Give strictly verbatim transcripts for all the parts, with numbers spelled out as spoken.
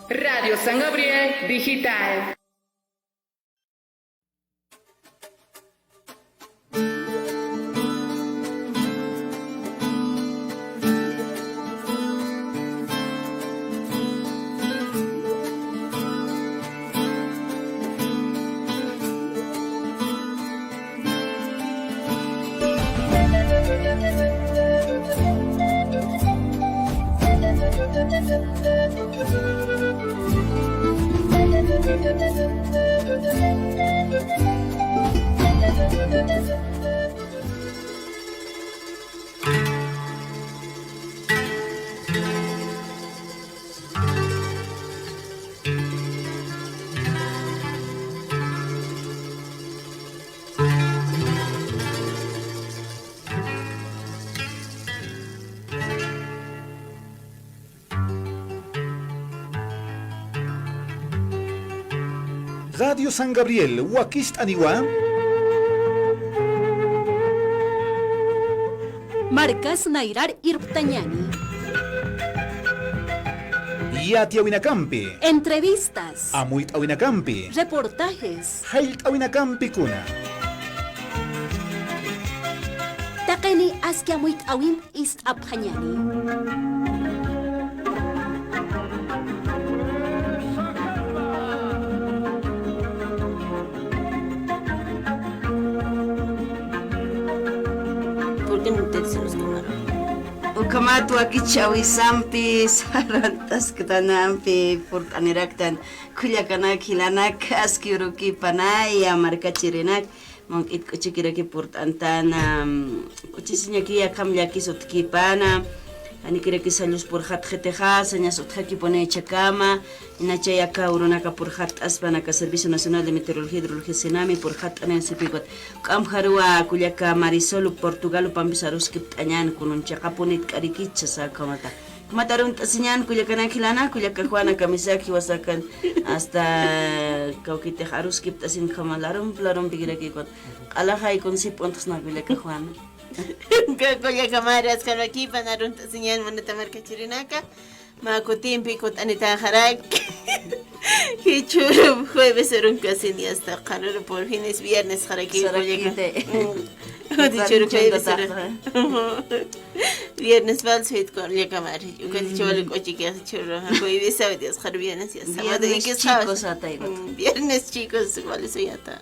Radio San Gabriel Digital. Radio San Gabriel, wakist'aniwa. Markas nayrar irptañani. Yatiyawinakampi. Entrevistas. Amuyt'awinakampi. Reportajes. Jallt'awinakampikuna. Taqini aski amuyt'awimp ist'apxañani. ¿Por qué no te dicen los comandos? Ukhamat wakichäwisampi, sarant'asktanampi, purt'aniraktan, kullakanak, jilanak, aski urukipanaya, markachirinak, munk'it k'uchikiraki purt'antana, k'uchisiñaki akham llakis utjkipana, janikiraki sallus purxatxitixa, sañas utjakipuni jichhakama, inachay aka urunaka purxatt'aspan aka Servicio Nacional de Meteorología y Hidrología, SENAMHI, purxatt'aniw sipï ukat. Juk'amp jaruwa kullaka Marisol, Portugal jupampis aruskipt'añän, kunun chiqapunit k'arikichasa ukhamata. Ukhamat arunt'asiñän kullakanak jilanak, kullaka Juana kamisaki jiwasakan hasta kawkitix aruskipt'asin ukhama larump larumpikiraki ukat. Q'alaxay kunsip'untxsna kullaka Juana. Kullaka Mari, askarakipan arunt'asiñän munata markachirinaka. Mä kutimpi kutt'anitaxarak. Jichhüru jueves urunkasin, ya está, qharüru por fin es viernes, jarakiw kullaka. Sarakite. Mm. Jichhüru jueves uru. Viernes falso, jit kullaka Mari. Ukat jichhüru wali k'uchiki, jichhüru jueves, sábado, ya está, viernes, ya está. Viernes chicos, atay. Mm, viernes chicos, wali suyata.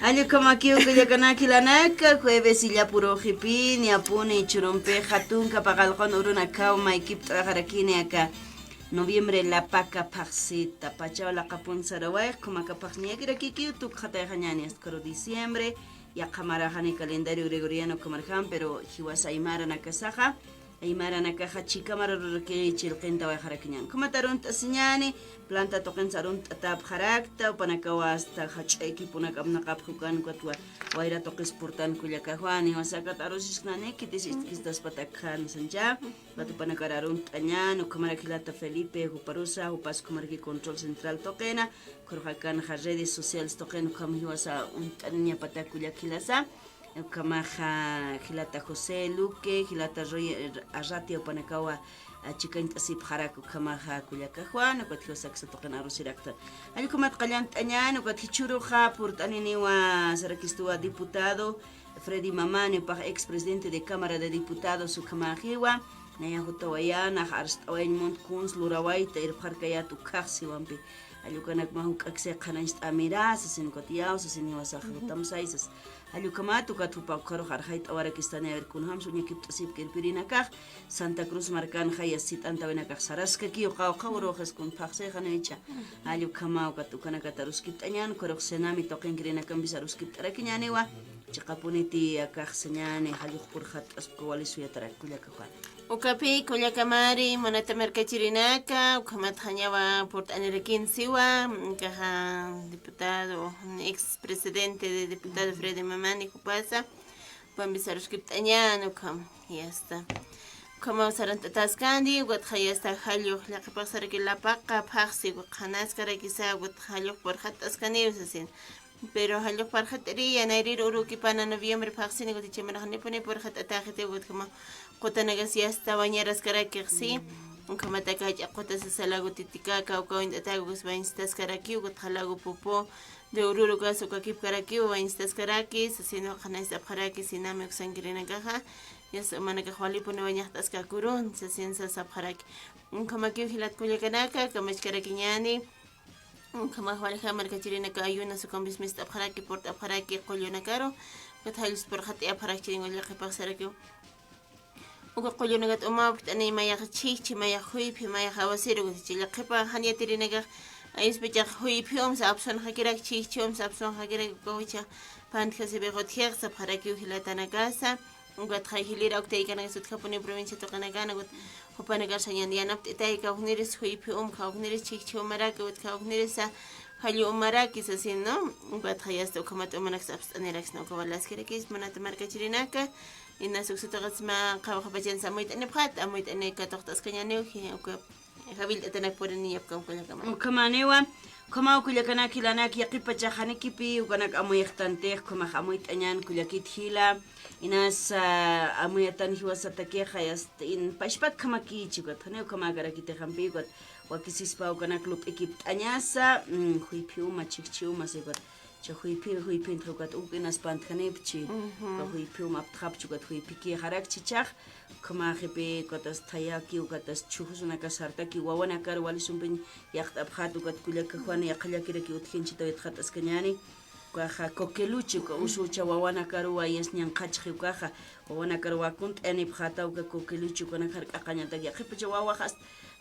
Jall ukhamakiw kullakanak jilanaka, jueves illap uruxipï, niyapuni jichhürumpi, jatunka paqallqun urunakaw maykipt'axarakini aka noviembre lapaka phaxsita, pachaw laqapun sarawayx, ukhamaka phaxsi niyakirakikiw tukxatayxañäni, hasta ukaru diciembre, yaqha maraxani calendario gregoriano ukhamarjam, pero jiwasa aymaranakasaxa, aymaranakaxa chhika mararuruki chillqintawayxarakiñän. Ukhamat arunt'asiñäni, planta tuqinsa arunt'atäpxarakta, jupanakawa hasta jach'a equiponaka apnaqapxi ukan, ukatwa wayra tuqis purtan kullaka Juan, jiwasa akat arusisknani, khitis iskistaspat akxän sancha, ukat jupanakar arunt'añän, ukhamarak jilata Felipe, juparusa, jupas ukhamaraki control central tuqina, ukharux akanxa redes sociales tuqina, ukham jiwasa uñt'aniñapatak kullaka jilasa. Ukhamaxa jilata José Luque, jilata Roy Arratia, jupanakawa, a, chikañt'asipxarak ukhamaxa kullaka Juan, ukat jiwasa aksa tuqin arusiraktan. Jall ukhamat qallant'añän, ukat jichhüruxa purt'aniniwa sarakistuwa diputado Freddy Mamani, jupax ex presidente de Cámara de Diputados, ukhamaxiwa, nayax jutawayäna, arst'awayañ munt kuns lurawayta irpxarkayät ukkhax siwampi. Jall ukanak mä juk'aksay qhanañcht'ämira, sasin ukat iyaw, sasin jiwasax jutamsay, sas. Jall ukhamat ukat jupa ukharux arxayt'awarakistani, a ver, kunjams uñakipt'asipki irpirinakax, Santa Cruz markanxa yasit'antawinakax saraskakiw, qawqha uruxis kun phaxsayxaniwicha. Jall ukhamaw ukat ukanakat aruskipt'añän, ukharux SENAMHI tuqinkirïnakampis aruskipt'arakiñäniwa, chiqapuniti akax sañäni, jallux purxatt'aspa, wali suyatarak kullaka Juan. Ukapï kullaka Mari, munata markachirinaka, ukhamatxa nayawa purt'anirakini siwa, akaxa diputado, ex presidente de diputado Freddy Mamani jupasa, jupampis aruskipt'añän ukham, ya está. Ukhamaw sarant'ataskani, ukatxa ya está, jallux llaqipxsaraki lapaka phaxsi, qhanaskarakisa, ukatxa jallux purxatt'askaniw sasin. Pero jallux purxatt'iriya, nayrïr urukipana noviembre phaxsini, ukat jichha maraxanipuni purxatt'atäxiti, ukatjama qutanakas ya está wañaraskarakix, sí. Ukhamataka jach'a quta sasa lago Titicaca, uka uñt'ataku, ukas wañstaskaraki, ukat lago Poopó de Oruro, ukas ukakipkaraki, wañstaskaraki, sasin waqanays apxaraki, sinami uksankirinakaxa, yasta umanakax walipuni wañaxt'askakirun, sasin sasa apxaraki. Ukhamakiw jilat kullakanaka, kamachkarakiñäni. Ukhamax walixa markachirinaka ayunas ukampis mist'apxaraki, purt'apxaraki qullunakaru, ukat jallus purxat'ayapxarakchiriw, uka llaqhipax sarakiw. Uka qullunakat umapkt'ani, mayax chhijchhi, mayax juyphi, mayax awasiru, ukat llaqhipa jan yatirinakax ayuspichax juyphi umsa apsunxakirak, chhijchhi umsa apsunxakirak, uka jucha pantjasipix utjixa sapxarakiw jilatanakasa. Ukatxa jilïr awktaykanakasa utjapuni provincia tuqinakana, ukat jupanakar sañan yanapt'itay, kawkniris juyphi umxa, kawkniris chhijchhi umaraki, ukat kawknirisa jallu umaraki sasin, ¿no? Ukatxa yasta ukhamat umanaksa apst'aniraksna, uka walaskirakis munata markachirinaka. Inas uksatuqisma qhawaqapachansa amuyt'anipxat, amuyt'ani katuqt'askañäniw, uka jawillt'atanak purini yapkam kullakamani. Ukhamaniwa, ukhamaw kullakanak jilanak, yaqhipachax janikipi ukanak amuyxtantix, ukhamax amuyt'añän kullakit jila, inas, ah, amuyatan jiwasatakixa, yasta in pachpakjamakichi, ukat janiw ukhamäkarakitixampi, ukat wakisispa ukanak lup'ikipt'añasa, mm, juyphi uma, chhijchhi uma, si ukat cha juyphi, juyphintxa ukat uk inas pantjanipchi. Ujú. Uka juyphi uma aptxapchi, ukat juyphikixarakchi jichhax. Ukhamaxipi ukatas thayaki, ukatas chhujusunakas sartaki, wawanakar wali sumpiñ yaqt'apxät, ukat kullaka Juan yaqhallakiraki utjinchi tawaytxat'askañäni. Ukaxa coqueluche, uka usucha wawanakaruwa yas ñanqhachxi ukaxa. Wawanakar wakunt'ayanipxäta uka coqueluche, ukanak jark'aqañatak yaqhipacha wawaxas.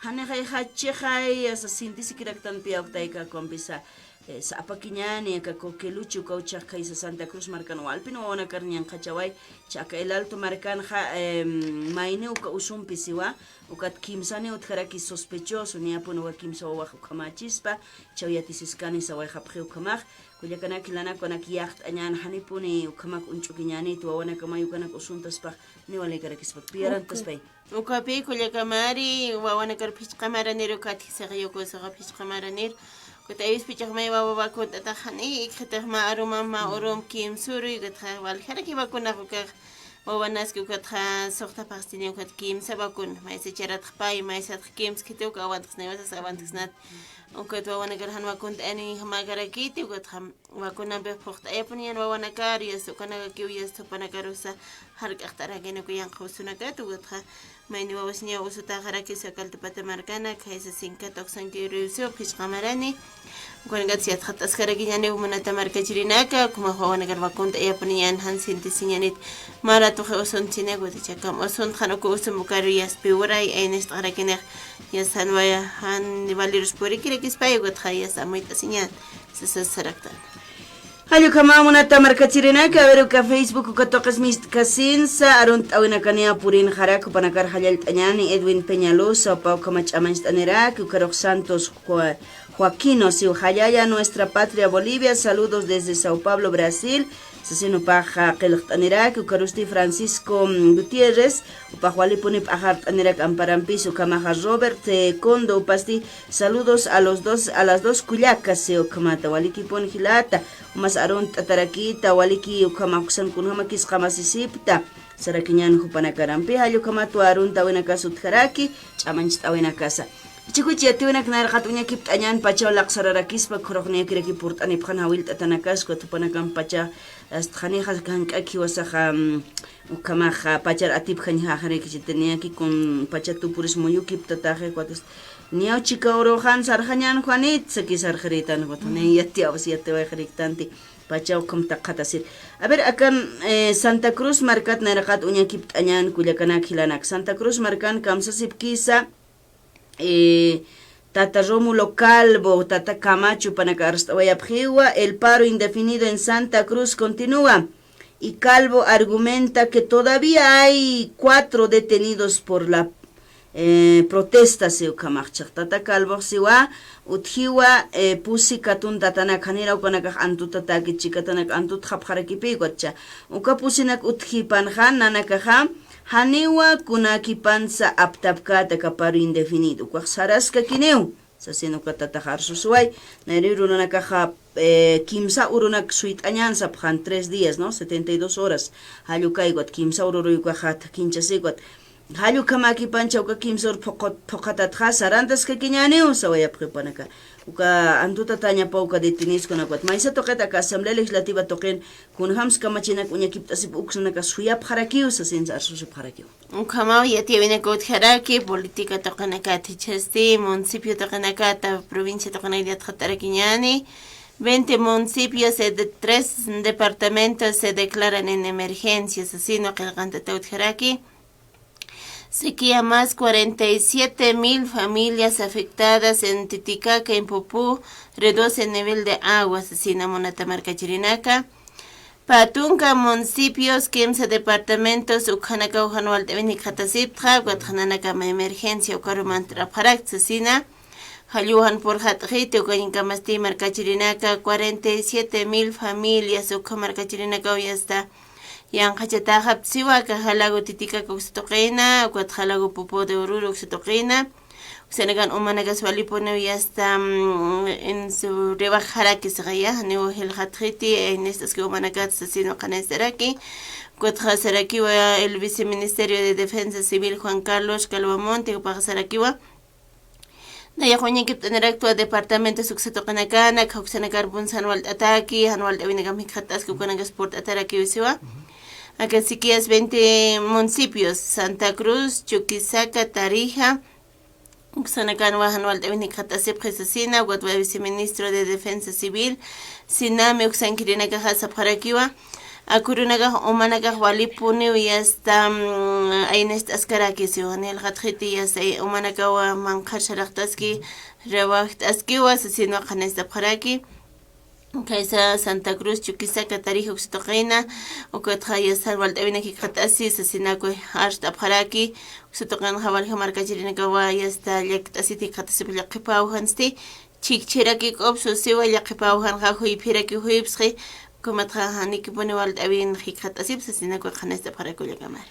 Janixay jachixay, asa sintisikiraktanpi awktaykakumpisa, eh, sapakiñäni, aka coqueluche, uka uchax khaysa Santa Cruz markan walpin wawanakar ñanqhachaway, chaka El Alto markanxa, em, mayniw uka usumpi siwa, ukat kimsaniw utjaraki sospechoso, niyapun uka kimsa wawax ukhamächispa, chaw yatisiskani sawayxapxi ukhamax, kullakanak jilanak ukanak yaqt'añän janipuni ukhamak uñch'ukiñänit, wawanakamay ukanak usuntaspax, niwalïkarakispa, piyarantaspay. Ukapi kullakamari, wawanakar phichqa maranir ukat jisaqiyukusaxa phichqa maranir. Ukat aywispichax may wawa vacunt'atax jani, ikxitix mä arumam, mä urum kimsüruy, ukatxa waljaraki vacunax ukax. Wawanaski ukatxa suxta pastini ukat kimsa vacuna. Maysa charatx pay, maysatx kimskiti, uka awantxsniwasas awantxsnat. Ukat wawanakar jan vacunt'ani jamäkarakiti, ukatxa vacunampix phuqt'ayapuniñän wawanakar, yasta ukanakakiw yasta jupanakarusa jark'aqt'arakini uka yanqha usunakat, ukatxa mayni wawasiñaw usutaxarakisa Caltapata markana, khaysa Sinkat uksankiw riwsiw phichqa marani, ukanakatsa yatxat'askarakiñäniw munata markachirinaka, ukhamax wawanakar vacunt'ayapuniñän jan sintisiñänit, mä ratuxi usuntasinak, ukat jichhakam usuntxan uka usump ukaru yasta piwaray, aynist'xarakinix, yasta jan waya, jan valirus purikirakispay, ukatxa yasta amuyt'asiñän. Sasa saraktan. Jall ukhamaw munata markachirinaka, a ver, uka Facebook uka tuqis mist'kasinsa, arunt'awinakaniya purinxarak, jupanakar jallallt'añäni, Edwin Peñalosa, upa ukhama ch'amañcht'anirak, ukarux Santos Jua-, Joaquino, siw jallalla nuestra patria Bolivia, saludos desde Sao Paulo, Brasil, sasin upax qillqt'anirak, ukarusti Francisco, mm, Gutiérrez, upax walipuni p'axart'anirak amparampis, ukhamaxa Robert, eh, Condo, upasti, saludos a los dos, a las dos kullakas, si ukhamata, walikipun jilata, umas arunt'atarakita, waliki ukhama uksan kunjamakis qamasisipta, sarakiñän jupanakarampi, jall ukhamatwa arunt'awinakas utjaraki, ch'amañcht'awinakasa. Jichhakuch yatiwinak nayraqat uñakipt'añän pachaw laqsararakispa, khuraqniyakiraki purt'anipxan jawillt'atanakas, ukat jupanakamp pacha, hasta janixa jank'ak jiwasaxa, mm, ukhamaxa pachar atipjañjaxaraki, chita niyaki kun pacha tupuris muyukiptataxi, ukat niyaw chika uruxan sarxañän Juanit, saki sarxiritan, ukat niy yatiyawas yatiwayxariktanti, pacha ukham taqhatasir. A ver, akan, eh, Santa Cruz markat nayraqat uñakipt'añän kullakanak jilanak. Santa Cruz markan kamsasipkisa, eh, tata Rómulo Calvo, tata Camacho, panaka arst'awayapxiwa, el paro indefinido en Santa Cruz continúa. Y Calvo argumenta que todavía hay cuatro detenidos por la, eh, protesta, si ukhamax chhaq tata Calvox siwa, utjiwa, eh, pusi katun tatanak janiraw ukanakax antutatäkit, chikatanak antutxapxarakipi, ukatcha. Uka pusinak utjipanxa, nanakaxa, janiwa kunakipansa aptapkäta aka paro indefinido, ukax saraskakiniw, sasin uka tatax arsusuway, nayri urunakaxa, eh, kimsa urunak suyt'añän sapxan tres días, ¿no? Setenta y dos horas, jall ukay ukat, kimsa ururuy ukaxa thakinchasi ukat, Jall ukhamäkipancha uka kimsur phuqat-, phuqatatxa sarantaskakiñäniw sawayapxi jupanaka. Uka antutatañapa uka detenidos kunakat. Maysa tuqit aka Asamblea Legislativa tuqin kunjams kamachinak uñakipt'asip uksanaka suyapxarakiw, sasinsa arsusipxarakiw. Ukhamaw yatiyäwinaka utjaraki, política tuqinakat jichhasti, municipio tuqinakata, provincia tuqinakata yatxatarakiñäni, veinte municipios, eh, de tres departamentos se declaran en emergencia, sasin qillqantata utjaraki. Sequía más cuarenta y siete mil familias afectadas en Titicaca, en Pupú, reduce nivel de agua, sasina munata markachirinaka. Pä tunka municipios, kimsa departamentos, ukhanakaw jan walt'äwin jikxatasipxta, ukat nanakama emergencia ukaru mantrapxarakta, sasina. Jall jan purxatxiti, ukañkamasti markachirinaka, cuarenta y siete mil familias, ukha markachirinakaw yasta yanqhachataxapta siwa, aka jalagu Titicaca uksa tuqina, ukat jalagu Pupú de Oruro uksa tuqina. Uksanakan umanakas walipuniw yasta, mm, en su rebajaraki siwa, janiw jilxatxiti, aynist'aski umanakat sasin qhanastaraki. Ukatxa sarakiwa el viceministerio de Defensa Civil Juan Carlos Calvamonte, jupaxa sarakiwa. Nayax uñakipt'anirakta departamentos uksa tuqinakana, uksanakarpunsa jan walt'ataki, jan walt'äwinakam jikxatasipxi, ukanakas purt'atarakiw siwa. Aka Siquías veinte municipios, Santa Cruz, Chuquisaca, Tarija, uksanakanwa jan walt'äwin jikxatasipxi sasina, ukatwa viceministro de Defensa Civil, sinami uksankirinakaxa sapxarakiwa, aka urunakax umanakax walipuniw yasta, mm, aynist'askaraki siwa, jilxatxiti yasta, eh, umanakawa manqhar saraqtaski, rebajt'askiwa, sasinwa qhanist'apxaraki. Khaysa Santa Cruz, Chuquisaca, Tarija uksa tuqina, ukatxa yasta jan walt'äwinak jikxatasi, sasinakuy arst'apxaraki, uksa tuqinxa walja markachirinakawa yasta llakt'asit jikxatasipxi, qhipaw jansti, chhikchhiraki k'upsu siwa, llaqipaw janxa juyphiraki juypsxi, ukhamatxa janikipuni walt'äwin jikxatasipxi, sasinakuy qhanist'apxaraki kullakamar.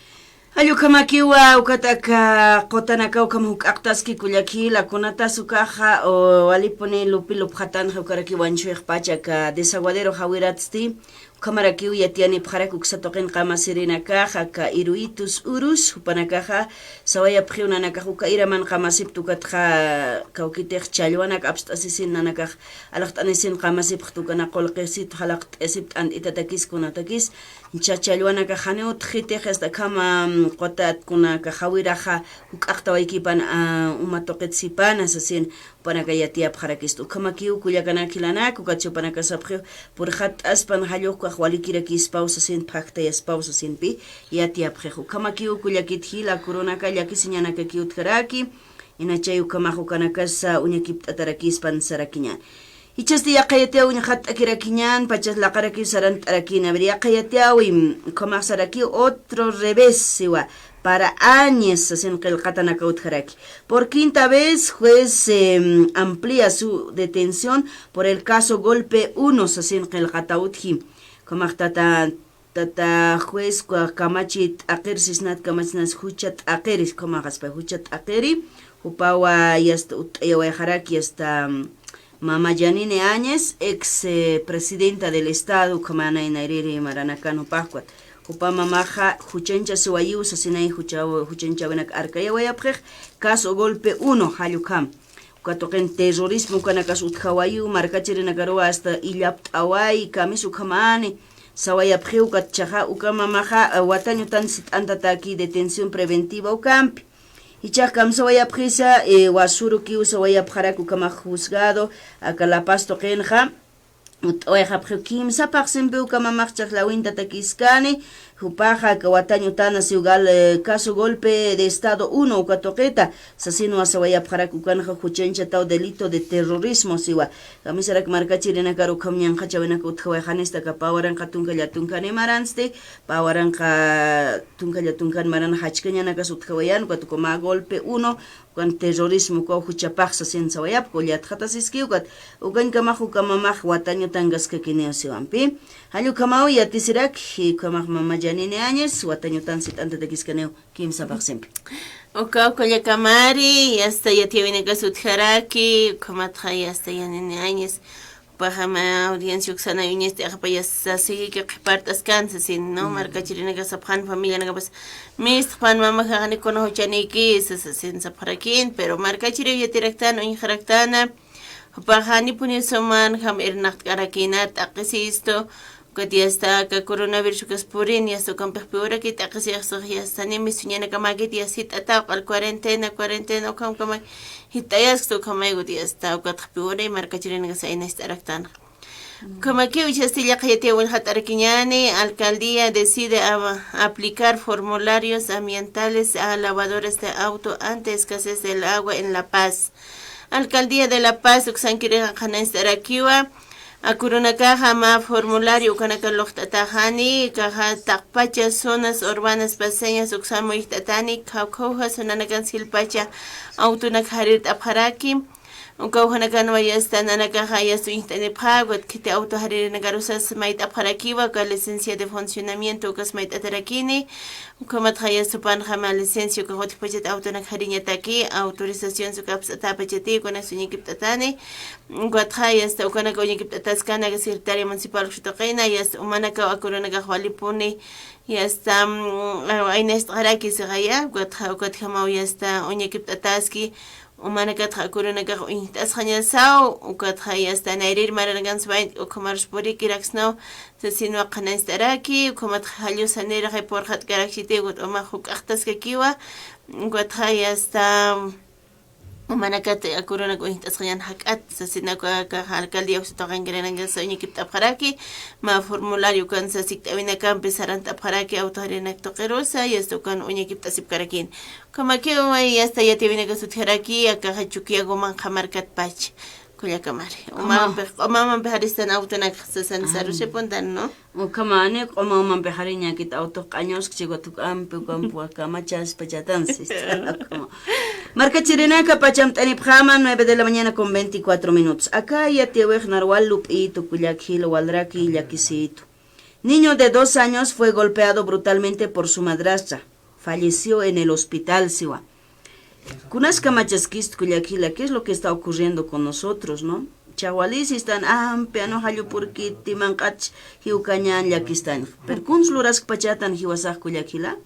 Jall ukhamakiwa, ukat aka qutanakaw ukham juk'aqtaski kullakila, kunatas ukaxa, o, walipuni lupi lupxatanxa ukaraki wañchuyxpacha aka desaguadero jawiratsti, ukhamarakiw yatiyanipxarak uksa tuqin qamasirinakaxa, aka Iruitus Urus, jupanakaxa, sawayapxiw nanakax uka iraman qamasipta ukatxa, kawkitix challwanak apst'asisin nanakax, alaxt'anisin qamasipxta ukana qullqisitu, jalaqt'isipta t'ant'itatakis kunatakis, chachallwanakax janiw utjitix, hasta akhama, mm, qutat kunaka jawiraxa, juk'aqtawaykipan, a, uma tuqit sipana, sasin, jupanaka yatiyapxarakista. Ukhamakiw kullakanak jilanak, ukat jupanaka sapxiw, purxatt'aspan jall ukax walikirakispaw sasin, phaktayaspaw sasinpi yatiyapxix. Ukhamakiw kullakit jila, aka urunaka llakisiñanakakiw utjaraki, inachay ukhamax ukanakasa uñakipt'atarakispan sarakiñan. Jichhasti yaqha yatiyaw uñxatt'akirakiñan, pachas laqarakiw sarant'arakïn. A ver, yaqha yatiyawi, ukhamax sarakiw otro revés, siwa, para Áñez, sasin qillqatanakaw utjaraki. Por quinta vez, juez, em, amplía su detención por el caso Golpe uno, sasin qillqataw utji. Ukhamax tata, tata juez, kamachi t'aqir sisnat, kamachinas jucha t'aqiri, ukhamaxaspa jucha t'aqiri, jupawa yasta utt'ayawayxaraki, yasta, em, mama Yanine Áñez, ex, eh, presidenta del Estado, ukhama nay nayrïri maranakan jupax ukat. Jupa mamaxa juchanchasiwayiw sasinay, jucha-, juchanchäwinak arkayawayapxix, caso Golpe uno, jall ukham. Uka tuqin terrorismo ukanakas utjawayiw, markachirinakaruwa hasta illapt'away, kamis ukhamani, sawayapxiw ukat. Jichhaxa uka mamaxa, eh, watañ utan sit'antataki detención preventiva ukampi. Jichhax kamsawayapxisa, eh, wasurukiw sawayapxarak ukhamax juzgado, aka La Paz tuqinxa, utt'awayxapxiw kimsa phaxsimpi uka mamax chajlawintatakiskani, jupaxa aka watañ utana siw gal-, eh, caso Golpe de Estado uno uka tuqita, sasinwa sawayapxarak ukanxa juchanchataw delito de terrorismo siwa. Kamisarak markachirinakar ukham ñanqhachäwinak utjawayxanista aka pä waranqa tunka llätunkan maransti, pä waranqa tunka llätunkan maran jachkañanakas utjawayan, ukat ukhama Golpe uno, ukan terrorismo ukaw juchapax sasin sawayapxi, uka yatxatasiski ukat, ukañkamax uka mamax watañ utankaskakiniw siwampi. Jall ukhamaw yatisirak, ukhamax mama Yanine Áñez, watañ utan sit'antatakiskaniw kimsa phaxsimpi. Uka, uka kullakamari, yasta yatiyäwinakas utjaraki, ukhamatxa yasta Yanine Áñez. Pajama audiencia uksanay uñast'ixapayas sasiki qhipart'askan sasin, ¿no? Markachirinaka sapxan familianakapas, mistxpan mamajaxani kuna juchaniki sasin sapxarakin, pero markachiriw yatiraktan uñjaraktana, jupax janipuni suman jam irnaqt'karakina t'aqisistu, ukat yasta aka coronavirus ukas purin, yasta ukampix piwuraki t'aqisixsux yasta ni misuñanakamaki yasta jit'ataw q'al cuarentena, cuarentena, ukamkamay jit'ayaskta ukamay ukat yasta ukatx piwuray markachirinakasa inast'araktanxa. Ukhamakiw ichhasti llaqha yatiyaw willxat'arakiñani, alcaldía decide a aplicar formularios ambientales a lavadores de auto ante escasez del agua en La Paz. Alcaldía de La Paz uksankirixa qhanañst'arakiwa, akurunakaxa mä formulario ukanaka luqt'ataxani, kaxa taqpacha zonas urbanas paceñas uksamuyt'atani, khawkhawja sunanakan silpacha autonak jarirt'apxaraki, uka ujanakanwa yasta nanakaxa yasta uñjt'anipxäwat, khiti auto jaririnakarusa mayt'apxarakiwa, uka licencia de funcionamiento ukas mayt'atarakini, ukhamatxa yasta jupanxa mä licencia uka jutjpachat autonak jariñataki, autorización uka apst'atäpachati, ukanak uñakipt'atani, ukatxa yasta ukanak uñakipt'ataskana, secretaria municipal uksa tuqina, yasta umanakaw akurunakax walipuni, yasta, mm, aynast'xaraki sixaya, ukatxa, ukatjamaw yasta uñakipt'ataski, umanakatxa akurunakax uñjt'asxañasaw, ukatxa yasta nayrir maranakan swayt ukhamarus purikiraksnaw, sasinwa qhanañst'araki, ukhamatxa jallusanirxi purxatkarakchiti, ukat umax juk'axtaskakiwa, ukatxa yasta, umanakat akurunak uñjt'asxañan jak'at, sasinaka, aka alcaldía uksa tuqinkirinakasa uñakipt'apxaraki, mä formulario ukan sasikt'awinakampi sarant'apxaraki, auto jarinak tuqirusa, yasta ukan uñakipt'asipkarakini. Ukhamakiw, yasta yatiyawinakas utjaraki, akaxa Chukiyaw Manqha markatpach. Kullakamari. Ukhama. Q'umamampi, q'umamampi jaristan autonak sasan sarusipuntan, ¿no? Ukhama, ni q'umamampi jariñakit autox q'añuskchi, ukat juk'ampi, ukampi, ukamachaspachatansi. Ukhama. Markachirinaka pachamt'anipxama, nueve de la mañana con veinticuatro minutos. Aka yatiyawix narwal lup'itu, kullak jil, walraki, llakisitu. Niño de dos años fue golpeado brutalmente por su madrastra. Falleció en el hospital, siwa. Kunas kamachaskist kullak jila, ¿qué es lo que está ocurriendo con nosotros, no? Chawali sistan ampi, anu jallupurkiti, manq'ach jiwkañan llakistañ. Pero kuns luraskpachatan jiwasax kullak jila.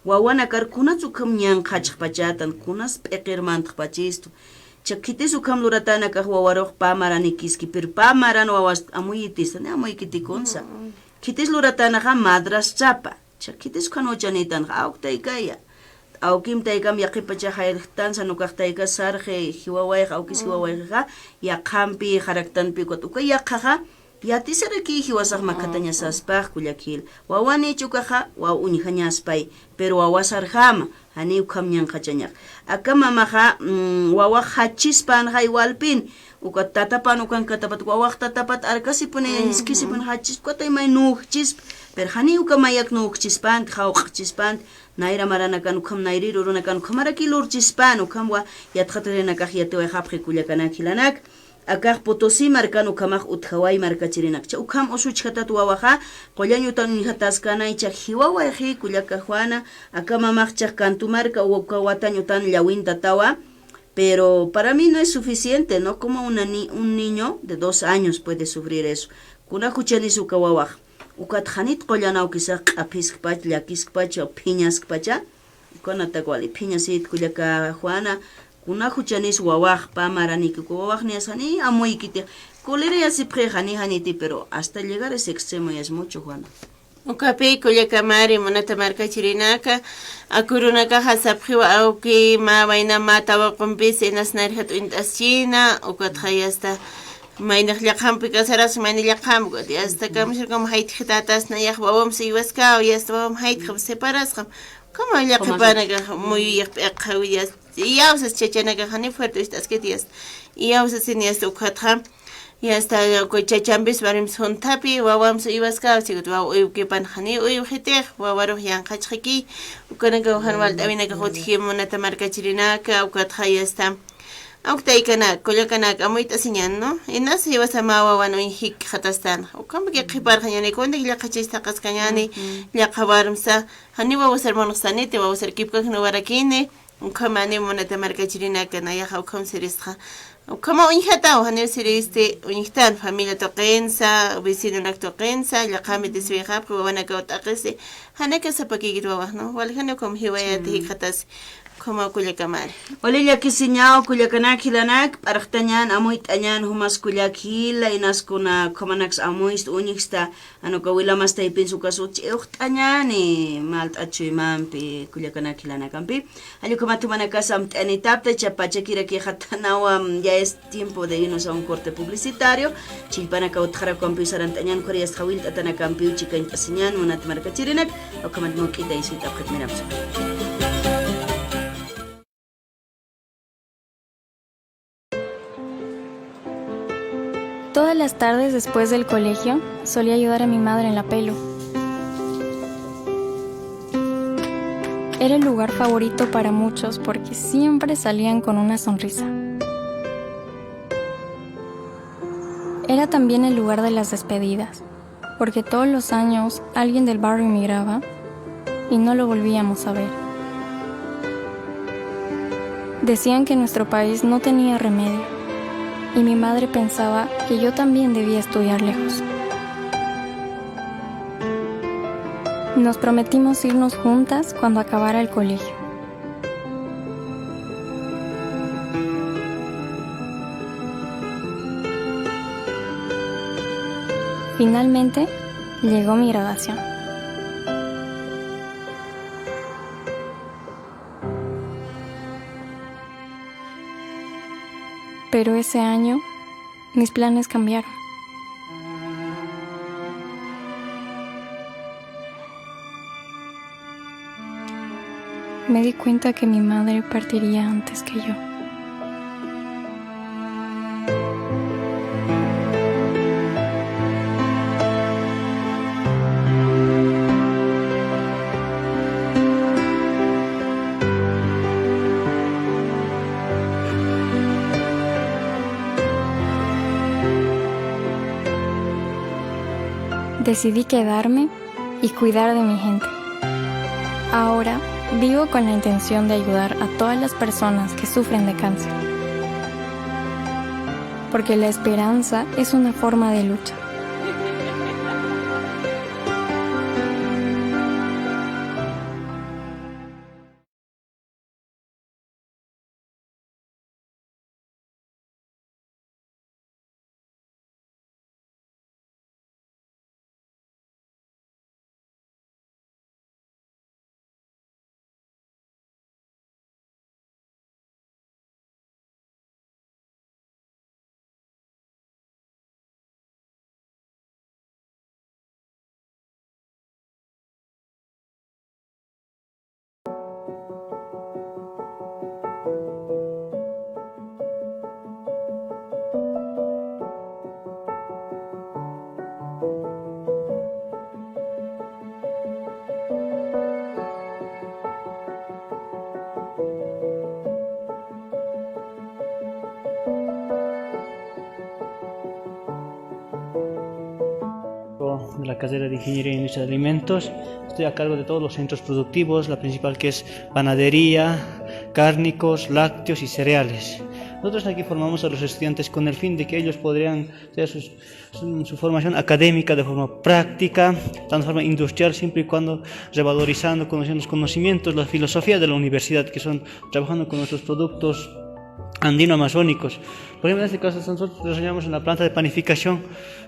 Wawanakar kunas ukham ñanqhachxpachatan, kunas p'iqir mantxpachistu. Cha khitis ukham luratanakax wawarux pä maranikiski, pero pä maran wawas amuyitista, ni amuykitikunsa. Khitis luratanaxa madrastrapa. Cha khitis ukan uchanitanxa, awk taykaya. Awkim taykam yaqhipacha jayxtansa, ukax tayka sarxi jiwawayx, awkis jiwawayxixa, yaqhampi, jaraktanpi, ukat uka yaqhaxa, yatisaraki jiwasax makhatañasaspax kullak jil. Wawanich ukaxa, waw uñjañaspay, pero wawa sarjama, jani ukham ñanqhachañax. Aka mamaxa, mm, wawax jachchispanxa igualpin, uka tatapan ukankatapat, wawax tatapat arkasipuni, jiskisipuni jachchispa, ukatay may nuwjchispa, pero jani uka mayak nuwjchispanti, jawq'chispanti, nayra maranakan ukham, nayrir urunakan ukhamaraki lurchispan, ukhamwa yatxatarinakax yatiwayxapxi kullakanak jilanak. Akax Potosí markan ukhamax utjaway markachirinakcha. Ukham usuchjatat wawaxa, qullañ utan uñjataskanay, cha jiwawayxi kullaka Juana, aka mamax cha Kantu marka, uka watañ utan llawintatawa, pero para mí no es suficiente, ¿no? Como una ni-, un niño de dos años puede sufrir eso. Kuna juchanis uka wawax. Ukat janit qullan awkisax q'aphiskpach, llakiskpach, phiñaskpacha. Ukanatak wali phiñasit kullaka Juana, kuna juchanis wawax, pä maraniki, uka wawax niyas jani amuykiti. Colerayasipxi jani janiti, pero hasta llegar a ese extremo ya es mucho, Juana. Ukapi kullakamari munata markachirinaka, akurunakaxa sapxiwa awki mä wayna mä tawaqumpis inas nayrjat uñt'aschina, ukatxa yasta maynax llaqhampi casarasxa, mayna llaqhampi, ukat yasta kamisirkam jaytxitatasna, yax wawamsa uywaskaw, yasta wawam jaytxam, separasxam, como llaqhipanakax muyuyax p'iqxawi, yasta, iyawsas chachanakax jani fuerte uñt'askit, yasta, iyawsasin, yasta, ukatxa, yasta, uka chachampis warmimsa junthapi, wawamsa uywaskaw, sigut wawa uywkipan jani uywxitix, wawarux yanqhachxaki, ukanakaw jan walt'awinakax utji munata markachirinaka, ukatxa, yasta, awk taykanak, kullakanak, amuyt'asiñan, ¿no? Inas jiwasa mä wawan uñjikxatastan. Ukhamaki qhiparxañani, kuntik llaqhachis thaqaskañani, llaqha warmsa, jani wawasar munxsaniti, wawasar kipkaknuwarakini, ukhamani munata markachirinaka, nayaxa ukham siristxa. Ukhama uñjataw, janiw siri este, uñjtan familia tuqinsa, vecinonak tuqinsa, llaqhampi tiswixapxi, wawanakaw t'aqhisi, janaka sapakïkit wawax, ¿no? Waljani ukham jiwayat jikxatasi, ukhamaw kullakamari. Wali llakisiñaw, kullakanak jilanak, p'arxtañan, amuyt'añan, jumas kullak jila, inas kuna, ukhamanaks amuysta, uñjsta, Jan uka wilamastaypinsa ukas utji iwxt'añäni, malt'at chuymampi, kullakanak jilanakampi. Jall ukhamat jumanakas amt'anitapta, jichha pachakirakix jathanawam, ya es tiempo de irnos a un corte publicitario. Chillpanaka utjarak ukampiw sarant'añän, ukhariyas jawillt'atanakampiw chikañt'asiñän, munat markachirinak, ukhamat mawk'ita isuyt'apxit, mirapsa. Todas las tardes después del colegio solía ayudar a mi madre en la pelu. Era el lugar favorito para muchos porque siempre salían con una sonrisa. Era también el lugar de las despedidas, porque todos los años alguien del barrio emigraba y no lo volvíamos a ver. Decían que nuestro país no tenía remedio, y mi madre pensaba que yo también debía estudiar lejos. Nos prometimos irnos juntas cuando acabara el colegio. Finalmente, llegó mi graduación. Pero ese año, mis planes cambiaron. Me di cuenta que mi madre partiría antes que yo. Decidí quedarme y cuidar de mi gente. Ahora vivo con la intención de ayudar a todas las personas que sufren de cáncer, porque la esperanza es una forma de lucha. De la carrera de Ingeniería en Industria de Alimentos. Estoy a cargo de todos los centros productivos, la principal que es panadería, cárnicos, lácteos y cereales. Nosotros aquí formamos a los estudiantes con el fin de que ellos podrían hacer sus, su, su formación académica de forma práctica, tanto de forma industrial, siempre y cuando revalorizando, conociendo los conocimientos, la filosofía de la universidad, que son trabajando con nuestros productos andino-amazónicos. Por ejemplo, en este caso nosotros desarrollamos una planta de panificación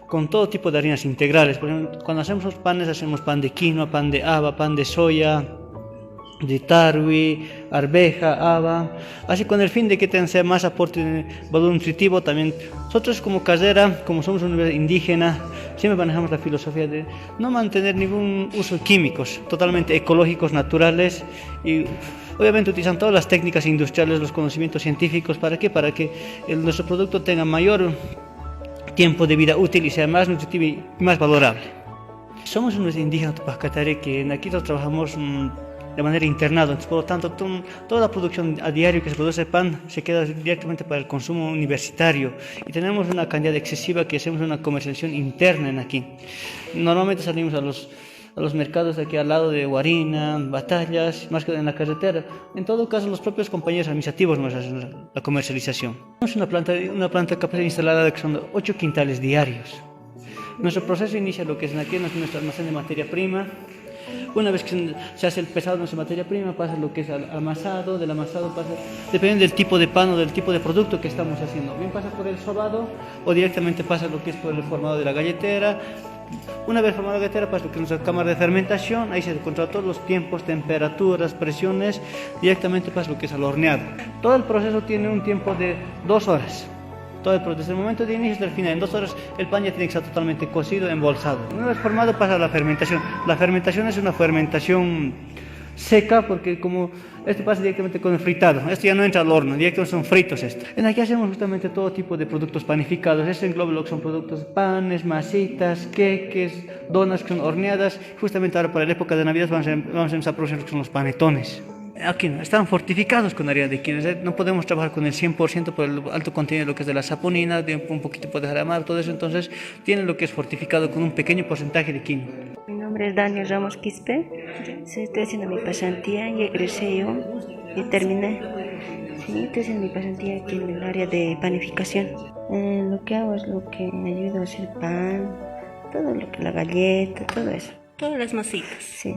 con todo tipo de harinas integrales. Por ejemplo, cuando hacemos los panes, hacemos pan de quinoa, pan de haba, pan de soya, de tarwi, arveja, haba. Así con el fin de que ten-, sea más aporte de valor nutritivo también. Nosotros como carrera, como somos una universidad indígena, siempre manejamos la filosofía de no mantener ningún uso de químicos, totalmente ecológicos, naturales y obviamente utilizan todas las técnicas industriales, los conocimientos científicos. ¿Para qué? Para que el, nuestro producto tenga mayor tiempo de vida útil y sea más nutritivo y más valorable. Somos unos indígenas Tupac Katari que en aquí nosotros trabajamos, mm, de manera internado, entonces, por lo tanto, tom-, toda la producción a diario que se produce pan se queda directamente para el consumo universitario y tenemos una cantidad excesiva que hacemos una comercialización interna en aquí. Normalmente salimos a los A los mercados aquí al lado de Huarina, Batallas, más que en la carretera. En todo caso, los propios compañeros administrativos nos hacen la comercialización. Es una planta, una planta capaz instalada que son ocho quintales diarios. Nuestro proceso inicia lo que es aquí, nuestro, nuestro almacén de materia prima. Una vez que se, se hace el pesado de nuestra materia prima, pasa lo que es al amasado, del amasado pasa, dependiendo del tipo de pan o del tipo de producto que estamos haciendo. Bien pasa por el sobado o directamente pasa lo que es por el formado de la galletera. Una vez formada la galletera, pasa lo que es nuestra cámara de fermentación, ahí se controla todos los tiempos, temperaturas, presiones, directamente pasa lo que es al horneado. Todo el proceso tiene un tiempo de dos horas. Todo el proceso, desde el momento de inicio hasta el final, en dos horas el pan ya tiene que estar totalmente cocido, embolsado. Una vez formado pasa a la fermentación. La fermentación es una fermentación seca porque como esto pasa directamente con el fritado, esto ya no entra al horno, directamente son fritos estos. En aquí hacemos justamente todo tipo de productos panificados, eso engloba lo que son productos panes, masitas, queques, donas que son horneadas. Justamente ahora para la época de Navidad vamos a, vamos a empezar a producir lo que son los panetones. Aquí no, están fortificados con harina de quinoa. O sea, no podemos trabajar con el cien por ciento por el alto contenido de lo que es de la saponina, de un poquito puede dejar amar, todo eso. Entonces, tienen lo que es fortificado con un pequeño porcentaje de quinoa. Mi nombre es Daniel Ramos Quispe. Sí, estoy haciendo mi pasantía y egresé yo. Y terminé. Sí, estoy haciendo mi pasantía aquí en el área de panificación. Eh, lo que hago es lo que me ayuda a hacer pan, todo lo que la galleta, todo eso. Todas las masitas. Sí.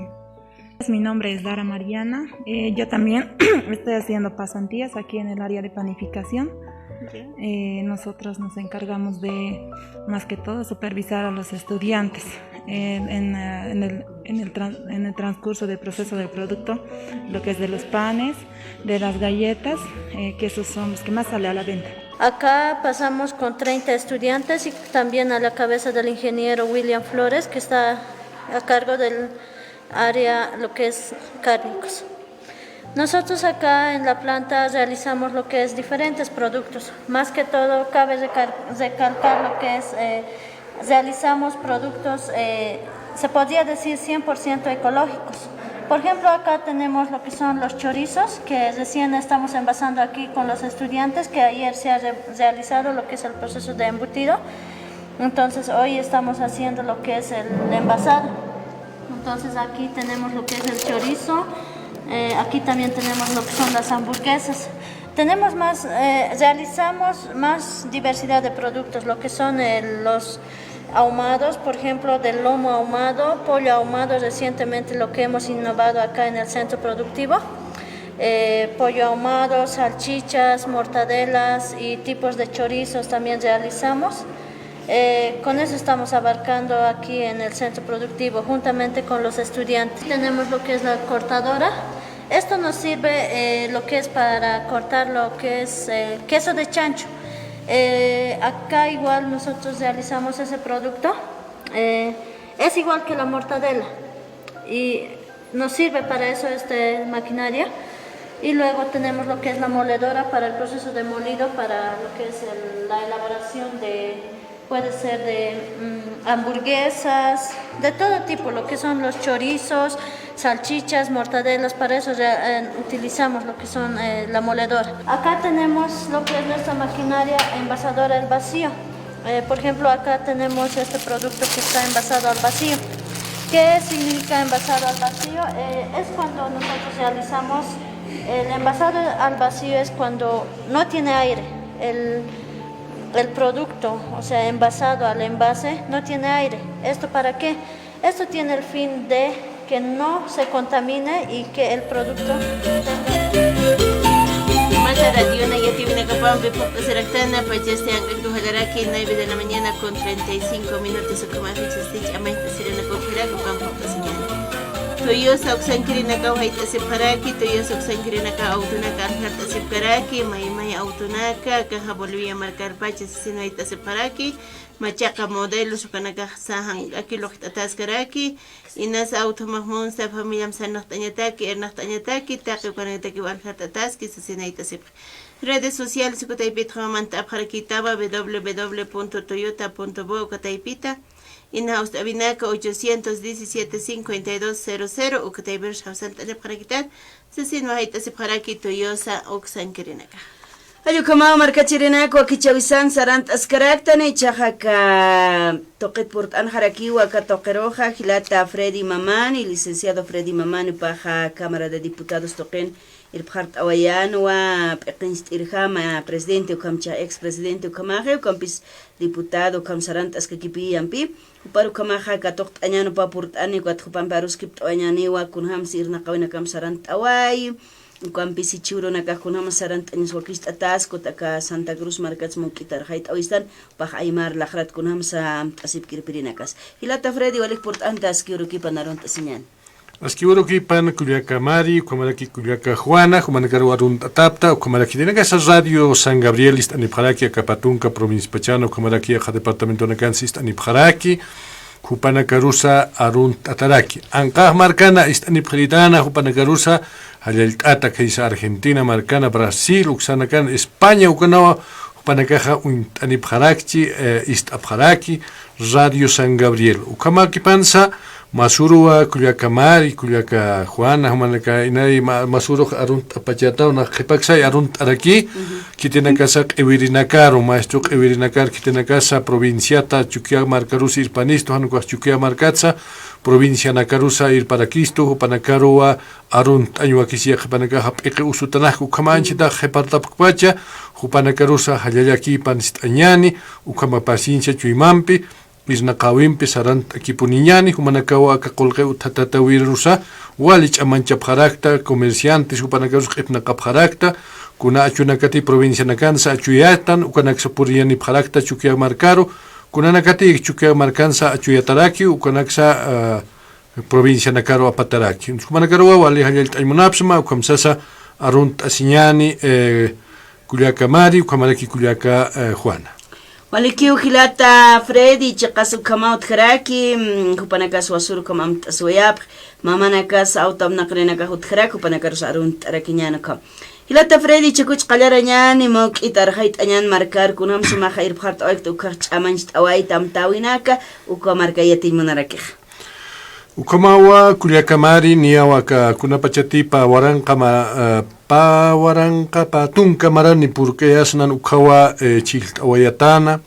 Mi nombre es Dara Mariana. Eh, yo también estoy haciendo pasantías aquí en el área de panificación. Ya. Eh, nosotros nos encargamos de, más que todo, supervisar a los estudiantes, eh, en, eh, en el, en el tran-, en el transcurso del proceso del producto, lo que es de los panes, de las galletas, eh, que esos son los que más sale a la venta. Acá pasamos con treinta estudiantes y también a la cabeza del ingeniero William Flores, que está a cargo del área, lo que es cárnicos. Nosotros acá en la planta realizamos lo que es diferentes productos. Más que todo, cabe recal-, recalcar lo que es, eh, realizamos productos, eh, se podría decir, cien por ciento ecológicos. Por ejemplo, acá tenemos lo que son los chorizos, que recién estamos envasando aquí con los estudiantes, que ayer se ha re-, realizado lo que es el proceso de embutido. Entonces, hoy estamos haciendo lo que es el envasado. Entonces, aquí tenemos lo que es el chorizo, eh, aquí también tenemos lo que son las hamburguesas. Tenemos más, eh, realizamos más diversidad de productos, lo que son, eh, los ahumados, por ejemplo, del lomo ahumado, pollo ahumado, recientemente lo que hemos innovado acá en el centro productivo. Eh, pollo ahumado, salchichas, mortadelas y tipos de chorizos también realizamos. Eh, con eso estamos abarcando aquí en el centro productivo, juntamente con los estudiantes. Tenemos lo que es la cortadora. Esto nos sirve, eh, lo que es para cortar lo que es, eh, queso de chancho. Eh, acá igual nosotros realizamos ese producto. Eh, es igual que la mortadela. Y nos sirve para eso esta maquinaria. Y luego tenemos lo que es la moledora para el proceso de molido, para lo que es el, la elaboración de, puede ser de, mm, hamburguesas, de todo tipo, lo que son los chorizos, salchichas, mortadelas, para eso ya, eh, utilizamos lo que son, eh, la moledora. Acá tenemos lo que es nuestra maquinaria envasadora al vacío. Eh, por ejemplo, acá tenemos este producto que está envasado al vacío. ¿Qué significa envasado al vacío? Eh, es cuando nosotros realizamos el envasado al vacío, es cuando no tiene aire el, el producto, o sea, envasado al envase, no tiene aire. ¿Esto para qué? Esto tiene el fin de que no se contamine y que el producto tenga. Mata radiona yatiwinakapampi phuqt'asiraktana pachasti anq'akujalaraki nueve de la mañana con treinta y cinco minutos, ukhamapixasti ch'amayt'asirinaka ukharaki pam phuqt'asiñani. Tuyusa uksankirinakaw jayt'asipxaraki, tuyusa uksankirinaka awtunaka aljart'asipkaraki, maymay awtunaka, akaxa Bolivia markarpacha sasin jayt'asipxaraki, machaqa modelos ukanakaxa janq'aki luqt'ataskaraki, inas awthumax munsta familiam sarnaqt'añataki, irnaqt'añataki, taqi ukanakatakiw aljart'ataski sasin jayt'asipxi. Redes sociales ukataypitxa mantapxarakitama www punto toyota punto bo ukataypita, ina jawst'awinaka ochocientos diecisiete cincuenta y dos cero cero ukataypirus jawsant'anipxarakitat, sasin jayt'asipxaraki Toyota uksankirinaka. Jall ukhamaw markachirinak wakichäwisan sarant'askaraktani, ichhaxa aka tuqit purt'anxarakiwa aka tuqiruxa, jilata Freddy Mamani, licenciado Freddy Mamani, jupaxa Cámara de Diputados tuqin irpxart'awayänwa, p'iqincht'irjama presidente, ukham ichhax ex presidente ukhamaxi, ukampis diputado ukham sarant'askakipï yampi. Jupar ukhamaxa katuqt'añän jupa purt'ani, ukat jupampi aruskipt'awayañäniwa kunjamsa irnaqäwinakamp sarant'awayi, ukampis jichhürunakax kunjamsa sarant'añas wakicht'atäski, ukat aka Santa Cruz markats mawk'it arxayt'awistan, jupax aymar laqrat kunjamsa amt'asipki irpirinakas. Jilata Freddy, walik purt'anta, aski urukipan arunt'asiñäni. Aski urukipan kullaka Mari, ukhamaraki kullaka Juana, jumanakaruw arunt'atäpxta, ukhamaraki khitinakasa Radio San Gabriel ist'anipxaraki, aka pä tunka provincia pachana, ukhamaraki yaqha departamentonakansa ist'anipxaraki, jupanakarusa arunt'ataraki. Anqax markana ist'anipxiritäna, jupanakarusa jallallt'ata, khaysa Argentina markana, Brasil, uksanakan, España, ukanawa, jupanakaxa uñt'anipxarakchi, eh, ist'apxaraki Radio San Gabriel. Ukhamakipansa, masuruwa kullaka Mari, kullaka Juana, jumanaka inay ma-, masurux arunt'apachätaw, nax qhipaksay arunt'araki, khitinakasa q'iwirinakaru, maestro q'iwirinakar, khitinakasa provinciata, Chukiyaw markarusa irpanistu, jan ukax Chukiyaw markatsa, provincianakarusa irparakistu, jupanakaruwa arunt'añ wakisi yaqhipanakaxa p'iqi usutanaka, ukham anchhitax qhipartapxpacha, jupanakarusa jallallakipan ist'añäni, ukhama paciencia chuymampi, irnaqäwimpi sarant'akipuniñäni, jumanakawa aka qullqi utjatätawirusa, wali ch'amanchapxarakta, comerciantes, jupanakarus q'ipnaqapxarakta, kuna achunakati provincianakansa achuyätan, ukanaksa puriyanipxarakta Chukiyaw markaru, kunanakati Chukiyaw markansa achuyataraki, ukanaksa, ah, provincianakaru apataraki. Jumanakaruwa wali jallallt'añ munapxsma, ukham sasa arunt'asiñäni, eh, kullaka Mari, ukhamaraki kullaka, eh, Juana. Walikiw jilata Freddy, chiqas ukhamaw utjaraki, mm, jupanakas wasür ukham amt'asiwayapxi, mamanakas awtamnaqrinakax utjaraki, jupanakarus arunt'arakiñäni ukham. Jilata Freddy, chiquch qallarañäni, mawk'it arxayt'añäni markar, kunjam sumaxa irpxart'awaykt ukkhax ch'amancht'awayta amtäwinaka, uka marka yatiñ munarakixa. Ukhamawa kullaka Mari, niyaw aka kunapachati pä waranqa ma-, eh, pä waranqa pä tunka marani purk'ayasnan ukkhawa, eh, chhijllt'awayatäna,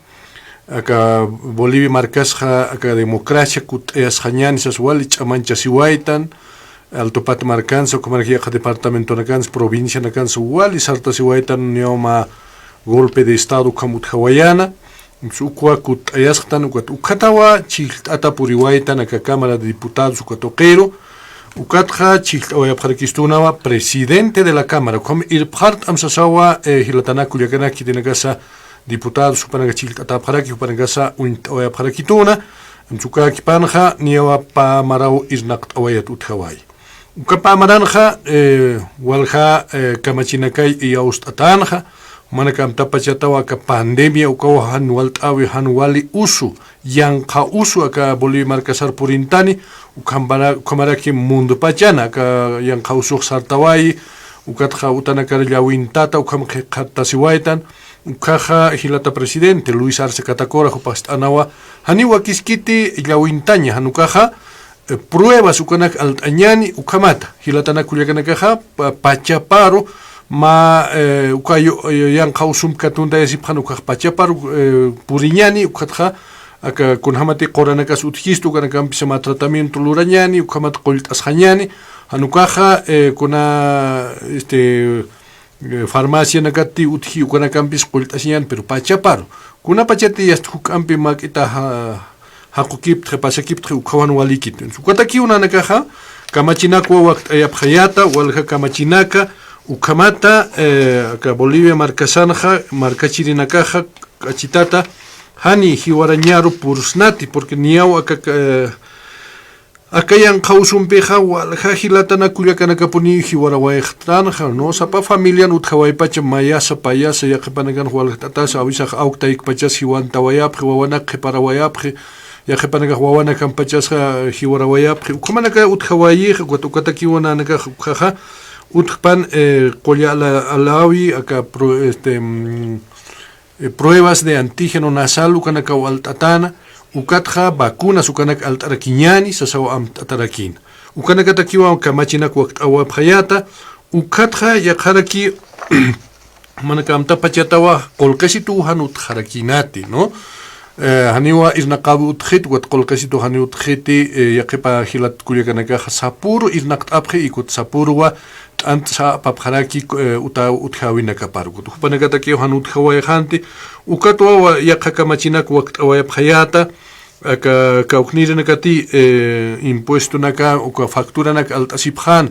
aka Bolivia markasxa aka democracia kutt'ayasxañäni sas wali ch'amanchasiwaytan, Alto Pata markansa, ukhamaraki yaqha departamentonakansa, provincianakansa wali sartasiwaytan, niyaw mä golpe de estado ukham utjawayäna, ukwa kutt'ayasxtan, ukat ukhatawa chhijllt'ata puriwaytan aka Cámara de Diputados uka tuqiru, ukatxa chhijllt'awayapxarakistwa presidente de la Cámara, ukham irpxart'am sasawa, eh, jilatanak kullakanak khitinakasa diputados, jupanaka chhijllt'atäpxaraki, jupanakasa uñt'awayapxarakitwa, ukhakipanxa niyawa pä maraw irnaqt'awayat utjawayi. Uka pä maranxa, eh, walja, eh, kamachinakay iyawst'atänxa, jumanaka amtapachatawa aka pandemia ukawa jan walt'äwi, jan wali usu, yanqha usu aka Bolivia markasar purintani, ukhampara-, ukhamaraki mundupachana aka yanqha usux sartawayi, ukatxa utanakar llawintata ukham qhiqatasiwaytan, ukhaxa jilata presidente Luis Arce Catacora jupax ist'anawa, janiw wakiskiti llawintaña, jan ukaxa, eh, pruebas ukanak alt'añäni, ukhamata, jilatanak kullakanakaxa, pa-, pachaparu, mä, eh, uka yo-, yo-, yanqha usump katuntayasipxan ukax pachaparu, eh, puriñäni, ukatxa, aka kunjamati quranakas utjistu, ukanakampisa mä tratamiento lurañäni, ukhamat qullt'asxañäni, jan ukaxa, eh, kuna, este, eh, farmacianakati utji ukanakampis qullt'asiñäni, pero pachaparu. Kunapachati yast juk'ampi mak'ita ja-, jaqukiptxi, pasakiptxi, ukhawan walikiti. Ukatakiw nanakaxa, kamachinakwa wakt'ayapxayäta, walja kamachinaka, ukhamata, eh, aka Bolivia markasanxa, markachirinakaxa, k'achitata, jani jiwarañaru pursnati, porque niyaw aka, eh, aka yanqha usumpixa, walja jilatanak kullakanakapuniw jiwarawayxtanxa, ¿no? Sapa familian utjawaypacha mayasa, payasa, yaqhipanakanx waljt'atasa, awisax awk taykpachas jiwantawayapxi, wawanak qhiparawayapxi, yaqhipanakax wawanakampachasxa jiwarawayapxi, ukhamanaka utjawayixa, ukat ukatakiw nanakax ukhaxa, utjpan, eh, qulla ala-, alawi, aka pro-, este, mm, eh, pruebas de antígeno nasal ukanakaw alt'atäna, ukatxa vacunas ukanak alt'arakiñäni, sasaw amt'atarakïna. Ukanakatakiwa kamachinak wakt'awapxayäta, ukatxa yaqharaki Jumanaka amtapachatawa qullqisituw jan utjarakïnati, ¿no? Eh, janiwa irnaqawi utjiti, ukat qullqisitu janiw utjiti, eh, yaqhipa jilat kullakanakaxa sapüru irnaqt'apxi, y ukat sapüruwa t'antsa apapxaraki, eh, uta utjäwinakaparu. Ukat jupanakatakiw jan utjawayxanti, ukatwa yaqha kamachinak wakt'awayapxayäta, aka kawknirinakati, eh, impuestonaka, uka facturanak alt'asipxän,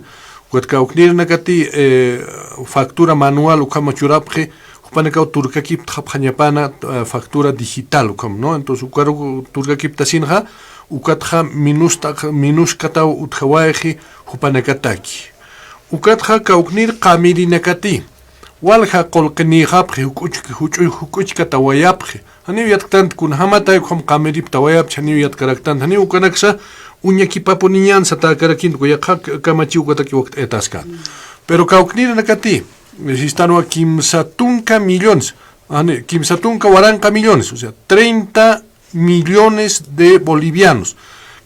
ukat kawknirinakati, eh, factura manual ukhama churapxi, jupanakaw turkakiptxapxañapana, eh, factura digital ukham, ¿no? Entonces, ukaru turkakiptasinxa, ukatxa minusta-, minuskataw utjawayxi jupanakataki. Ukatxa kawknir qamirinakati, walja qullqinïxapxi, juk'uch-, juch'uy-, juk'uchkatawayapxi. Janiw yatktanti kunjämatay ukham qamiriptawayapchi, janiw yatkaraktanti, janiw ukanaksa uñakipapuniñän satäkarakïnti, uka yaqha k-, kamachiw ukataki wakt'ayatäskän. Pero kawknirinakati, sistanwa kimsa tunka millones, jani, kimsa tunka waranqa millones, o sea, treinta millones de bolivianos.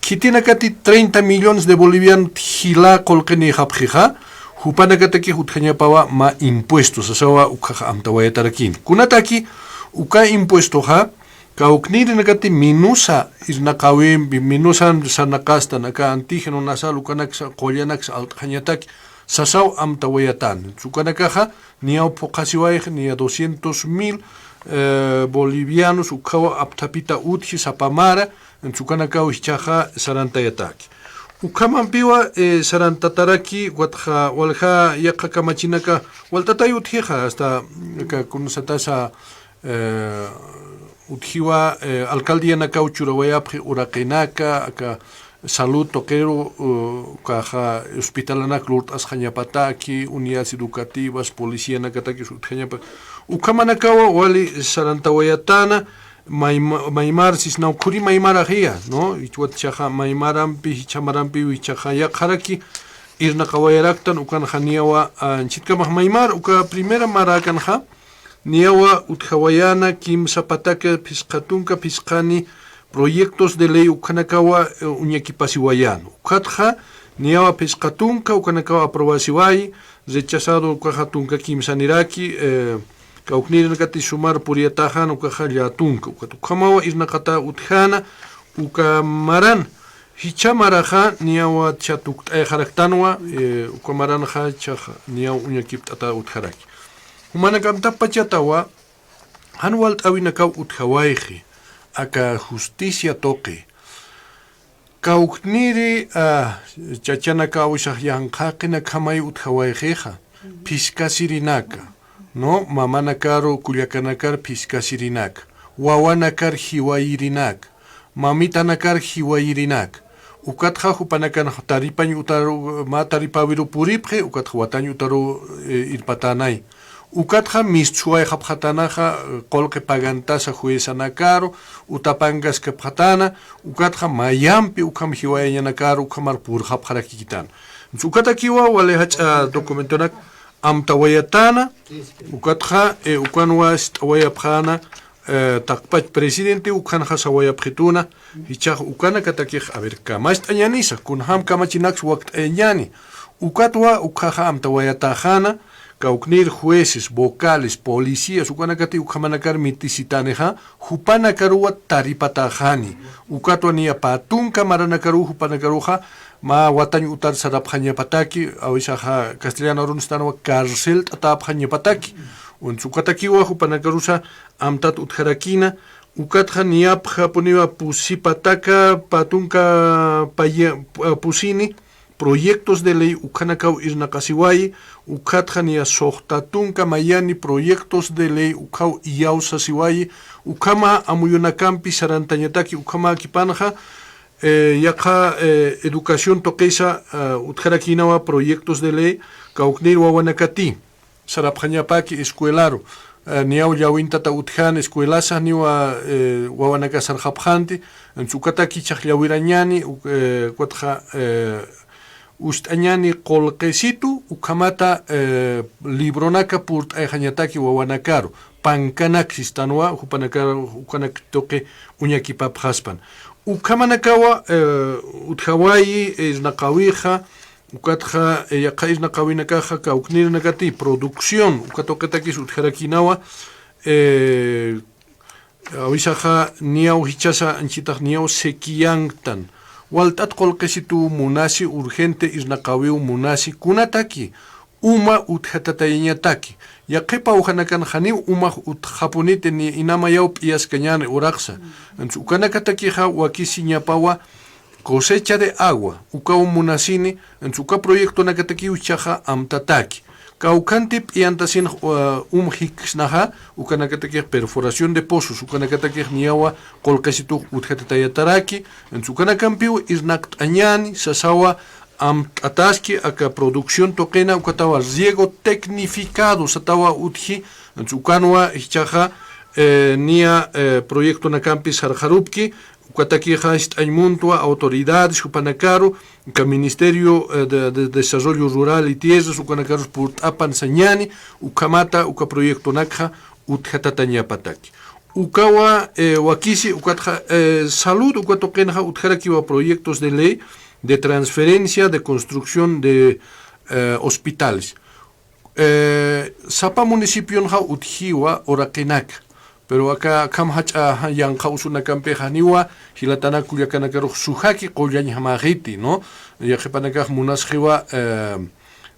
Khitinakati treinta millones de bolivianos jila qullqinïxapxixa, jupanakataki utjañapawa mä impuesto, sasawa ukhaxa amtawayatarakïnti. Kunataki uka impuestoxa, kawknirinakati minusa irnaqawimpi, minusan sarnaqastan, aka antígeno nasal ukanaksa, qullanaksa alt'xañataki, sasaw amtawayatän. Ukanakaxa, niyaw phuqhasiwayxi, niya doscientos mil, eh, bolivianos, ukhawa apthapita utji sapa mara, entonces ukanakaw jichhaxa sarantayataki. Ukhamampiwa, eh, sarantataraki, ukatxa walja yaqha kamachinaka, walt'atay utjixa, hasta, mm, aka kunasatasa, eh, utjiwa, eh, alcaldianakaw churawayapxi uraqinaka, aka salud tuqiru, uh, ukaxa hospitalanak lurt'asxañapataki, unidades educativas, policianakatakiw utjañapa. Ukhamanakawa wali sarantawayatäna, mayma-, maymar sisnaw khuri maymaraxiya, ¿no? Jichwat jichhaxa maymarampi, jichha marampi, jichhaxa yaqharaki irnaqawayaraktan, ukanxa niyawa, ah, anchitkamax maymar, uka primera maräkanxa, niyawa utjawayäna kimsa pataka phisqa tunka phisqani proyectos de ley ukhanakawa, eh, uñakipasiwayän. Ukatxa niyawa phisqa tunka ukhanakawa aprobasiwayi, rechazado ukaxa tunka kimsaniraki, eh, kawknirinakati sumar puriyatäxän ukaxa llätunka. Ukat ukhamawa irnaqata utjäna, uka maran, jichha maraxa niyawa jichha tukt'ayxaraktanwa, eh, uka maranxa jichhaxa niyaw uñakipt'ata utjaraki. Jumanakampachatawa, jan walt'äwinakaw utjawayxi, aka justicia tuqi. Kawkniri, ah, chachanakaw isax yanqhaqinakjamay utjawayxixa, phiskasirinaka, ¿no? Mamanakaru, kullakanakar phiskasirinaka, wawanakar jiwayirinak, mamitanakar jiwayirinak. Ukatxa jupanakan taripañ utaru, mä taripäwiru puripxi, ukatxa watañ utaru, eh, irpatänay. Ukatxa mistsuwayxapxatänaxa, eh, qullqi pagantasa juezanakaru, utapankaskapxatäna, ukatxa mayampi ukham jiwayañanakaru, ukhamar purxapxarakikitän. Ukatakiwa wali jach'a documentonak amtawayatäna, ukatxa, eh, ukanwa sit'awayapxäna, eh, taqpach presidente ukhanxa sawayapxituna, jichhax ukanakatakix, a ver, kamacht'añänisa, kunjam kamachinaks wakt'ayañäni, ukatwa ukhaxa amtawayatäxäna, kawknir jueces, vocales, policías, ukanakati ukhamanakar mitisitänixa, jupanakaruwa taripatäxani, ukatwa niya pä tunka maranakaruw jupanakaruxa, mä watañ utar sarapxañapataki, awisaxa castellano arunstanwa carcelt'atäpxañapataki, untsa ukatakiwa jupanakarusa amtat utjarakïna, ukatxa niyapxapuniwa pusi pataka pä tunka paya-, pu-, pusini, proyectos de ley ukhanakaw irnaqasiwayi, ukatxa niya suxta tunka mayani proyectos de ley ukhaw iyawsasiwayi, ukhama amuyunakampi sarantañataki, ukhamakipanxa, eh, yaqha, eh, educación tuqisa, ah, utjarakïnawa proyectos de ley, kawknir wawanakati sarapxañapaki escuelaru, eh, niyaw llawintata utjäna escuelasa, niwa, eh, wawanaka sarxapxänti, entonces ukataki jichhax llawirañäni, uk-, eh, ukatxa, eh, ucht'añäni qullqisitu, ukhamata, eh, libronaka purt'ayxañataki wawanakaru, pankanak sistanwa, jupanakar, ukanak tuqi uñakipapxaspan. Ukhamanakawa, eh, utjawayi, eh, irnaqawixa, Ukatxa, eh, yaqha irnaqäwinakaxa kawknirinakati producción uka tuqitakis utjarakïnawa, eh, awisaxa niyaw jichhasa anchitax niyaw sequianktan. Walt'at qullqisituw munasi, urgente irnaqäwiw munasi, kunataki uma utjatatayañataki. Yaqhipa awjanakan janiw umax utjxapuniti ni inamayaw p'iyaskañäni uraqsa. Entonces ukanakatakixa wakisiñapawa cosecha de agua, ukaw munasini, entonces uka proyectonakatakiw jichhaxa amtataki. Kawkhanti p'iyantasinx, uh, um jiksnaxa, ukanakatakix perforación de pozos, ukanakatakix niyawa qullqisitux utjatatayataraki, entonces ukanakampiw irnaqt'añäni, sasawa amt'ataski aka producción tuqina, ukatawa riego tecnificado satawa utji, entonces ukanwa jichhaxa, eh, niya, eh, proyectonakampi sarxarupki, ukatakixa jist'añ muntwa autoridades jupanakaru, uka Ministerio, eh, de, de Desarrollo Rural y Tierras, ukanakarus purt'apan sañäni, ukhamata uka proyectonakxa utjatatañapataki. Ukawa, eh, wakisi, ukatxa, eh, salud, uka tuqinxa utjarakiwa proyectos de ley de transferencia de construcción de, eh, hospitales. Eh, sapa municipionxa utjiwa uraqinaka. Pero aka akham jach'a yanqha usunakampixa janiwa, jilatanak kullakanakarux sujaki qullañjamäxiti, ¿no? Yaqhipanakax munasxiwa, eh,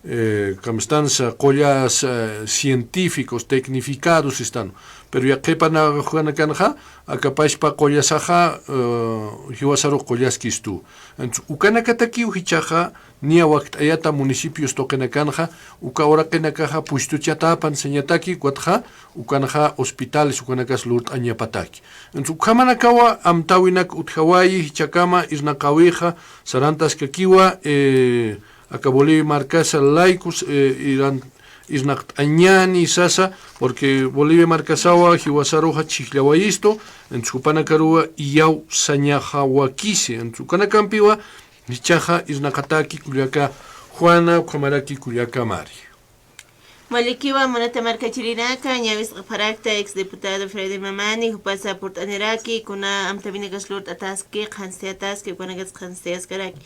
eh, kamstansa qullas, eh, científicos, tecnificados están. Pero yaqhipanakaxa, aka pachpa qullasaxa, eh, jiwasarux qullaskistu. Entonces, ukanakatakiw jichhaxa, niya wakt'ayata municipios tuqinakanxa, uka uraqinakaxa puestochatapan sañataki, ukatxa, ukanxa hospitales, ukanakas lurt'añapataki. Entonces, ukhamanakawa amtäwinak utjawayi, jichhakama irnaqäwixa, sarantaskakiwa, eh, aka Bolivia markasa laykus, eh, iran, irnaqt'añäni sasa, porque Bolivia markasawa jiwasaruxa chhijllawayistu, entonces, jupanakaruwa iyaw sañaxa wakisi, entonces, ukanakampiwa, jichhaxa irnaqataki kullaka Juana, ukhamaraki kullaka Mari. Walikiwa, munata markachirinaka, ñäwis q'apharakta ex diputado Freddy Mamani, jupasa purt'aniraki, kuna amtäwinakas lurt'ataski, qhanstayataski, ukanakatsa qhanstayaskaraki.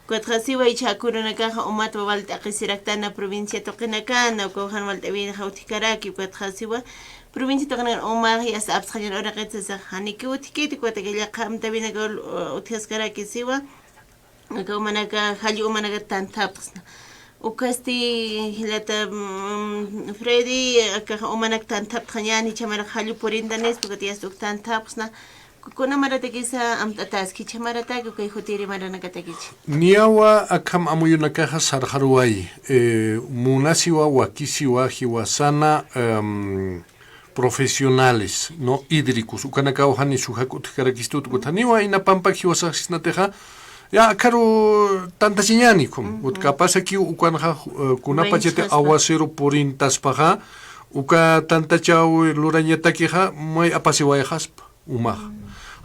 Ukatxa siwa jichha kurunakaxa umatwa walt'aqisiraktana provincia tuqinakana, ukaw jan walt'äwinxa utjkaraki, ukatxa siwa provincia tuqinakan umax yasta apsxañan uraqit sasa, janiki utjkiti, ukataki yaqha amtäwinakaw, uh, utjaskaraki siwa. Aka umanaka, jallu umanaka tanthapxsna. Ukasti jilata, mm, Freddy, aka umanak tanthapxañäni, jichha marak jallu purintanis, ukat yasta uk tanthapxsna. Ku-, kuna maratakisa amt'ataski, jichha maratak, ukay jutiri maranakatakichi. Niyawa akham amuyunakaxa sarxaruwayi, eh, munasiwa, wakisiwa, jiwasana, em, profesionales, ¿no? Hídricos, ukanakaw jani sujak utjkarakistu, ukat janiwa ina pampak jiwasaxsnatixa, ya, akharu tantachiñäni, ukham. Ujú. Ukat kapasakiw ukanxa, eh, kunapachati aguacero purintaspaxa, uka tantachaw lurañatakixa, may apasiwayxaspa umaxa. Mm.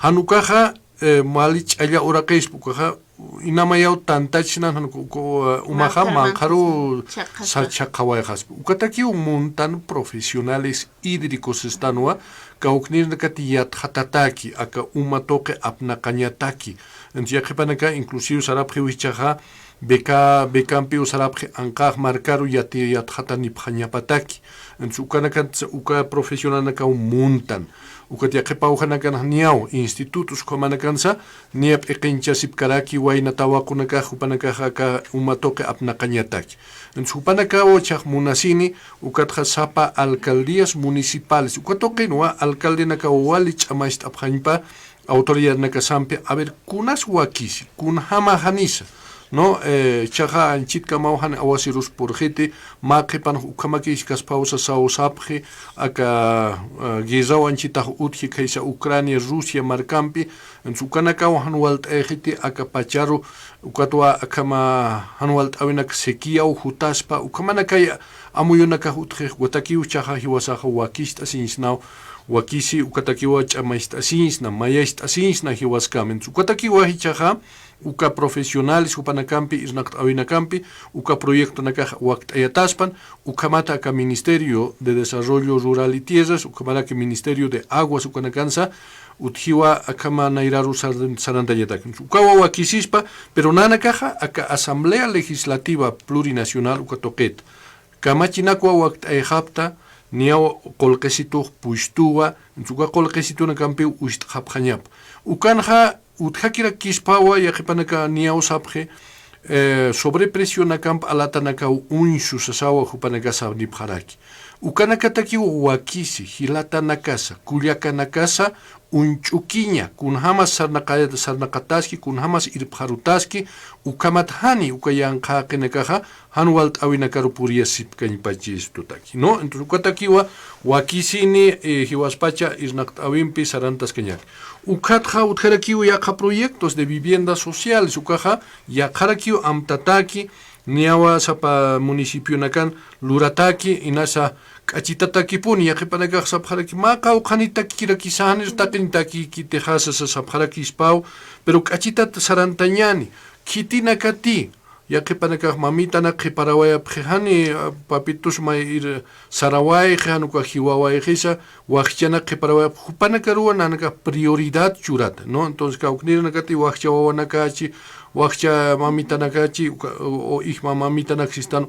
Jan ukaxa, eh, mali ch'alla uraqispa, ukaxa, inamayaw tantachsna, jan ku-, ku-, eh, umaxa manqharu manqharu sa-, chhaqhawayxaspa. Ukatakiw muntan profesionales hídricos estanwa, kawknirnakati yatxatataki, aka uma tuqi apnaqañataki. Entonces, yaqhipanaka inclusive sarapxiw jichhaxa, beca, becampiw sarapxi anqax markaru yati-, yatxatanipxañapataki. Entonces, ukanakatsa, uka profesionalnakaw muntan. Ukat yaqhipa awjanakanxa niyaw, institutos ukhamanakansa, niya p'iqinchasipkaraki wayna tawaqunakax, jupanakax aka uma tuqi apnaqañataki. Entonces, jupanakaw jichhax munasini, ukatxa sapa alcaldías municipales. Uka tuqinwa alcaldenakaw wali ch'amacht'apxañpa, autoridadnakasampi, a ver, kunas wakisi, kunjama janisa, ¿no? Eh, jichhaxa anchitkamaw jan aguaceros purxiti, mä qhipanx ukhamakïchkaspawsa sawsapxi, aka, eh, guerraw anchitax utji khaysa Ucrania, Rusia markampi, entonces ukanakaw jan walt'ayxiti aka pacharu, ukatwa akhama jan walt'äwinak sequiaw jutaspa, ukhamanakay amuyunakax utjix, ukatakiw jichhaxa jiwasaxa wakist'asiñsnaw, Wakisi ukatakiwa ch'amacht'asiñsna, mayacht'asiñsna jiwaskama. Entonces, ukatakiwa jichhaxa, uka profesionales jupanakampi, irnaqt'äwinakampi, uka proyectonakax wakt'ayataspan, ukhamata aka Ministerio de Desarrollo Rural y Tierras, ukhamaraki Ministerio de Aguas, ukanakansa, utjiwa akhama nayraru sar-, sarantañataki. Ukawa wakisispa, pero nanakaxa aka Asamblea Legislativa Plurinacional uka tuqit. Kamachinakwa wakt'ayxapta, niyaw qullqisitux pushtuwa, uka qullqisitunakampiw ucht'xapxañapa. Ukanxa utjakirakispawa, yaqhipanaka niyaw sapxi, eh, sobrepresionakamp alatanakaw uñsu sasawa jupanakasa nipxaraki. Ukanakatakiw wakisi, jilatanakasa, kullakanakasa, uñch'ukiña, kunjamas sarnaqa-, sarnaqataski, kunjamas irpxarutaski, ukhamat jani uka yanqhaqinakaxa, jan walt'äwinakaru puriyasipkañpachi istutaki, ¿no? Entonces, ukatakiwa wakisini, eh, jiwaspacha irnaqt'äwimpi sarantaskañaki. Ukhatxa utjarakiw yaqha proyectos de viviendas sociales, ukaxa yaqharakiw amtataki, niyawa sapa municipionakan lurataki, inasa k'achitatakipuni, yaqhipanakax sapxaraki, mä qawqhanitakirakisa, janir taqinitakikitixa sasa sapxarakispaw, pero k'achitat sarantañani, khitinakati, yaqhipanakax mamitanak qhiparawayapxi, jani, ah, papitus may ir sarawayxi, jan uka jiwawayxisa, wakchanak qhiparawayapxi, jupanakaruwa nanakax prioridad churata, ¿no? Entonces, kawknirinakati wakcha wawanakachi, wakcha mamitanakachi, uka, o, o ijma mamitanak sistan,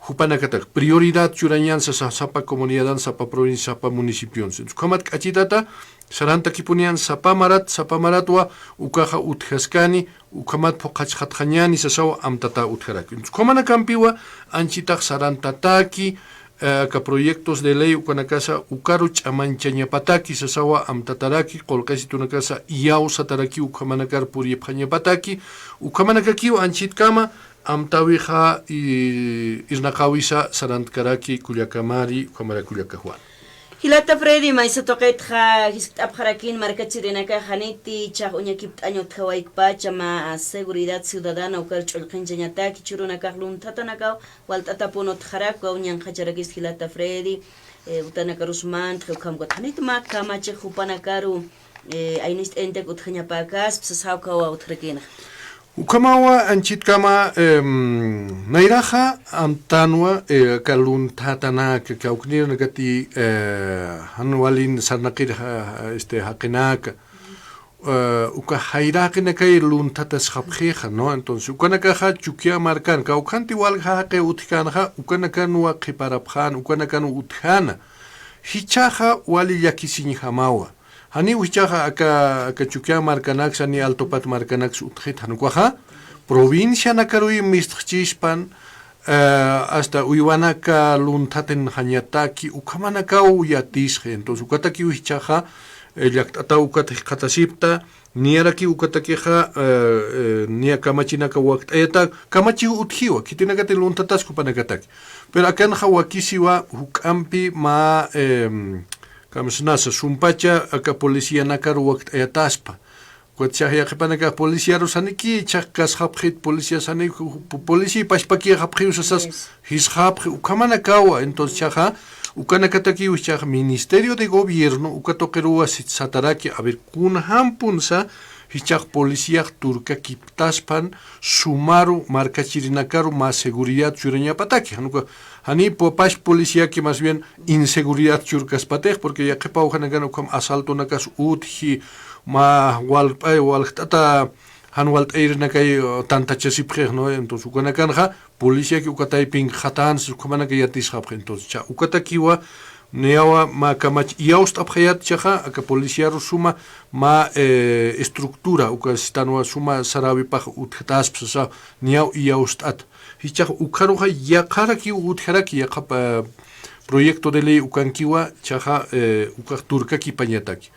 jupanakatak prioridad churañan sasa, sapa comunidadan, sapa provincia, sapa municipion. Entonces, ukhamat k'achitata, sarantakipuniyan sapa marat, sapa maratwa, ukaxa utjaskani, ukhamat phuqhachxatxañani sasaw amtata utjaraki. Ukhamanakampiwa anchitax sarantataki, eh, aka proyectos de ley ukanakasa ukaru ch'amanchañapataki sasawa amtataraki, qullqisitunakasa iyawsatarakiw ukhamanakar puripxañapataki, ukhamanakakiw anchitkama amtäwixa i-, irnaqäwisa sarantkaraki kullakamari, ukhamara kullaka Juan. Jilata Freddy, maysa tuqitxa jiskt'apxarakin markachirinakax janiti chax uñakipt'añ utjawaykpacha mä seguridad ciudadana ukar ch'ullqinchañataki churunakax lunthatanakaw walt'atapun utjarakwa, uñanqacharakis jilata Freddy, eh, utanakarus mantxi ukham ukat janit mä kamachix jupanakaru, eh, aynist'añtak utjañapäkaspa sas jawkawa utjarakinxa. Ukhamawa anchitkama, em, nayraxa amtanwa, eh, aka lunthatanaka, kawknirinakati, eh, jan walin sarnaqir ja-, ja-, este, jaqinaka. Eh, uka jayräqinakay lunthatasxapxixa, ¿no? Entonces, ukanakaxa Chukiyaw markan, kawkhanti walja jaqi utjkänxa, ukanakanwa qhiparapxän, ukanakanwa utjäna. Jichhaxa wali llakisiñjamawa. Janiw jichhaxa aka, aka Chukiyaw markanaksa, ni Altopat markanaksa utjxit, jan ukaxa, provincianakaruy mistxchispan, eh, hasta uywanaka lunthatinxañataki, ukhamanakaw yatisxi. Entonces, ukatakiw jichhaxa, eh, llakt'ataw ukat jikxatasipta, niyarakiw ukatakixa, eh, eh, niya kamachinaka wakt'ayatak, kamachiw utjiwa, khitinakati lunthatas jupanakataki. Pero akanxa wakisiwa juk'ampi mä, em, kamsnasa, sumpacha aka policianakar wakt'ayataspa. Ukat chax yaqhipanakax policiaru saniki, chax kasxapxit policía sani, ju-, ju-, policía pachpakiyxapxiw sasas, jisxapxi, ukhamanakawa, entonces chaxa, ukanakatakiw chax Ministerio de Gobierno, uka tuqiruwa sit-, sataraki, a ver, kunjampunsa, jichhax policiax turkakiptaspan, sumaru, markachirinakaru, mä seguridad churañapataki, jan uka, jani pu-, pax policiaki más bien inseguridad churkaspatix, porque yaqhipaw janakan ukham asaltonakas utji, mä walp'ay, waljt'ata, jan walt'ayirinakay, uh, tantachasipxix, ¿no? Entonces, ukanakanxa, policiaki uka taypinkxatän, ukhamanaka yatisxapxi. Entonces, cha, ukatakiwa, niyawa mä kamach iyawst'apxayät chaxa, aka policiaru suma, mä, eh, estructura, uka sistanwa suma saräwipax utjtaspa sasa, niyaw iyawst'at. Jichhax ukharuxa yaqharakiw utjaraki, yaqha, eh, proyecto de ley ukankiwa, chaxa, eh, ukax turkakipañataki.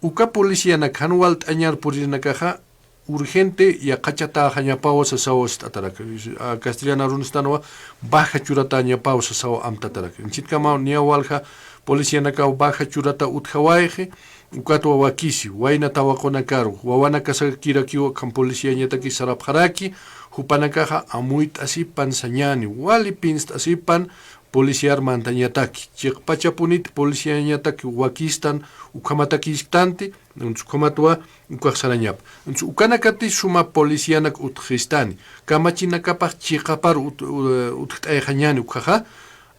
Uka policianak jan walt'añar puririnakaxa, urgente yaqhachatäxañapawa sasaw ist'atarak. A, castellano arunstanwa baja churatäñapaw sasaw amtatarak. Anchitkamaw niya walja policianakaw baja churata utjawayxi, ukatwa wakisi, wayna tawaqunakaru, wawanakasakirakiw akham policiañataki sarapxaraki, jupanakaxa amuyt'asipan sañäni, wali pinst'asipan, policiar mantañataki. Chiqpachapunit policiañataki wakistan, ukhamatakisktanti, entonces ukhamatwa ukax sarañapa. Entonces ukanakati suma policianak utjistani. Kamachinakapax chiqapar ut-, u-, utjt'ayxañani ukhaxa,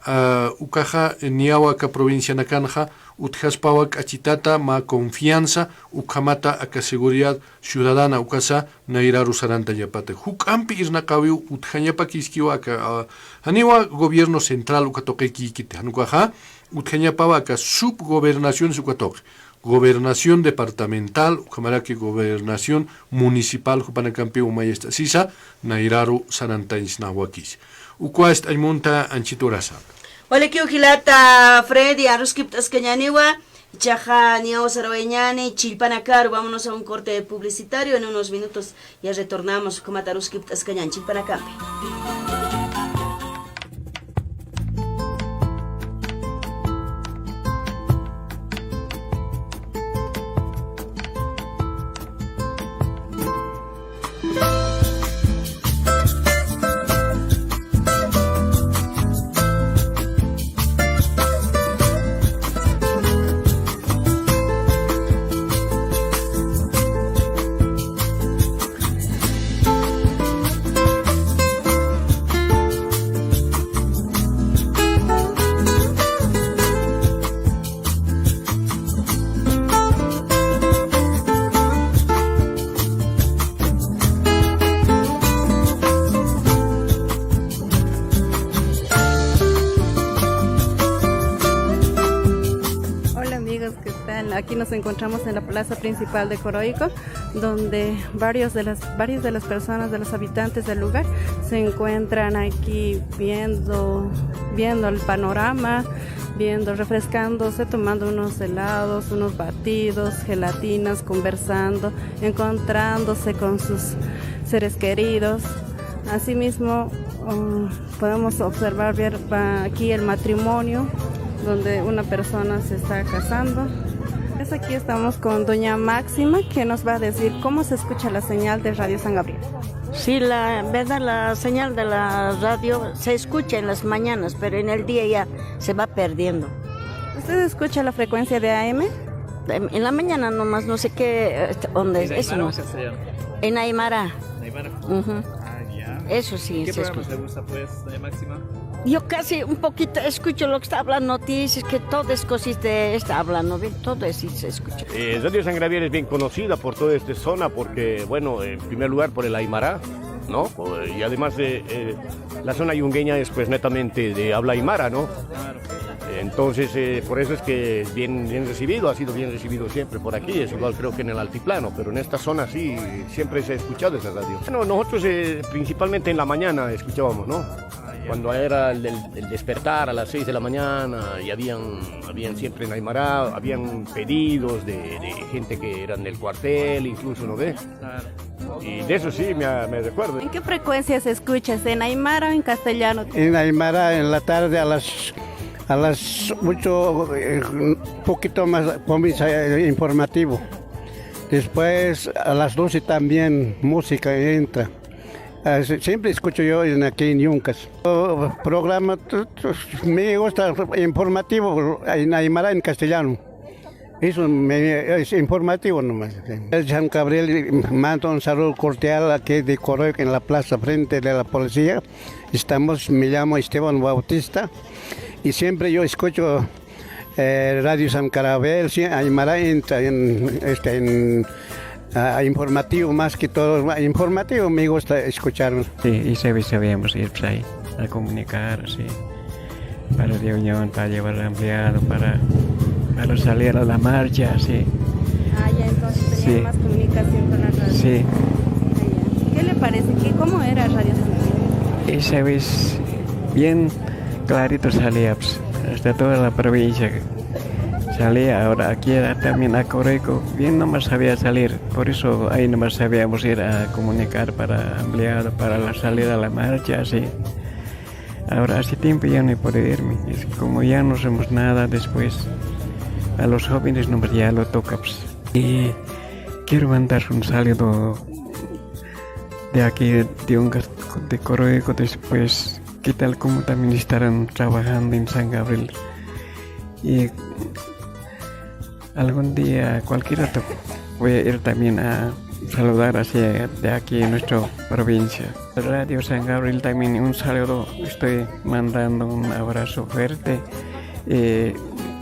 ah, ukaxa niyawa aka provincianakanxa utjaspawa k'achitata mä confianza, ukhamata aka seguridad ciudadana ukasa nayraru sarantañapata. Juk'ampi irnaqawiw utjañapakiskiwa aka, ah, janiwa gobierno central uka tuqikïkiti, jan ukaxa utjañapawa aka subgobernaciones uka tuqi. Gobernación departamental, ukhamaraki gobernación municipal, jupanakampiw mayast'asisa, nayraru sarantañsnawakis. Ukwa ist'añ munta anchhit urasa. Walikiw jilata Freddy, aruskipt'askañäniwa, ichaxa niyaw sarawayañäni, chillpanakaru, vámonos a un corte publicitario, en unos minutos ya retornamos, ukhamat aruskipt'askañäni, chillpanakampi. Hola amigos, ¿qué tal? Aquí nos encontramos en la plaza principal de Coroico, donde varios de las, varias de las personas, de los habitantes del lugar, se encuentran aquí viendo, viendo el panorama, viendo, refrescándose, tomando unos helados, unos batidos, gelatinas, conversando, encontrándose con sus seres queridos. Asimismo, um, podemos observar, ver, va aquí el matrimonio, donde una persona se está casando. Pues aquí estamos con doña Máxima, que nos va a decir cómo se escucha la señal de Radio San Gabriel. Sí, la verdad, la señal de la radio se escucha en las mañanas, pero en el día ya se va perdiendo. ¿Usted escucha la frecuencia de A M? En, en la mañana nomás, no sé qué, este, onda es, eso no. ¿En aymara o en castellano? En aymara. ¿En aymara? Ujú. Ah, ya. Eso sí, ¿qué se programas escucha. Le gusta, pues, doña Máxima? Yo casi un poquito escucho lo que está hablando, noticias, que todo es cosita, está hablando, ¿ve? Todo eso se escucha. Eh, Radio San Gabriel es bien conocida por toda esta zona porque, bueno, en primer lugar por el aymara, ¿no? O, y además de, eh, la zona yungueña es, pues, netamente de habla aymara, ¿no? Claro. Entonces, eh, por eso es que es bien, bien recibido, ha sido bien recibido siempre por aquí, es igual creo que en el altiplano, pero en esta zona sí, siempre se ha escuchado esa radio. Bueno, nosotros, eh, principalmente en la mañana escuchábamos, ¿no? Ah, ya. Cuando era el, el, el despertar a las seis de la mañana y habían, habían siempre en aymara, habían pedidos de, de gente que eran del cuartel, incluso, ¿no ve? Claro. Y de eso sí me, me recuerdo. ¿En qué frecuencia se escucha? ¿En aymara o en castellano? En aymara, en la tarde a las, a las ocho, eh, poquito más comienza el informativo. Después, a las doce también música entra. Ah, sí, siempre escucho yo en, aquí en Yuncas. Oh, programa, tu, tu, me gusta informativo en aymara, en castellano. Eso me, es informativo nomás. El San Gabriel manda un saludo cordial aquí de Coroico en la plaza frente de la policía. Estamos, me llamo Esteban Bautista y siempre yo escucho, eh, Radio San Gabriel, sí, aymara en, en, este, en, ah, informativo más que todo, informativo me gusta escuchar. Sí, y se, sabíamos ir, pues, ahí, a comunicar, sí. Para reunión, para llevar al empleado, para, para salir a la marcha, sí. Ah, ya entonces tenían, sí, más comunicación con la radio. Sí. Ah, ya. ¿Qué le parece? ¿Qué, cómo era Radio San Gabriel? Esa vez bien clarito salía, pues, hasta toda la provincia salía. Ahora aquí era también a Coroico, bien nomás sabía salir. Por eso ahí nomás sabíamos ir a comunicar para empleado, para la salida a la marcha, sí. Ahora hace tiempo ya no he podido irme. Es que como ya no hacemos nada después, a los jóvenes nomás ya lo toca, pues. Y quiero mandar un saludo de aquí, de un gas-, de Coroico, después ¿Qué tal? ¿Cómo también estarán trabajando en San Gabriel? Y algún día, cualquier rato, voy a ir también a saludar hacia de aquí en nuestra provincia. Radio San Gabriel también un saludo, estoy mandando un abrazo fuerte. Eh,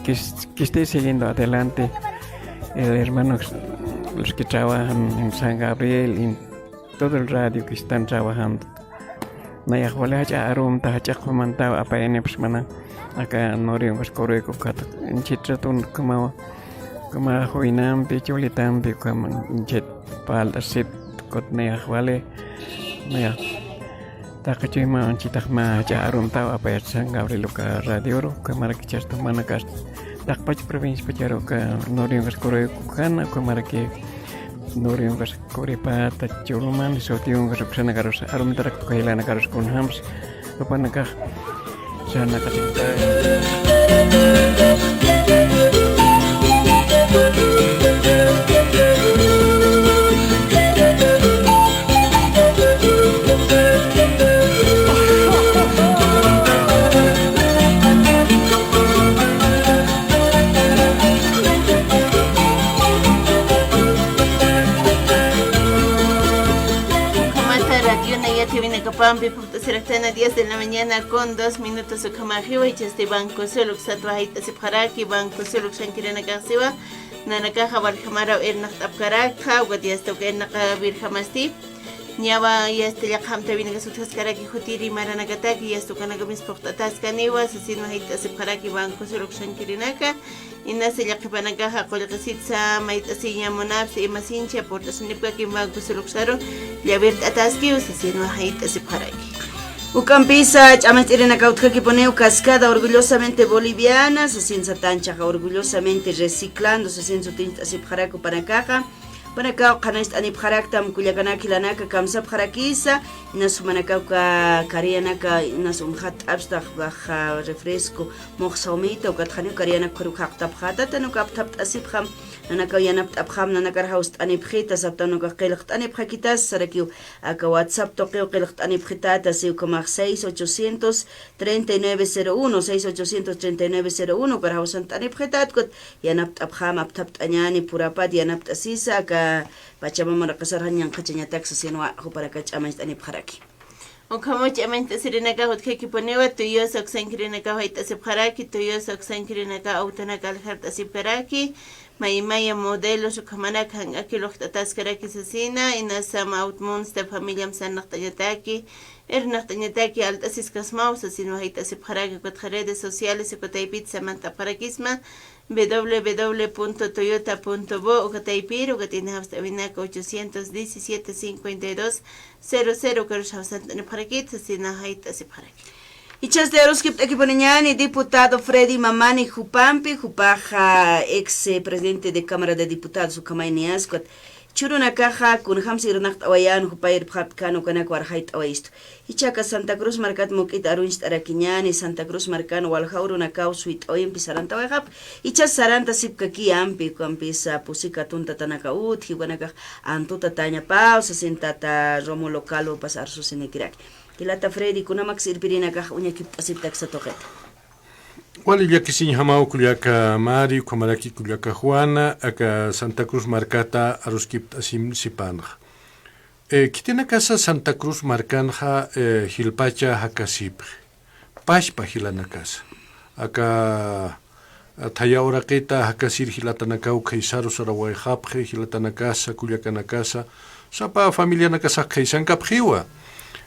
que, es- que esté siguiendo adelante el hermano, los que trabajan en San Gabriel, en todo el radio que están trabajando. Nayax wali jach'a arumta jach'a qhumantaw apayanipxsmana. Aka Norion Vasco Rueco kat inchit ratun kamawa. Kama juinampi, chulitampi, kama inchit palta sip kot nayax wali. Nayax taqi chuyma inchitax mä jach'a arumtaw apayat San Gabriel uka radioru, kamarak chasta manakas. Taqpach provincia pacharu uka Norion Vasco Rueco kana, kamaraki Norion Vasco Kuripata, Chulman, Sotiunga, Ruksana Karus, Arumtarak, Kailana Karus, Kunhams, Rupanaka, Sana Katikta. Ukhamata radiona yathiwinakapampi phuqt'asiraktana diez de la mañana con dos minutos ukhamaxiwa, ichasti Banco Suluk satwa jayt'asipxaraki, Banco Suluk sankirinakaxsiwa, nanakaxa walkhamaraw irnaqt'apkaraktxa, ukat yasta uka irnaqawirjamasti, ñawa yasta llaqhamtawinakas utjaskaraki jutiri maranakataki, yasta ukanakamis phuqt'ataskaniwa, sasinwa jayt'asipxaraki Banco Suluk sankirinaka, Inasa llaqhipanakaxa qullqisitsa mayt'asiña munapsa imasincha purt'asinipkakim Banco Suluksaru llawirt'ataskiw sasinwa jayt'asipxaraki. Ukampisa ch'amacht'irinaka utjakipuniw Cascada orgullosamente boliviana, sasin satanchaxa orgullosamente reciclando, sasin sutiñcht'asipxaraku panakaxa. Panakaw qhanañcht'anipxaraktam kullakanak jilanaka kamsapxarakisa, inas jumanakaw ka kariyanaka inas umxatt'apstax baja refresco, muxsawmita, ukat janiw kariyanak khurukxaqtapxätata, nuka apthapt'asipxam, nanakaw yanapt'apxam, nanakar jawst'anipxita, saptan ukax qillqt'anipxakitas, sarakiw aka WhatsApp tuqiw qillqt'anipxitata, siw ukhamax seis ochocientos treinta y nueve cero uno, seis ochocientos treinta y nueve cero uno, ukar jawsant'anipxitat, ukat yanapt'apxam, apthapt'añäni, purapat yanapt'asisa, aka Pachamama uraqisar jan ñanqhachañatak sasinwa jupanaka ch'amañcht'anipxaraki. Ukhamaw ch'amañcht'asirinakax utjakipuniwa, Toyota uksankirinakaw jayt'asipxaraki, Toyota uksankirinakaw awtanaka aljart'asipkaraki, maymaya modelos ukhamanak jank'aki luqt'ataskaraki sasina, inasam awt munsta familiam sarnaqt'añataki, irnaqt'añataki, alt'asiskasmaw sasinwa jayt'asipxaraki, ukatxa redes sociales uka taypit samant'apxarakisma, www punto toyota punto bo, uka taypir, uka tayna jawst'awinaka ochocientos diecisiete, cincuenta y dos, cero cero, ukarus jawsant'anipxarakit, sasina jayt'asipxaraki. Ichhasti aruskipt'akipuniñäni diputado Freddy Mamani jupampi, jupaxa ex, eh, presidente de Cámara de Diputados, ukhamay niyaskwat. Churunakaxa kunjams irnaqt'awayän, jupay irpxaptkan ukanak warxayt'awayistu. Jichhaka Santa Cruz markat muk'it aruncht'arakiñäni, Santa Cruz markan walja urunakaw suyt'awimpi sarantawayxapxi. Jichhas sarantasipkakiyampi, ukampisa pusi katuntatanaka utji, ukanakax antutatañapaw sasin tata Rómulo Calvo pas arsusinikiraki. Jilata Freddy, kunamaks irpirinakax uñakipt'asiptaksa tuqita. Wali llakisiñjamaw kullaka Mari, ukhamaraki kullaka Juana, aka Santa Cruz markata aruskipt'asim sipanxa. Eh, khitinakasa Santa Cruz markanxa, eh, jilpacha jakasipxi. Pachpa jilanakasa. Aka, ah, thaya uraqita jakasir jilatanakaw khaysaru sarawayxapxi, jilatanakasa, kullakanakasa, sapa familianakasax khaysankapxiwa.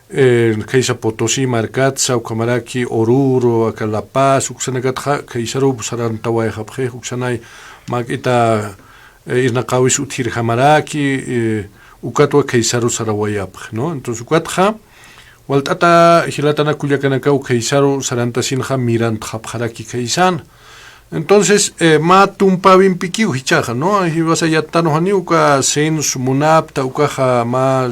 Eh, khaysa Potosí markatsa, ukhamaraki Oruro, aka La Paz, uksanakatxa khaysaruw sarantawayxapxi, uksanay mak'ita, eh, irnaqawis utjirjamaraki, eh, ukatwa khaysaru sarawayapxi, ¿no? Entonces, ukatxa, walt'ata jilatana kullakanakaw khaysaru sarantasinxa mirantxapxaraki khaysan. Entonces, eh, mä tumpawimpikiw jichhaxa, ¿no? Jiwasa yattanwa janiw uka censo munapta, ukaxa mä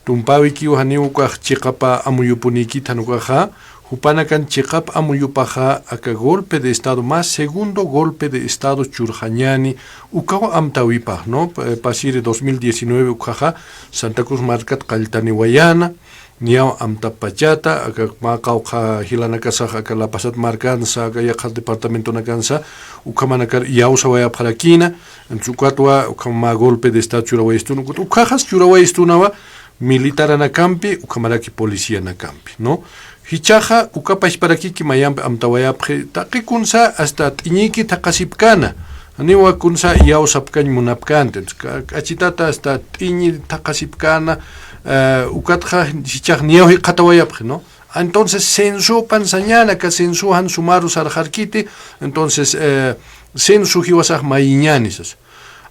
tumpawikiw janiw ukax chiqapa amuyupunïkit jan ukaxa, jupanakan chiqap amuyupaxa aka golpe de Estado, mä segundo golpe de Estado churxañäni, ukaw amtäwipax, ¿no? Pa-, pasiri dos mil diecinueve ukaxa Santa Cruz markat qalltaniwayäna, niyaw amtapachata, aka mä qawqha jilanakasax, aka La Pazat markansa, aka yaqha departamentonakansa, ukhamanakar iyawsawayapxarakïna, entonces ukatwa ukham mä golpe de estado churawayistun, ukat ukhaxas churawayistunwa militaranakampi, ukhamaraki policianakampi, ¿no? Jichhaxa uka pachparakiki mayampi amtawayapxi, taqi kunsa hasta t'iñiki thaqhasipkäna, janiwa kunsa iyawsapkañ munapkänti, entonces, ka-, k'achitata hasta t'iñi thaqhasipkäna, eh, ukatxa jichhax niyaw jikxatawayapxi, ¿no? Entonces, censopan sañäna, aka censo jan sumaru sarxarkiti, entonces, eh, censo jiwasax mayiñäni sasa.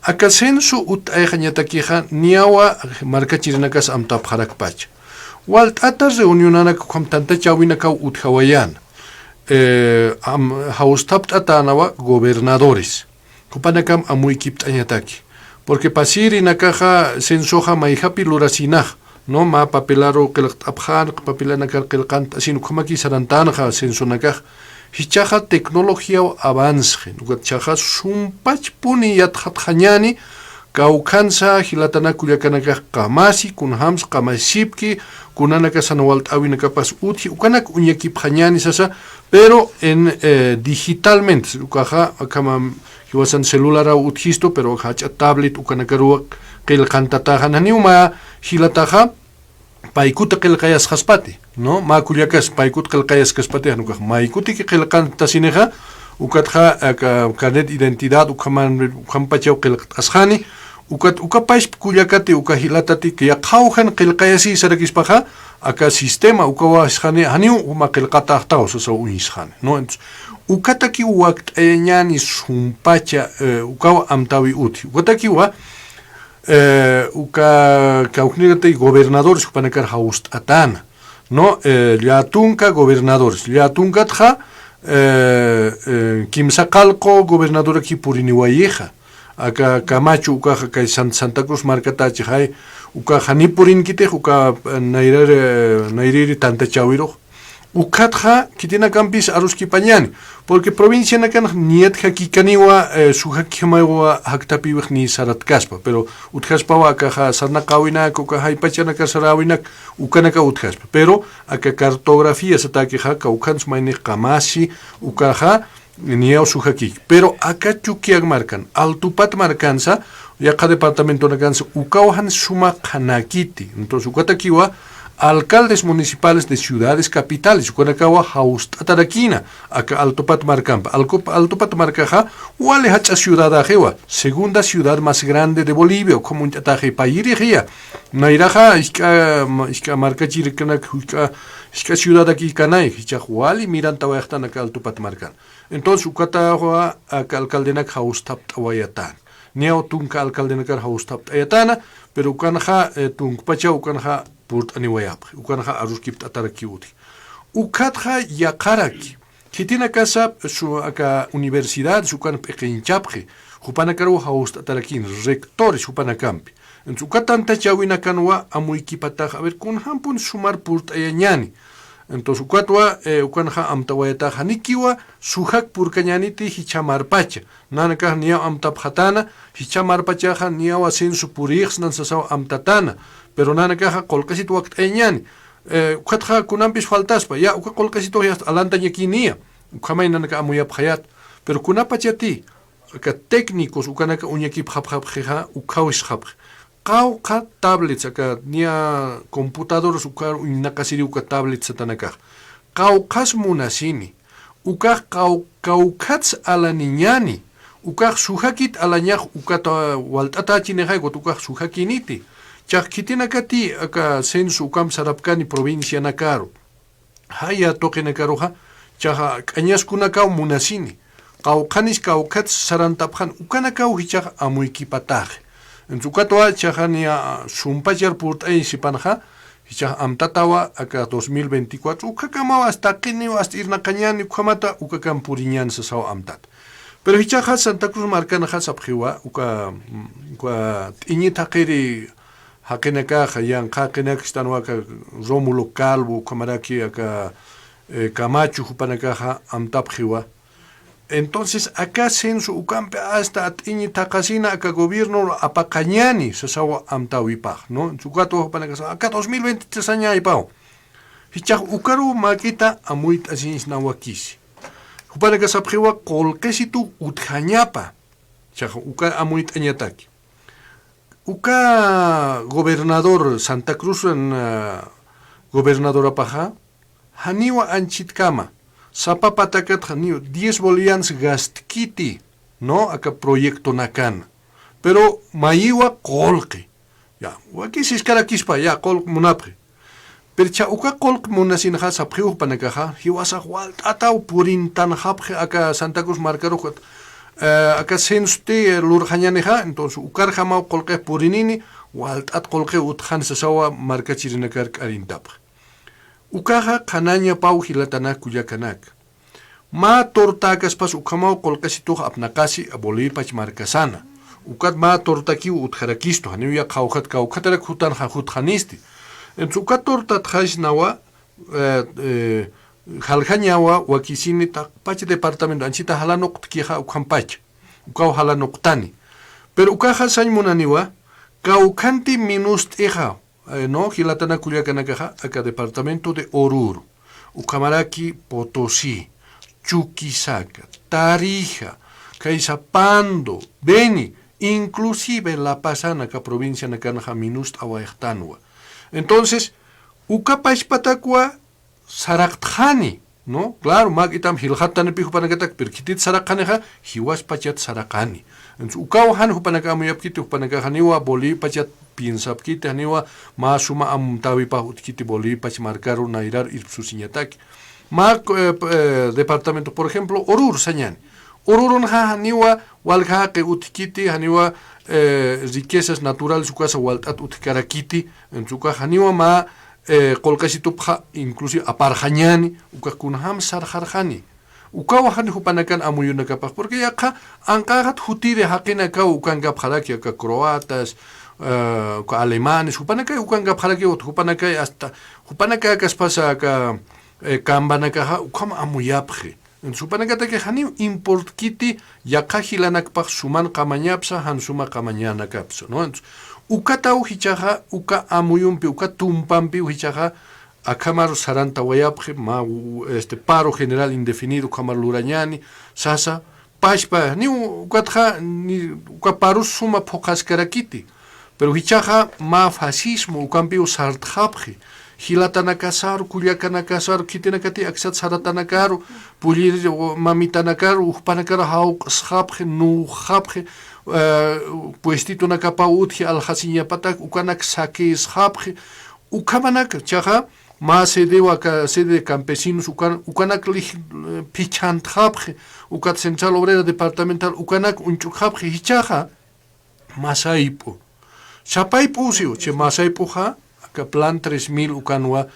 Aka censo utt'ayxañatakixa niyawa markachirinakas amtapxarakpacha. Walt'ata reunionanak ukham tantachäwinakaw utjawayäna. Eh, am-, jawstapt'atänawa gobernadores. Jupanakam amuykipt'añataki. Porque pasirinakaxa censoxa mayjapi lurasïnax, ¿no? Mä papelaru qillqt'apxän, papelanakar qillqant'asin, ukhamaki sarantänxa censonakax. Jichhaxa tecnologiaw avanzxi, ukat jichhaxa sumpachpuni yatxatxañäni, kawkhansa jilatana kullakanakax qamasi, kunjams qamasipki, kunanakasan walt'äwinakapas utji, ukanak uñakipxañäni sasa, pero en, eh, digitalmente, ukaxa, akhama jiwasan celularaw utjistu, pero jach'a tablet ukanakaruw qillqantatäxan, janiw mä jilataxa, paykuta qillqayasxaspati, ¿no? Mä kullakas paykut qillqayaskaspati, jan ukax maykutiki qillqantasinixa, ukatxa, aka, carnet de identidad, ukhaman, ukhampachaw qillqt'asxani, ukat, uka pachpa kullakati, uka jilatati, yaqhaw jan qillqayasiy sarakispaxa, aka sistema, ukaw sisxani, janiw uma qillqatäxtaw, sasaw uñisxani, ¿no? Entonces, ukatakiw wakt'ayañäni sumpacha, eh, ukaw amtäwi utji, ukatakiwa, eh, uka kawknirati gobernadores jupanakar jawst'atäna, ¿no? Eh, llätunka gobernadores, llätunkatxa, eh, eh, kimsaqallqu gobernadoraki puriniwayixa, aka Camacho ukaxa kay San-, Santa Cruz markatächixay, uka jani purinkitix, uka, eh, nayrari, nayriri tantachäwirux, ukhatxa khitinakampis aruskipañäni, porque provincianakanx niyat jakïkaniwa, eh, sujakjamawa jaktapiwix niy saratkaspa, pero utjaspawa akaxa sarnaqäwinak, uka jaypachanakar saräwinak, ukanakaw utjaspa, pero aka cartografía satäkixa, kawkhans maynix qamasi, ukaxa, niyaw sujakïki. Pero aka Chukiyawu markan, Altupat markansa, yaqha departamentonakansa, ukaw jan suma qhanakiti. Entonces, ukatakiwa, alcaldes municipales de ciudades capitales, ukanakawa jawst'atarakïna, aka Altupat markampa. Alco-, Altupat markaxa, wali jach'a ciudadaxiwa, segunda ciudad más grande de Bolivia, ukham uñt'ataxi payirixiya. Nayraxa, jisk'a, ma-, jisk'a markachirkanak, jisk'a, jisk'a ciudadakïkanay, jichhax wali mirantawayxtan aka Altupat markan. Entonces, ukatawa, aka alcaldenak jawstapt'awayatän. Niyaw tunka alcaldenakar jawstapt'ayatäna, pero ukanxa, eh, tunkpachaw ukanxa purt'aniwayapxi, ukanxa aruskipt'atarakiw utji. Ukatxa yaqharaki, khitinakasap su aka universidades ukan p'iqinchapxi, jupanakaruw jawst'atarakïn, rectores jupanakampi. Entonces, uka tantachäwinakanwa amuykipatax, a ver, kunjampun sumar purt'ayañäni. Entonces, ukatwa, eh, ukanxa amtawayatax, janikiwa sujak purkañäniti jichha marpacha. Nanakax niyaw amtapxatäna, jichha marpachaxa niyawa censo purïxsnan sasaw amtatäna. Pero nanakaxa qullqisit wakt'ayañäni. Eh, ukatxa kunampis faltaspa, ya, uka qullqisitux yasta alantañakïniya. Ukhamay nanaka amuyapxayät. Pero kunapachati, aka técnicos ukanaka uñakipxapxapxixa, ukhawisxapxi. Qawqha tablets, aka niya computadoras ukar uñnaqasiri uka tablets satanakax. Qawqhas munasini. Ukax qaw-, kawkhats alaniñäni. Ukax sujakit alañax ukata walt'atächinixay, ukat ukax sujakïniti. Chax khitinakati, aka censo ukamp sarapkani provincianakaru. Jaya tuqinakaruxa, chaxa k'añaskunakaw munasini, qawqhanis kawkhats sarantapxan, ukanakaw jichhax amuykipataxi. Entonces, ukatwa chaxa niya sumpachar purt'ayañ sipanxa, jichhax amtatawa aka dos mil veinticuatro, ukhakamawa hasta taqiniw hasta irnaqañäni, ukhamata ukakamp puriñäni sasaw amtata. Pero jichhaxa Santa Cruz markanxa sapxiwa, uka, uka t'iñi thaqhiri jaqinakaxa, yanqha jaqinak istanwa aka Rómulo Calvo, ukhamaraki aka, eh, Camacho jupanakaxa amtapxiwa. Entonces, aka censo ukampi hasta t'iñi thaqhasina aka gobierno apaqañäni, sasaw amtäwipax, ¿no? Entonces, ukatwa jupanakaxa, aka dos mil veintitrés añaypaw. Jichhax ukaruw mäk'ita amuyt'asiñsnawakisi. Jupanakax sapxiwa qullqisitu utjañapa. Jichhax uka amuyt'añataki. Uka gobernador Santa Cruz, eh, gobernadorapaxa, janiwa anchitkama, sapa patakat janiw diez bolivianos gastkiti, ¿no? Aka proyectonakan. Pero mayiwa qullqi. Ya, wakis jisk'arakispa, ya, qullqi munapxi. Pero jichha uka qullqi munasinxa sapxiw jupanakaxa, jiwasax walt'ataw purintanxapxi aka Santa Cruz markarux, eh, aka censosti, eh, lurxañänixa, entonces ukarjamaw qullqix purinini, walt'at qullqix utjani sasawa markachirinakar k'arintapxi. Ukaxa qhanañapaw jilatanaka kullakanaka. Mä tortäkaspas ukhamaw qullqisitux apnaqasi Bolivipach markasana. Ukat mä tortakiw utjarakistu, janiw ya qhawjat kawkhatarak jutanxa jutxanisti. Entonces uka tortatxaysnawa, eh, eh, jaljañawa wakisini taqpach departamento, anchita jalanuqtkixa ukhampach. Ukaw jalanuqtani. Pero ukaxa sañ munaniwa, kawkhanti minust'ixa, eh, no, jilatanaka kullakanakaxa, aka departamento de Oruro, ukhamaraki Potosí, Chuquisaca, Tarija, khaysa Pando, Beni, inclusive La Pazana, aka provincianakanxa minust'awayxtanwa. Entonces, uka pachpatakwa saraqtxani, ¿no? Claro, mäk'itam jilxattanipï jupanakatak, pero khitit saraqanixa, jiwaspachat saraqani. Entonces, ukaw jan jupanaka amuyapkiti, jupanaka janiwa Bolivipachat piensapkiti, janiwa mä suma amtäwipax utjkiti Bolivipach markaru nayraru irpsusiñataki. Mä, eh, eh, departamento, por ejemplo, Oruro sañani. Orurunxa janiwa walja jaqi utjkiti, janiwa, eh, riquezas naturales ukasa walt'at utjkarakiti, entonces ukax janiwa mä, eh, qullqisitupxa inclusive aparxañäni, ukax kunjam sarxarxani. Ukaw jan jupanakan amuyunakapax, porque yaqha anqaxat jutiri jaqinakaw ukankapxaraki, aka croatas, eh, uka alemanes, jupanakay ukankapxaraki, jupanakay hasta, jupanakakaspasa aka, eh, kambanakaxa ukham amuyapxi. Entonces, jupanakataki janiw importkiti yaqha jilanakpax suman qamañapsa, jan suma qamañanakapsa, ¿no? Entonces, ukataw jichhaxa, uka amuyumpi, uka tumpampiw jichhaxa, akhamaru sarantawayapxi, mä, u-, este, paro general indefinido ukhamar lurañäni, sasa, pachpa, ni u-, ukatxa, ni uka parus suma phuqhaskarakiti. Pero jichhaxa mä fascismo ukampiw sartxapxi. Jilatanakasaru, kullakanakasaru, khitinakati aksat saratanakaru, pullir mamitanakaru, jupanakaru jawq'sxapxi, nuwxapxi, eh, puestitunakapaw utji aljasiñapatak, ukanak saqueesxapxi. Ukhamanak, jichhaxa, mä sede waka, sede de campesinos, ukan-, ukanak lij-, phichhantxapxi, ukat Central Obrera Departamental, ukanak uñch'ukxapxi, jichhaxa, masayp'u. Sapayp'u siw, chay masayp'uxa, aka plan tres mil ukanwa,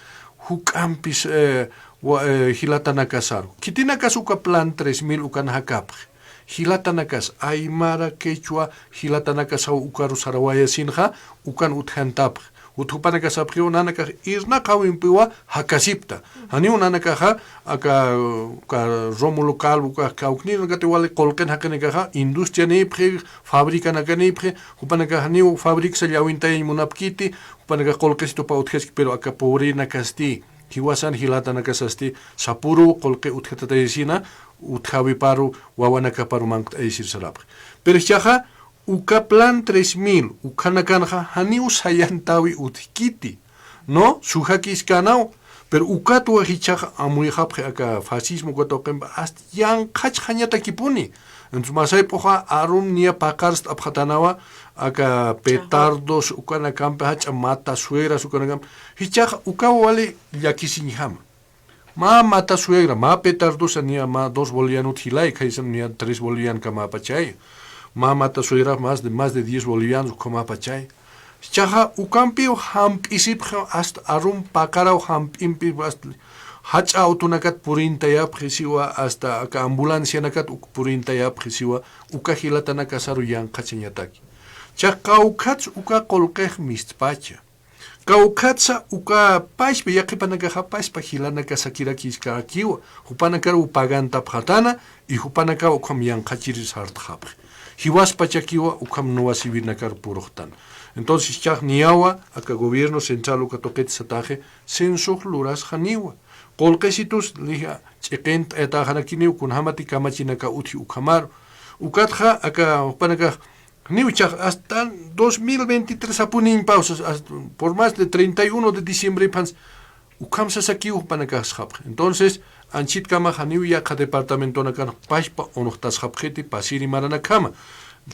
juk'ampis, eh, wa-, eh, jilatanakasaru. Khitinakas uka plan tres mil ukan jakapxi. Jilatanakas, aymara, quechua, jilatanakasaw ukaru sarawayasinxa, ukan utjantapxi. Jupanakax sapxiw nanakax irnaqawimpiwa jakasipta. Janiw nanakaxa, aka, aka Rómulo Calvo, aka kawknïr, nanakati wali qullqin jaqinakaxa, industrianïpxi, fabricanakanïpxi, jupanakax janiw fabricsa llawintayañ munapkiti, jupanakax qullqisitupa utjaski, pero aka pobrenakasti, jiwasan jilatanakasasti, sapüruw qullqi utjatatayasina, utjawiparu, wawanakaparu manq't'ayasir sarapxi. Pero jichhaxa, uka plan tres mil, ukhanakanxa janiw sayantäwi utjkiti, ¿no? Sujakiskanaw, pero ukatwa jichhax amuyxapxi aka fascismo uka tuqimpi, hasta yanqhachxañatakipuni. Entonces, masayp'uxa arum niya paqarst'apxatanawa, aka petardos ukanakampi, jach'a mata suegras ukanakampi, jichhax ukaw wali llakisiñjama. Mä mata suegra, mä petardosa niya mä dos bolivianot jilay, khaysan niya tres boliviankamäpachay. Mä mata suegra más de, más de diez bolivianos ukhamäpachay. Jichhaxa ukampiw jamp'isipxi hasta arum paqaraw jamp'impi hasta jach'a autonakat purintayapxi siwa, hasta aka ambulancianakat uk purintayapxi siwa, uka jilatanakasaru yanqhachañataki. Jichhax kawkhats uka qullqix mistpacha. Kawkhatsa uka pachpa, yaqhipanakaxa pachpa jilanakasakirakiskakiwa, jupanakaruw pagantapxatana, y jupanakaw ukham yanqhachirir sartxapxi. Jiwaspachakiwa ukham nuwasiwinakar purxtan. Entonces, jichhax niyawa, aka gobierno central uka tuqit sataxi, censox lurasxaniwa. Qullqisitus, lixa, ch'iqint'ayataxanakiniw kunjamati kamachinaka utji ukhamaru. Ukatxa, aka jupanakax, niw jichhax, hasta dos mil veintitrés apuniñ pausas, hasta por más de treinta y uno de diciembre pans, ukham sasakiw jupanakax sapxi. Entonces, anchhitkamax janiw yaqha departamentonakan pachpa unuxtasxapxiti pasiri maranakjama.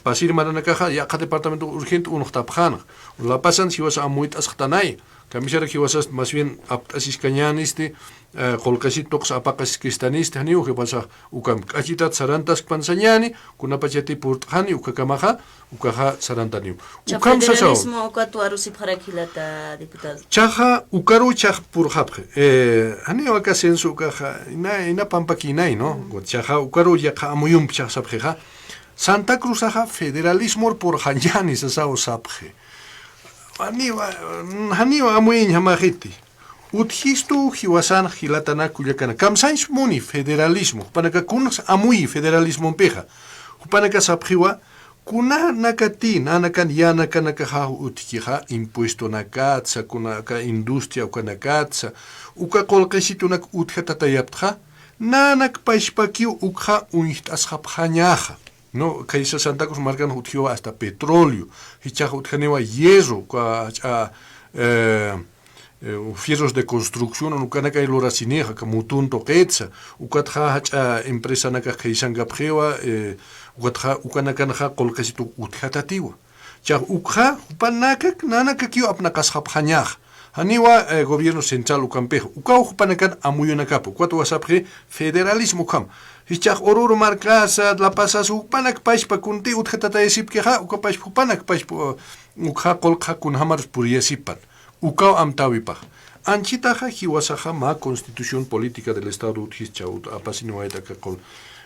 Pasiri maranakaxa yaqha departamento urgente unuxtapxänxa. La Pazan jiwasa amuyt'asxtanay. Kamisarak jiwasas más bien apt'asiskañänisti, eh, qullqisit tuqis apaqaskistanisti, janiw jiwasax ukham k'achitat sarantaskpan sañäni, kunapachati purt'xani ukhakamaxa, ukaxa sarantaniw. Cha Ukham sasaw. Federalismo ukat arusipxarak jilata, diputado. Chaxa ukaru chax purxapxi. Eh, janiw aka censo ukaxa, ina, ina pampaki inay, ¿no? Chaxa ukaru yaqha amuyumpi chax sapxixa. Santa Cruzaxa federalismor purxañäni sasaw sapxi. Janiw, janiw amuyiñjamaxiti. Utjistu jiwasan jilatanak kullakanak. Kamsañs muni federalismo. Jupanaka kunas amuyi federalismompixa. Jupanaka sapxiwa, kunanakati, nanakan yänakanakaxa utjkixa, impuestonakatsa, kunaka industria ukanakatsa, uka qullqisitunak utjatatayaptxa, nanak pachpakiw ukxa uñjt'asxapxañaxa. No, khaysa Santa Cruz markan utjiwa hasta petróleo. Jichhax utjaniwa hierro, uka, eh, eh, fierros de construcción, ukanakay lurasinixa, aka mutun tuqitsa, ukatxa jach'a empresanakax khaysankapxiwa, eh, ukatxa ukanakanxa qullqisitu utjatatiwa. Chax ukxa, jupanakak, nanakakiw apnaqasxapxañaxa. Janiwa, eh, gobierno central ukampix, ukaw jupanakan amuyunakapa, ukatwa sapxi federalismo ukham. Jichhax Oruro markasa, La Pazasa, jupanak pachpa kunti utjatatayasipkixa, uka pachpa jupanak pachpa, eh, ukxa qullqxa kunjamarus puriyasipan. Ukaw amtäwipax. Anchhitaxa jiwasaxa mä Constitución Política del Estado utjis chawt apasiniwayta aka qull.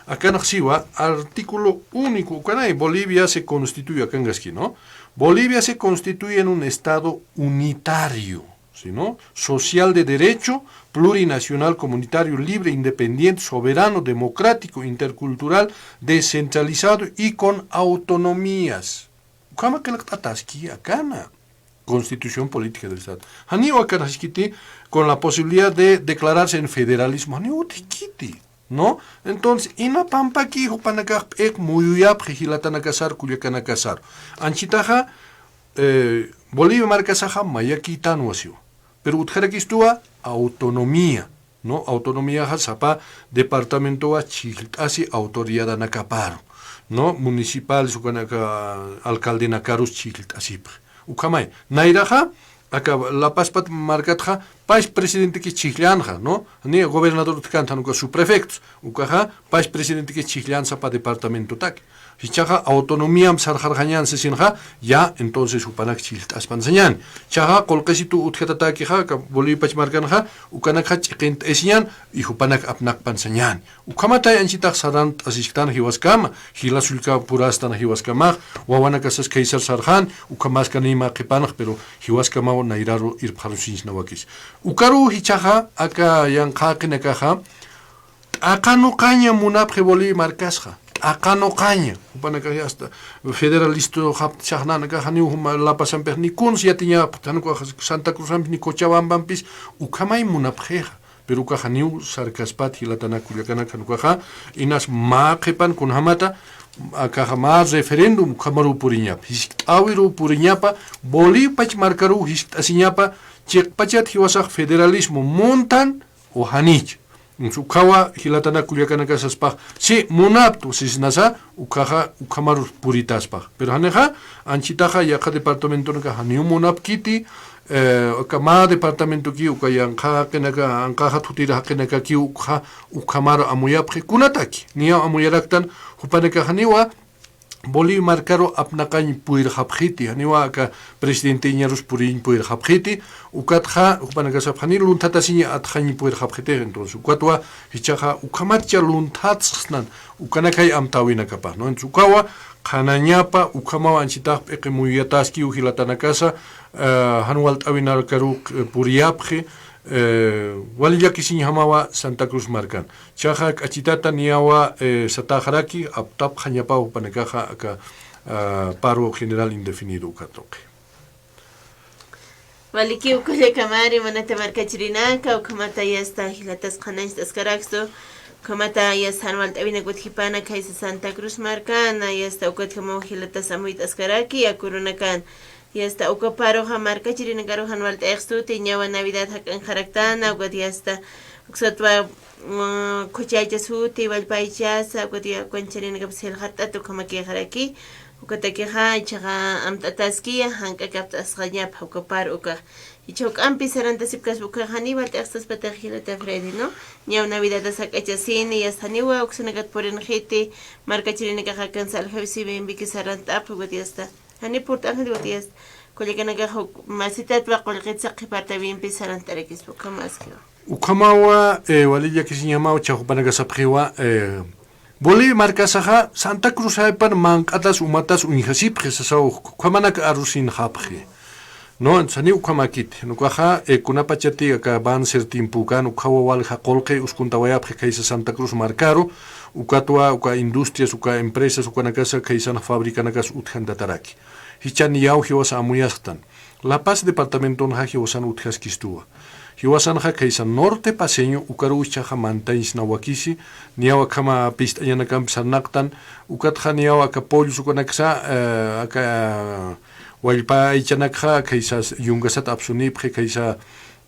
Akanx siwa artículo único, ukanay, Bolivia se constituye, akankaski, ¿no? Bolivia se constituye en un Estado unitario, ¿sí, no? Social de derecho, plurinacional, comunitario, libre, independiente, soberano, democrático, intercultural, descentralizado y con autonomías. Ukhama qillqt'ataski akana. Constitución Política del Estado. Janiw akan jiskiti con la posibilidad de declararse en federalismo. Janiw utjkiti, ¿no? Entonces, ina pampaki jupanakax p'iq muyuyapxi jilatanakasar, kullakanakasar. Anchhitaxa, eh, Bolivia markasaxa mayakïtanwa siwa. Pero utjarakistuwa autonomía. ¿No? Autonomiaxa sapa departamentowa chhijllt'asi autoridadanakaparu, ¿no? Municipales, ukanaka alcaldenakarus chhijllt'asipxi. Ukhamay, nayraxa, aka La Pazpat markatxa, pach presidenteki chhijllanxa, ¿no? Ni gobernador utjkänti jan uka subprefectos, ukaxa, pach presidenteki chhijllan sapa departamentotak. Jichhaxa autonomiamp sarxarxañän sisinxa, ya, entonces jupanak chhijllt'aspan sañäni. Jichhaxa qullqisitu utjatatäkixa, aka Bolivia pach markanxa, ukanakxa ch'iqint'asiñän, y jupanak apnaqpan sañäni. Ukhamatay anchhitax sarant'asisktan jiwaskama, jila sullkapurastan jiwaskamax, wawanakasas khaysar sarxän, ukhamäskanïma qhipanx, pero jiwaskamaw nayraru irpxarusiñsnawakis. Ukaru jichhaxa, aka yanqhäqinakaxa, t'aqa nuqaña munapxi Bolivia markasxa. T'aqa nuqaña. Jupanakax hasta federalisto japt'asxnanakax janiw juma La Pazampix ni kuns yatiñapxti, jan ukax Santa Cruzampi ni Cochabambampis ukhamay munapxixa. Pero ukax janiw sarkaspat jilatanaka kullakanaka, jan ukaxa inas mä qhipan kunjamata, akaxa mä referéndum ukhamaruw puriñapa. Jiskt'äwiruw puriñapa, Bolivia pach markaruw jiskt'asiñapa, chiqpachat jiwasax federalismo muntan, o janich. Ukhawa jilatanaka kullakanaka saspax, sí, munaptu sisnasa, ukhaxa, ukhamarus puritaspax. Pero janixa, anchhitaxa yaqha departamentonaka janiw munapkiti, eh, uka mä departamentoki, uka yanqha jaqinaka, anqaxa thutira jaqinakakiw, ukxa, ukhamar amuyapxi, kunataki, niyaw amuyaraktan, jupanakax janiwa, Bolivia markaru apnaqañ puyirxapxiti, janiwa aka presidenteñarus puriñ puyirxapxiti, ukatxa, jupanakasapxani lunthatasiñ atxañ puyirxapxiti, entonces, ukatwa, jichhaxa, ukhamatcha lunthatsxsnan, ukanakay amtäwinakapa, ¿no? Entonces, ukawa, qhanañapa, ukhamaw anchhitax p'iqi muyuyataskiw jilatanakasa, eh, jan walt'äwinakaru, eh, puriyapxi, Eh, wali llakisiñjamawa Santa Cruz markan. Chaxa k'achitata niyawa, eh, sataxaraki, aptapxañapaw jupanakaxa aka, ah, paro general indefinido uka tuqi. Walikiw kullakamari, munata markachirinaka, ukhamata yasta jilatas qhanañcht'askarakstu, ukhamata yasta jan walt'äwinak utjipana khaysa Santa Cruz markana, yasta ukatjamaw jilatas amuyt'askaraki, yakurunakan. Yasta uka paroxa markachirinakaru jan walt'ayxstuti, niyawa Navidad jak'anxaraktana, ukat yasta uksatwa, mm, khuchaychasuti, wallpaychasa, ukat yakuwancharinakapis jilxatt'at ukhamakixaraki, ukatakixa, ichaxa amt'ataskiya, jank'akapt'asxañapa uka paro ukax. Icha juk'ampi sarantasipkaspa ukax janiw walt'ayxstaspatix jilata Freddy, ¿no? Niyaw Navidadas jak'achasini, yasta janiwa uksanakat purinxiti, markachirinakaxa akansa aljawisiwimpiki sarant'apxi, ukat yasta. Jani purt'anxit, ukat yasta. Kullakanakax uk masitatwa qullqitsa qhipartawimpi sarant'arakispa, ukhamaskiwa. Ukhamawa, eh, wali llakisiñamaw, chaxa jupanaka sapxiwa, eh, Bolivia markasaxa Santa Cruz jaypan manq'atas umatas uñjasipxi sasaw, ukhamanak arusinxapxi. No, sani ukhamakiti. Ukaxa, eh, kunapachati aka avance tiempokan, ukhawa walja qullqi uskuntawayapxi khaysa Santa Cruz markaru, ukatwa, uka industrias, uka empresas, ukanakasa khaysan fabricanakas utjantataraki. Jichha niyaw jiwasa amuyasktan. La Paz departamentonxa jiwasan utjaskistuwa. Jiwasanxa khaysa norte paceño ukaruw jichhaxa mantañsna wakisi, niyaw akhama pist'añanakampi sarnaqtan, ukatxa niyaw aka pollos ukanaksa, eh, aka wallpa aychanakxa khaysa yungasat apsunipxi, khaysa,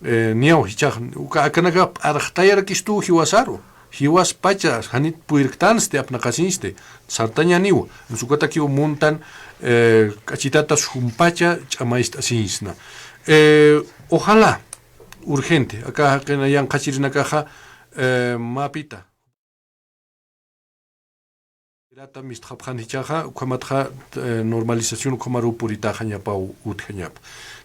eh, niyaw jichhax, uka akanakax p'arxtayarakistuw jiwasaru. Jiwaspacha, janit purirktansti, apnaqasiñsti, sartañäniwa. Ukatakiw muntan, eh, k'achitatas jumpacha ch'amayst'asiñsna. Eh, ojalá, urgente, aka jaqina yanqhachirinakaxa, eh, mapita. Irata mistxapxan jichhaxa, ukhamatxa, eh, normalización ukhamaruw puritaxañapaw utjañapa.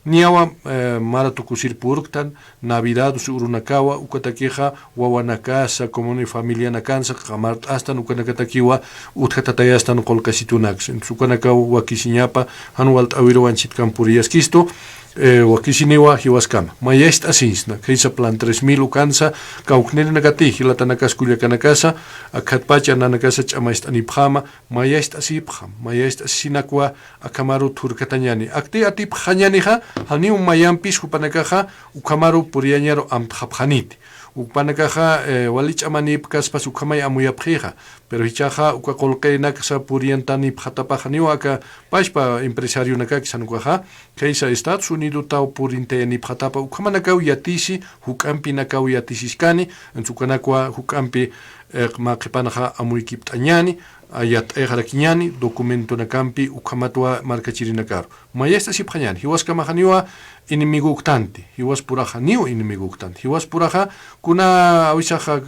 Niyawa, eh, mara tukusir purktan, Navidad usi urunakawa, ukatakixa wawanakasa, comunidad familianakansa, qamart'astan, ukanakatakiwa utjatatayastan qullqisitunaks. Entonces, ukanakaw wakisiñapa, jan walt'äwiruw anchhitkan puriyaskistu, eh, wakisiniwa jiwaskama. Mayacht'asiñsna, khaysa plan tres mil ukansa, kawknirinakati, jilatanakas kullakanakasa, akhatpacha nanakasa ch'amayst'anipxama, mayacht'asipxam, mayacht'asisinakwa, akhamaru thurkatañäni. Akti atipxañänixa, janiw mayampis jupanakaxa, ukhamaru puriyañaru amtxapxaniti. Jupanakaxa, eh, wali ch'amanïpkaspas ukhamay amuyapxixa. Pero jichhaxa, uka qullqinaksa puriyantanipxatapaxa, janiw aka pachpa empresarionakakis jan ukaxa, khaysa Estados Unidotaw purintayanipxatapa, ukhamanakaw yatisi, juk'ampinakaw yatisiskani, entonces ukanakwa juk'ampi, eh, mä qhipanxa amuykipt'añäni, a, yat'ayxarakiñäni, documentonakampi, ukhamatwa markachirinakaru. Mayacht'asipxañäni, jiwaskamax janiwa enemigoktanti, jiwaspuraxa janiw enemigoktanti, jiwaspuraxa kuna awisaxa,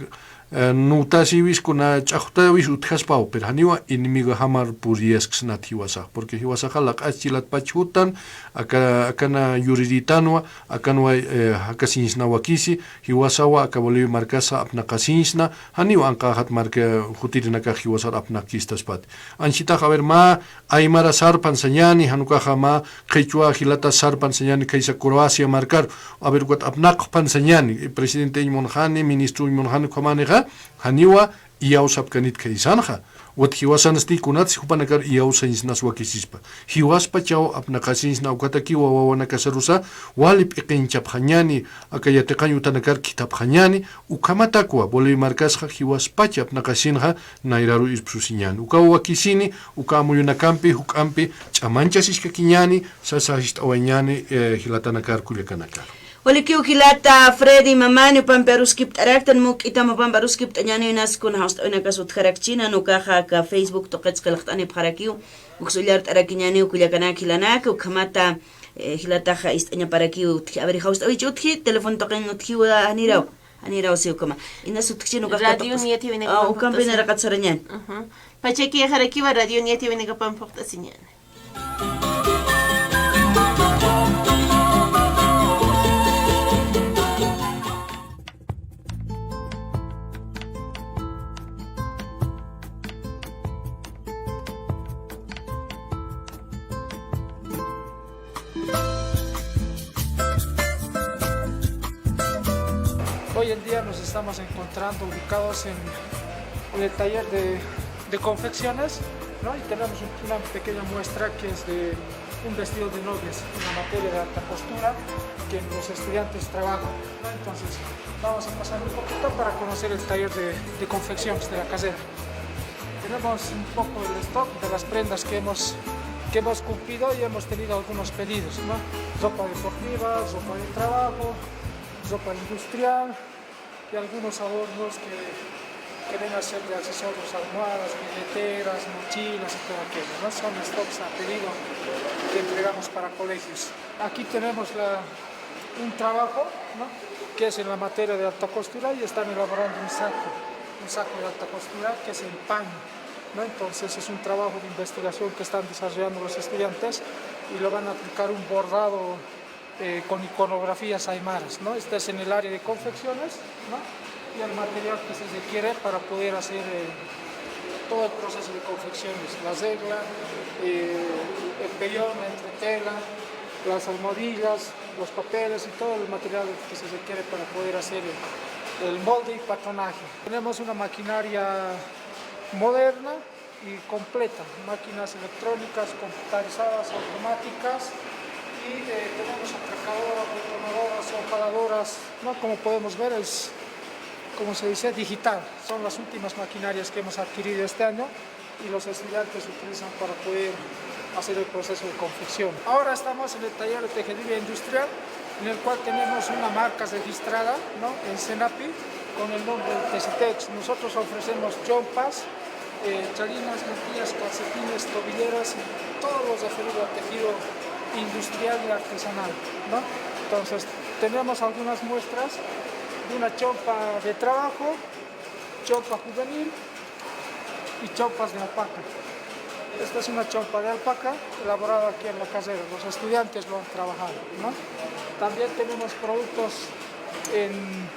eh, nutasiwis, kuna ch'axtawis utjaspaw, pero janiwa enemigojamar puriyasksnat jiwasax, porque jiwasaxa laq'ach jilatpach jutan, aka, akana yuriritanwa, akanwa, eh, jakasiñsna wakisi, jiwasawa aka Bolivia markasa apnaqasiñsna, janiw anqäxat marka jutirinakax jiwasar apnaqkistaspati. Anchitax, a ver, mä aymara sarpan sañäni, jan ukaxa mä qhichwa jilata sarpan sañäni, khaysa Croacia markar, a ver, ukat apnaqpan sañäni, presidenteñ munxani, ministroñ munxani, ukhamanixa, janiwa iyawsapkanit khaysanxa. Ukat jiwasansti kunatsi jupanakar iyawsañsnas wakisispa. Jiwaspachaw apnaqasiñsna ukatakiwa wawanakasarusa wali p'iqinchapxañäni, aka yatiqañ utanakar khithapxañäni, ukhamatakwa Bolivia markasxa jiwaspacha apnaqasinxa nayraru irpsusiñäni. Ukaw wakisini, uka amuyunakampi, juk'ampi ch'amanchasiskakiñäni, sasa jist'awañäni, eh, jilatanakar kullakanakar. Walikiw jilata Freddy Mamani, jupampi aruskipt'araktan, muk'itam jupampi aruskipt'añäni, inas kuna jawst'awinakas utjarakchina, jan ukaxa aka Facebook tuqits qillqt'anipxarakiw, uksa ullart'arakiñäniw kullakanak jilanak, ukhamata, eh, jilataxa ist'añaparakiw utji. A ver, jawst'awich utji, teléfono tuqin utjiwa, janiraw, janiraw si ukhama. Inas utjchin ukax Radio katuqas. Niyatiyawinakapam Ah, ukampi phuqt'asiñäni. Naraqat sarañäni. Ujú. Pachakixarakiwa Radio Niyatiyawinakapam phuqt'asiñäni. Hoy en día nos estamos encontrando ubicados en, en el taller de, de confecciones, ¿no? Y tenemos un- una pequeña muestra que es de un vestido de novias, una materia de alta costura que los estudiantes trabajan, ¿no? Entonces, vamos a pasar un poquito para conocer el taller de, de confecciones de la casera. Tenemos un poco el stock de las prendas que hemos, que hemos cumplido y hemos tenido algunos pedidos, ¿no? Ropa deportiva, ropa de trabajo, ropa industrial y algunos adornos que, que ven a ser de accesorios, almohadas, billeteras, mochilas y todo aquello, ¿no? Son stocks a pedido que entregamos para colegios. Aquí tenemos la, un trabajo, ¿no? Que es en la materia de alta costura y están elaborando un saco, un saco de alta costura que es en paño, ¿no? Entonces es un trabajo de investigación que están desarrollando los estudiantes y lo van a aplicar un bordado eh, con iconografías aymaras, ¿no? Este es en el área de confecciones, ¿no? Y el material que se requiere para poder hacer eh, todo el proceso de confecciones, la regla, eh, el pellón, la entretela, las almohadillas, los papeles y todo el material que se requiere para poder hacer el, el molde y patronaje. Tenemos una maquinaria moderna y completa, máquinas electrónicas, computarizadas, automáticas, y eh, tenemos atracadoras, detonadoras, opaladoras, ¿no? Como podemos ver, es, como se dice, digital. Son las últimas maquinarias que hemos adquirido este año y los estudiantes utilizan para poder hacer el proceso de confección. Ahora estamos en el taller de tejeduría industrial, en el cual tenemos una marca registrada, ¿no? En Senapi, con el nombre de Tesitex. Nosotros ofrecemos chompas, eh, chalinas, mantillas, calcetines, tobilleras y todo lo referido al tejido industrial y artesanal, ¿no? Entonces, tenemos algunas muestras de una chompa de trabajo, chompa juvenil y chompas de alpaca. Esta es una chompa de alpaca elaborada aquí en la casera, los estudiantes lo han trabajado, ¿no? También tenemos productos en...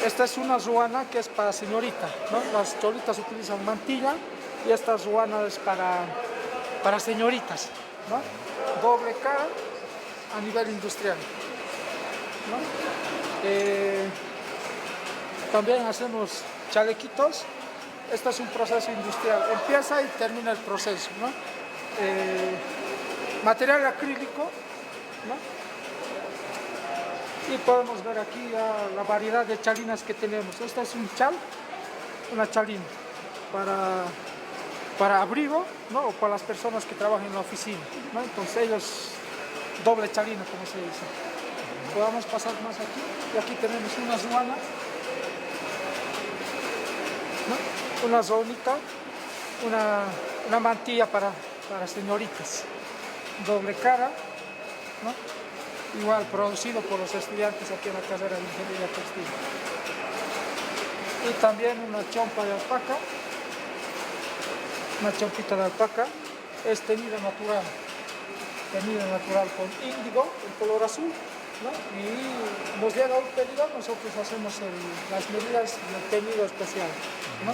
Esta es una ruana que es para señorita, ¿no? Las cholitas utilizan mantilla y esta ruana es para, para señoritas, ¿no? Doble cara a nivel industrial, ¿no? Eh, también hacemos chalequitos. Este es un proceso industrial, empieza y termina el proceso, ¿no? Eh, material acrílico, ¿no? Y podemos ver aquí ya la variedad de chalinas que tenemos. Esta es un chal, una chalina para, para abrigo, ¿no? O para las personas que trabajan en la oficina, ¿no? Entonces ellos, doble chalina, como se dice. Podemos pasar más aquí. Y aquí tenemos una ruana, ¿no? Una ruanita, una, una mantilla para, para señoritas. Doble cara, ¿no? Igual producido por los estudiantes aquí en la carrera de Ingeniería Textil. Y también una chompa de alpaca, una chompita de alpaca, es teñida natural, teñida natural con índigo, el color azul, ¿no? Y nos llega un pedido, nosotros hacemos el- las medidas del teñido especial, ¿no?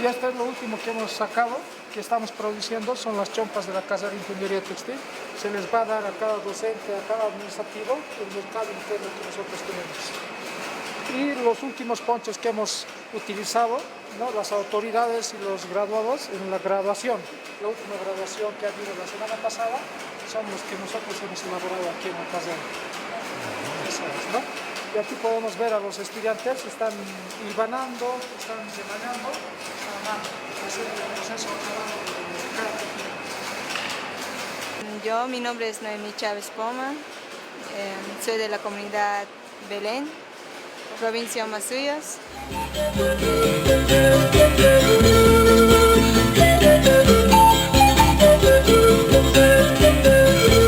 Y esto es lo último que hemos sacado, que estamos produciendo, son las chompas de la Casa de Ingeniería Textil. Se les va a dar a cada docente, a cada administrativo, el mercado interno que nosotros tenemos. Y los últimos ponchos que hemos utilizado, ¿no? Las autoridades y los graduados en la graduación. La última graduación que ha habido la semana pasada son los que nosotros hemos elaborado aquí en la carrera. Eso es, ¿no? Y aquí podemos ver a los estudiantes, están hilvanando, están rebañando a mano, haciendo el proceso a mano de cada técnica. Yo, mi nombre es Noemí Chávez Poma, eh, soy de la comunidad Belén, provincia Omasuyos.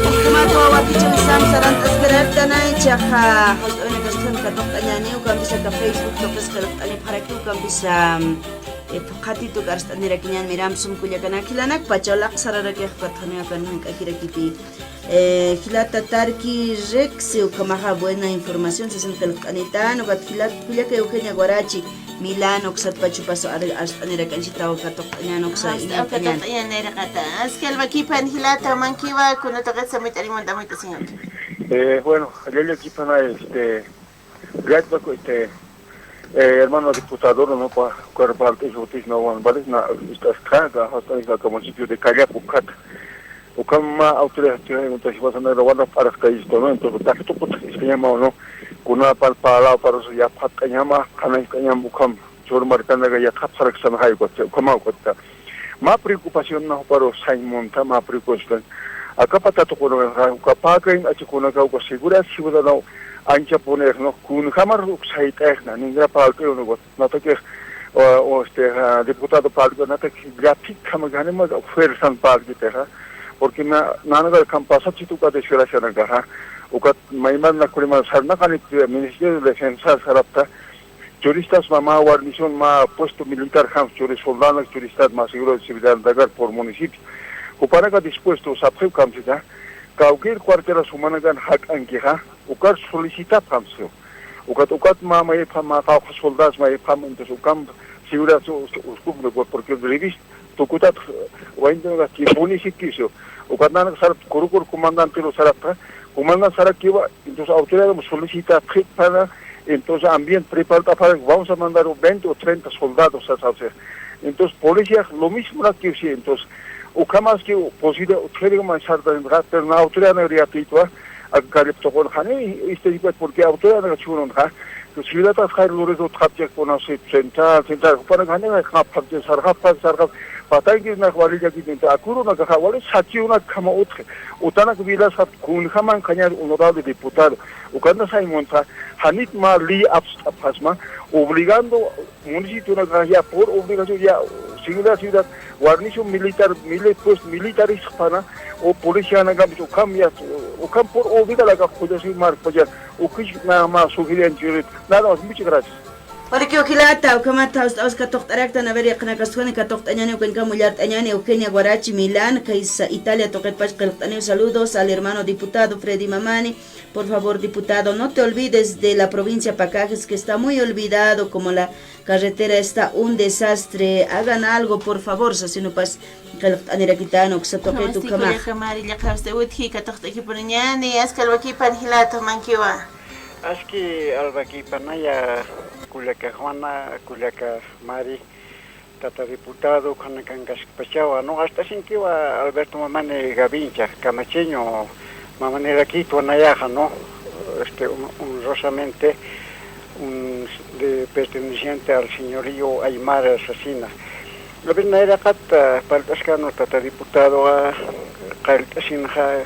Ukhamat wakichäwisam sarant'askirarktana, ichaxa jawst'awinakastxan katuqt'añäni, ukampis aka Facebook tuqis qillqt'anipxaraki, ukampis phuqhatitu k'arst'anirakiñän. Mirämp sum kullakanak, jilanakpacha ulaq sararakix ukatxaniw akan jank'akirakiti. Jilata Tarki Rexi, ukhamaxa buena información sasin qillqt'anitan, ukat jilat kullakay Eugenia Guarachi Milán, uksatpach jupasu arst'anirakanchitaw katuqt'añän uksa iñañäni. Katuqt'añän nayraqata. Aski alwakipan jilata, mankiwa, kuna tuqitsa amuyt'animunta amuyt'asiñäni. Eh, bueno, llallakipana, este, Gracias, este, eh, hermano diputado, no pa, cuerpo alto y justicia, no, van, vale, na, esta, esta, esta, esta, esta, municipio de Callaco, Cat. Ukham mä autoridad, entonces, vas a ver, van a parar, está esto, ¿no? Entonces, está que tú, puta, es que llama, ¿no? Kuna pal, pala, para su, ya, pata, llama, cana, llama, ukham, chor, marcana, ya, tap, para que se me haya, ukham, ukham, ukham. Mä preocupación na jupar sañ munta, mä preocupación. Aka pata tuqunakaxa, uka pakañ achukunaka, uka seguridad ciudadano ancha poner, ¿no? Kunjamar uk sayt'ayxna, ningra parlt'ayu, ¿no? Natakix, o, o, este, ah, diputado parlt'ayu, natak llaphikkama ganima fuerzan parlt'itixa. Porque na, nanaka kan pasachit uka desgracianakaxa, uka mayman na kuriman sarnaqanit Ministerio de Defensa sarapta, turistas mä, mä guarnición, mä puesto militar, jam churi soldanak, turistas, mä seguro de seguridad dagar por municipio. Jupanaka dispuesto, sapxiw kamsita, cualquier cuartela sumanakan jak'ankixa, ukar solicitap jamsiw. Ukat, ukat mä, mä ipxam, mä qawqha soldados, mä ipxam, entonces, ukam seguridad su, su, uskup, porque revista, tukutat, wayntunaka, municipio, ukat nanak sarap, kurukur comandante lo sarapta, comandante sarakiwa, entonces, autoridad solicita, para, entonces, ambiente preparado para, vamos a mandar veinte o treinta soldados a hacer. Entonces, policía, lo mismo la que sí, entonces, ukamas que posible, utjeri man sarta, pero la autoridad no gratuito, a Calipto con Jani, este, porque autoridad no churon, ha, que ciudad a Jair Lorenzo Tapia con la central, central, para ganar, ha, para que sarga, para sarga, para que na valilla que dentro, a Curuna, que ha, vale, sachi una cama utje, utana que vila, sa, kun jaman cañar, honorable diputado, ukanda Simon, sa, Hanit ma, li, abs, abhasma, obligando, municipio na ya por obligación ya, seguridad ciudad, guarnición militar, mili, pues, militares pana, o policía na gam, o cambia, o cam por obligar la gam, pues, así, mar, pues, ya, o que na más sugerencia, nada más, muchas gracias. Walikiw jilata, ukhamata, usta, usta, katuqt'araktan, a ver, yaqhanakastwan katuqt'añani, ukankam ullart'añani, Eugenia Guarachi Milán, kaysa Italia tuqitpach qillqt'aniw, saludos al hermano diputado Freddy Mamani, por favor, diputado, no te olvides de la provincia Pacajes, que está muy olvidado, como la carretera está un desastre, hagan algo, por favor, sasin upas qillqt'anirakitana, uksa tuqit ukhama. Mari, llaqhasta utji, katuqt'akipuniñani, aski alwakipan jilata, mankiwa. Aski alwakipanaya, kullaka Juana, kullaka Mari, tata diputado, ukhanakankaskpachawa, ¿no? Arst'asinkiwa Alberto Mamani Gavincha, kamacheño, Mamanirakitwa nayaxa, ¿no? Este, hon-, honrosamente, un, de, perteneciente al señorío aymara sasina. A ver, nayraqat, ah, parlt'askänwa tata diputadoxa, qallt'asinxa,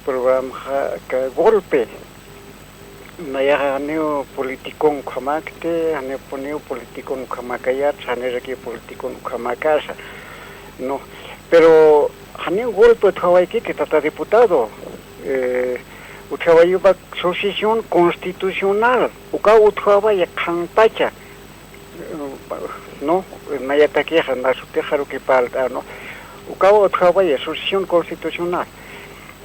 programaxa, aka golpe. Nayaxa janiw politicón ukhamäkti, janipuniw politicón ukhamäkayät, janirakiw politicón ukhamäkäsa, ¿no? Pero janiw golpe utjawaykiti, tata diputado, eh, utjawayupa sucesión constitucional, ukaw utjawaya qhanpacha, ¿no? Nayatakixa, na sutix jaruki parlt'ä, ¿no? Ukaw utjawaya sucesión constitucional.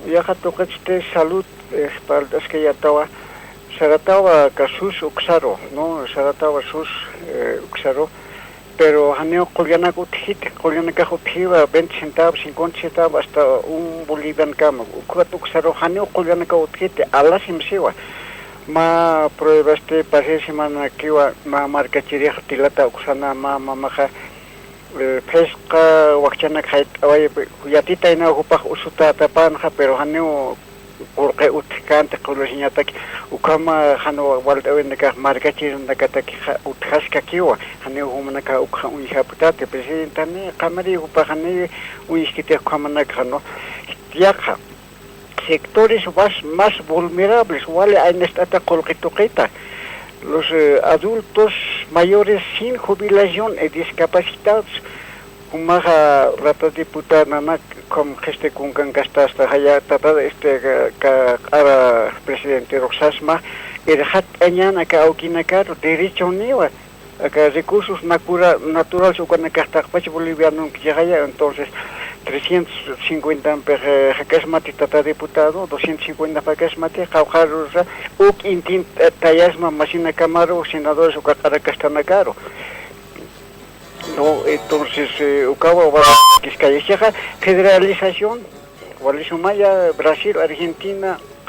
Yaxa tuqitsti salud, eh, parlt'askayätawa, saratawa aka sus uksaru, ¿no? Saratawa sus, eh, uksaru, pero janiw qullanak utjiti, qullanakax utjiwa veinte centavos, cincuenta centavos, hasta un boliviankama, ukat uksaru janiw qullanakaw utjiti, alasim siwa. Mä pruebasti, pasir semanakiwa, mä markachirix tilata uksana, mä mamaxa, eh, phisqa wakchanak jayt'away, yatitaynaw jupax usutätapanxa, pero janiw qullqi utjkänti, qullasiñataki, ukhama jan walt'äwinakax markachirinakataki utjaskakiwa, janiw jumanakax ukxa uñjapktati, presidentani, qamari jupax janiw uñjkiti ukhamanakxa, ¿no? Yaqha sectores más, más vulnerables, wali aynist'ata qullqi tuqita, los, eh, adultos mayores sin jubilación y discapacitados. Jumaxa tata diputada nanak, como qhisti kunkankasta hasta jaya tata, este, ka, ka, q'ara presidenterux sasma, irxatt'añän aka awkinakaru, derechoniwa. Aka recursos natura-, naturales ukanakax taqpach bolivianonkichixaya, entonces, trescientos cincuentampix, eh, jakasmati tata diputado, doscientos cincuenta jakasmati, qawqharusa, uk intin, eh, tayasma masinakamaru, senadores uka q'ara kastanakaru. No, entonces, eh, ukawa, wa-, kiskayachixa, federalización, wali sumaya, Brasil, Argentina,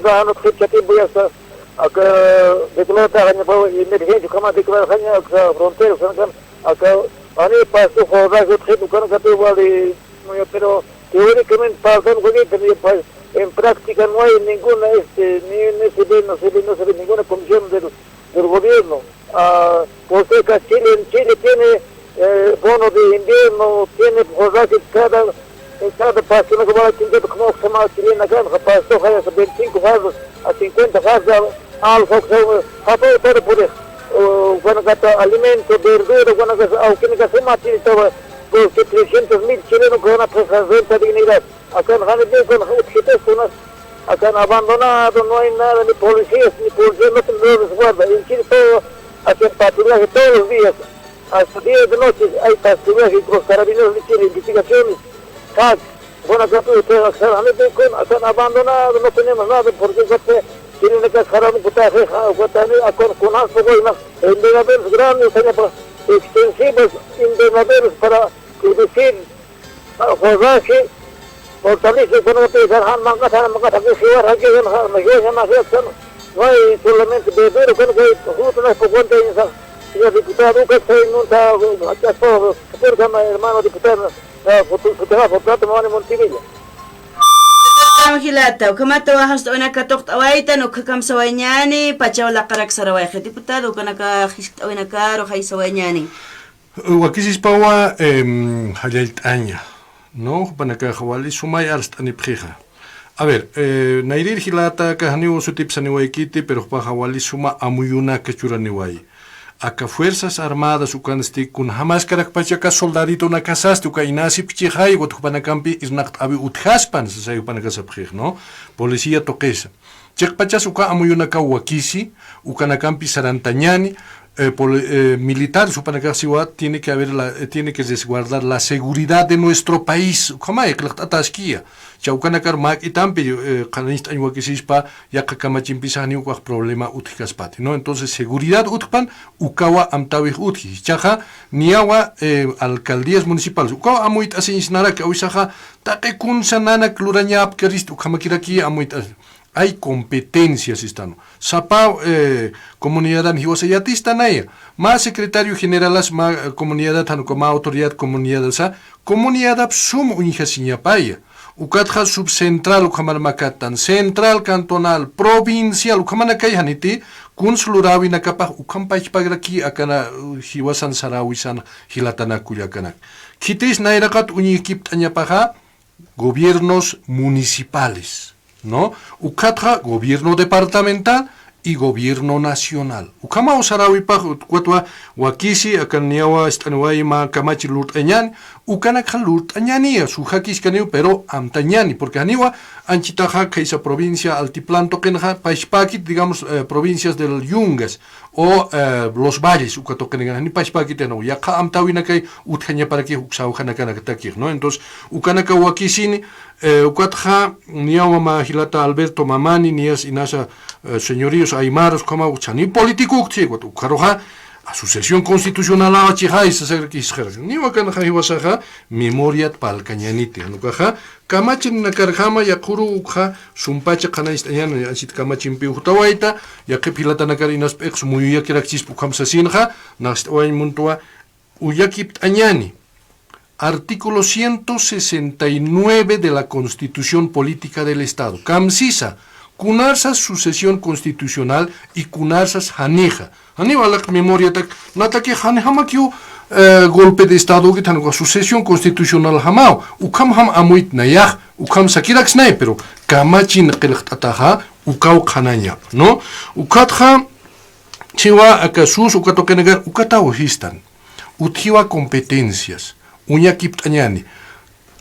ukanaka jan utjit chatimpuyasa, aka declarataxaña, emergencia ukhama declaraxaña, aka frontera, ukanaka, aka, ani pasto jodaje utjit ukanaka, wali, no, pero teóricamente faltan, porque en práctica no hay ninguna, este, ni, ni se ve, no se ve, no se ve ninguna comisión del, del gobierno. Ah, por ser que Chile, Chile tiene, eh, bono de invierno, tiene forraje cada, eh, cada pasto, no como aquí, como se llama Chile, acá, pasto, veinticinco fardos, a cincuenta fardos, algo, todo por eso. O, bueno, gata alimento, verdura, bueno, que, aunque no se mate, todo, porque trescientos mil chilenos que van a presentar dignidad. Acá en Janipe, con otros, akan abandonado, no hay nada, ni policías, ni policía no te lo resguarda. En Chile todo Hacen patrullaje todos los días. Hasta diez de noche hay patrullaje con los carabineros, le hicieron investigaciones. Tac, bueno, acá tú te vas a salir de con, están abandonados, no tenemos nada, porque ya te tienen que sacar un putaje, con, con algo, bueno, invernaderos grandes, allá para, extensivos invernaderos para producir, ah, forraje, hortalizas, bueno, que te dejan mangas, mangas, que se va a que no hay solamente verdura, con que justo las pocas de esas. Señor diputado, que se monta, acá todo, por hermano diputado, ah, por tu, por tu, por tu, por tu, Montivillo. Jilata, ukhamata wajast'awinaka tuqt'awaytan, ukhakamsawañani, pachaw laqarak sarawayxi. Diputado, ukanaka jiskt'awinakaru jaysawañani. Wakisispawa, em, jallallt'aña, ¿no? Jupanakaxa wali sumay arst'anipxixa. A ver, eh, nayrir jilata, aka janiw sutipsaniwaykiti, pero jupaxa wali suma amuyunaka churaniway. Aka Fuerzas Armadas ukansti kunjamaskarakpacha aka soldaditunakasasti uka inasipkchixay, ukat jupanakampi irnaqt'awi utjaspan, sasay jupanakasapxix, ¿no? Policía tuqisa. Chiqpachas uka amuyunakaw wakisi, ukanakampi sarantañani, eh, poli-, eh, militares jupanakax siwa, tiene que haber la, eh, tiene que resguardar la seguridad de nuestro país. Ukhamay, qillqt'ataskiya. Cha ukanakar mak'itampi, eh, qhanañcht'añ wakisispa, yaqha kamachimpisa janiw ukax problema utjkaspati, ¿no? Entonces, seguridad utjpan, ukawa amtäwix utji. Jichhaxa, niyawa, eh, alcaldías municipales. Ukawa amuyt'asiñsnaraki, awisaxa, taqi kunsa nanak lurañapkarist ukhamakiraki amuyt'as. Hay competencias, sistan. Sapa, eh, comunidadan jiwasa yatistanaya. Mä secretario generalas mä, eh, comunidadat jan uka mä autoridad comunidadasa, comunidadap sum uñjasiñapaya. Ukatxa subcentral ukhamar makatan, central cantonal, provincial, ukhamanakay janiti, kuns luräwinakapax ukham pachpagraki akana, uh, jiwasan saräwisan jilatanak kullakanak. Khitis nayraqat uñikipt'añapaxa, gobiernos municipales, ¿no? Ukatxa gobierno departamental y gobierno nacional. Ukhamaw saräwipax, ukat wakisi, akan niyawa ist'aniway mä kamachi lurt'añani, ukanakxa lurt'añaniya, sujakiskaniw, pero amtañani, porque janiwa anchitaxa khaysa provincia altiplan tuqinxa, pachpakit, digamos, eh, provincias del Yungas, o, eh, Los Valles, uka tuqinakana, jani pachpakit, ¿no? Yaqha amtäwinakay utjañaparaki uksaw janakanakatakix, ¿no? Entonces, ukanaka wakisini, eh, ukatxa, niyawa mä jilata Alberto Mamani, niyas inasa, eh, señoríos aymaras, ukhama, uchani político, ukti, ukat, ukaruxa, asociación constitucional, awa chixay, sasakiraki jisqarak. Niwa akanxa jiwasaxa, memoriat parlkañaniti, jan ukaxa, kamachinakar jama yaqhuru ukxa sumpacha qhanañcht'añan, anchit kamachimpi uktawayta, yaqhip jilatanakar inas p'iqs muyuyakirakchispa ukham sasinxa, naxt'awañ muntuwa, uñakipt'añani. Artículo ciento sesenta y nueve de la Constitución Política del Estado. Kamsisa, kunarsas sucesión constitucional y kunarsas janixa. Janiw alaq memoriatak, natakix janjamakiw, eh, golpe de Estado ukit, jan uka sucesión constitucional jamaw, ukhamjam amuytnayax, ukham sakiraksnay, pero kamachin qillqt'ataxa, ukaw qhanañap, ¿no? Ukatxa, chiwa aka sus, uka tuqinakar, ukataw jistan. Utjiwa competencias, uñakipt'añani.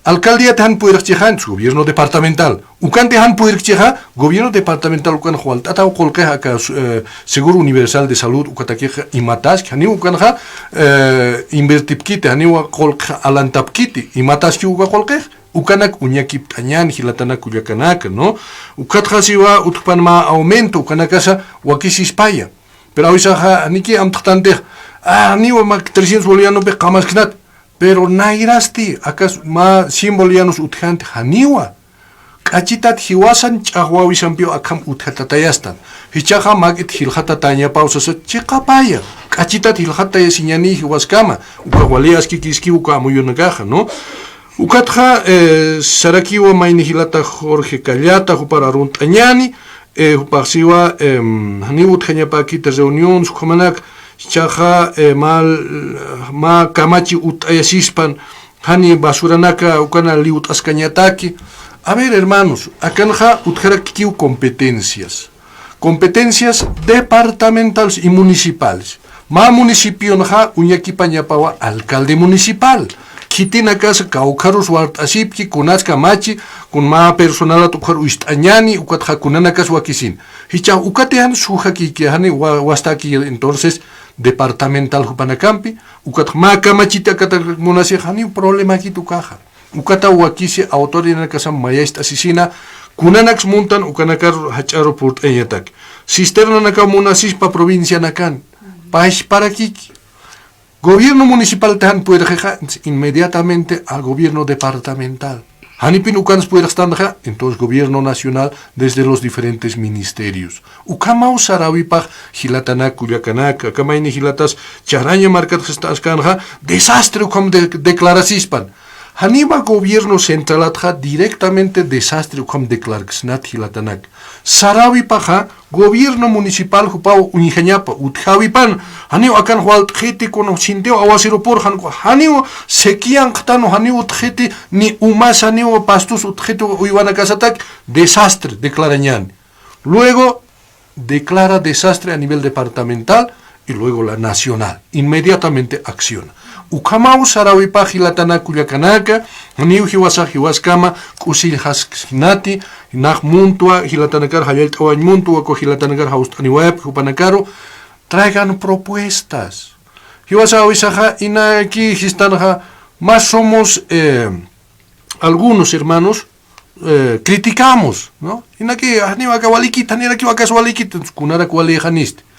Alcaldíat jan puyirqchixa, entonces gobierno departamental. Ukanti jan puyirqchixa, gobierno departamental ukan walt'ataw qullqixa aka, eh, Seguro Universal de Salud ukatakixa imataski, janiw ukanxa, eh, invertipkiti, janiw qullqixa alantapkiti, imataski uka qullqixa, ukanak uñakipt'añan, jilatanak kullakanaka, ¿no? Ukatxa siwa utjpan mä aumento, ukanakasa wakisispaya. Pero awisaxa, janiki amtxtantix, ah, janiwa mä trescientos bolivianopi qamasknat. Pero nayrasti, akas mä cien bolivianos utjanti janiwa. K'achitat jiwasan ch'axwawisampiw akham utjatatayastan. Jichhaxa mak'it jilxatatañapaw sasa chiqapaya. K'achitat jilxatatayasiñani jiwaskama. Uka wali askikiski uka amuyunakaxa, ¿no? Ukatxa, eh, sarakiwa mayni jilata Jorge Callata, jupar arunt'añani, eh, jupax siwa, em, janiw utjañapäkiti reuniones, ukhamanak, jichhaxa, eh, mä, mä kamachi utt'ayasispan, jani basuranaka ukana liwt'askañataki. A ver, hermanos, akanxa utjarakkiw competencias. Competencias departamentales y municipales. Mä municipionxa uñakipañapawa alcalde municipal. Khitinakasa kawkharus wart'asipki, kunas kamachi, kun mä personalat ukhar uyst'añani, ukatxa kunanakas wakisin. Jichhax ukatiyan sujakiki, jani wa-, wastaki, entonces, departamental jupanakampi, ukatxa mä kamachiti akata munasix janiw problemakit ukaxa. Ukata wakisi autoridadnakasan mayacht'asisina, kunanaks muntan ukanakar jach'aru purt'ayañatak. Cisternanakaw munasispa provincianakan, pachparakiki. Gobierno municipal jan puyirxixa, inmediatamente a gobierno departamental. Janipin ukans puyirxtanxa, entonces gobierno nacional desde los diferentes ministerios. Ukhamaw saräwipax jilatanak kullakanak, aka mayni jilatas Charaña markat jistaskanxa, desastre ukham de-, declarasispan. Janiwa gobierno centralatxa directamente desastre ukham declarksnat jilatanak. Saräwipaxa, gobierno municipal jupaw uñjañapa, utjäwipan, janiw akan walt'xiti, kuna sintiw awasirupur, jan-, janiw sequía anqtanu, janiw utjiti, ni umas, janiw pastus utjiti uywanakasatak, desastre declarañani. Luego, declara desastre a nivel departamental y luego la nacional. Inmediatamente acciona. Ukhamaw saräwipax jilatanak kullakanaka, janiw jiwasax jiwaskama k'usill jasksnati, nax muntwa jilatanakar jallallt'awañ muntwa, uka jilatanakar jawst'aniwayapki jupanakaru, traigan propuestas. Jiwasawisaxa inaki jistanxa, más somos, eh, algunos hermanos, eh, criticamos, ¿no? Inaki, janiw aka walikit, janirakiw akas walikit, kunarak walixanisti.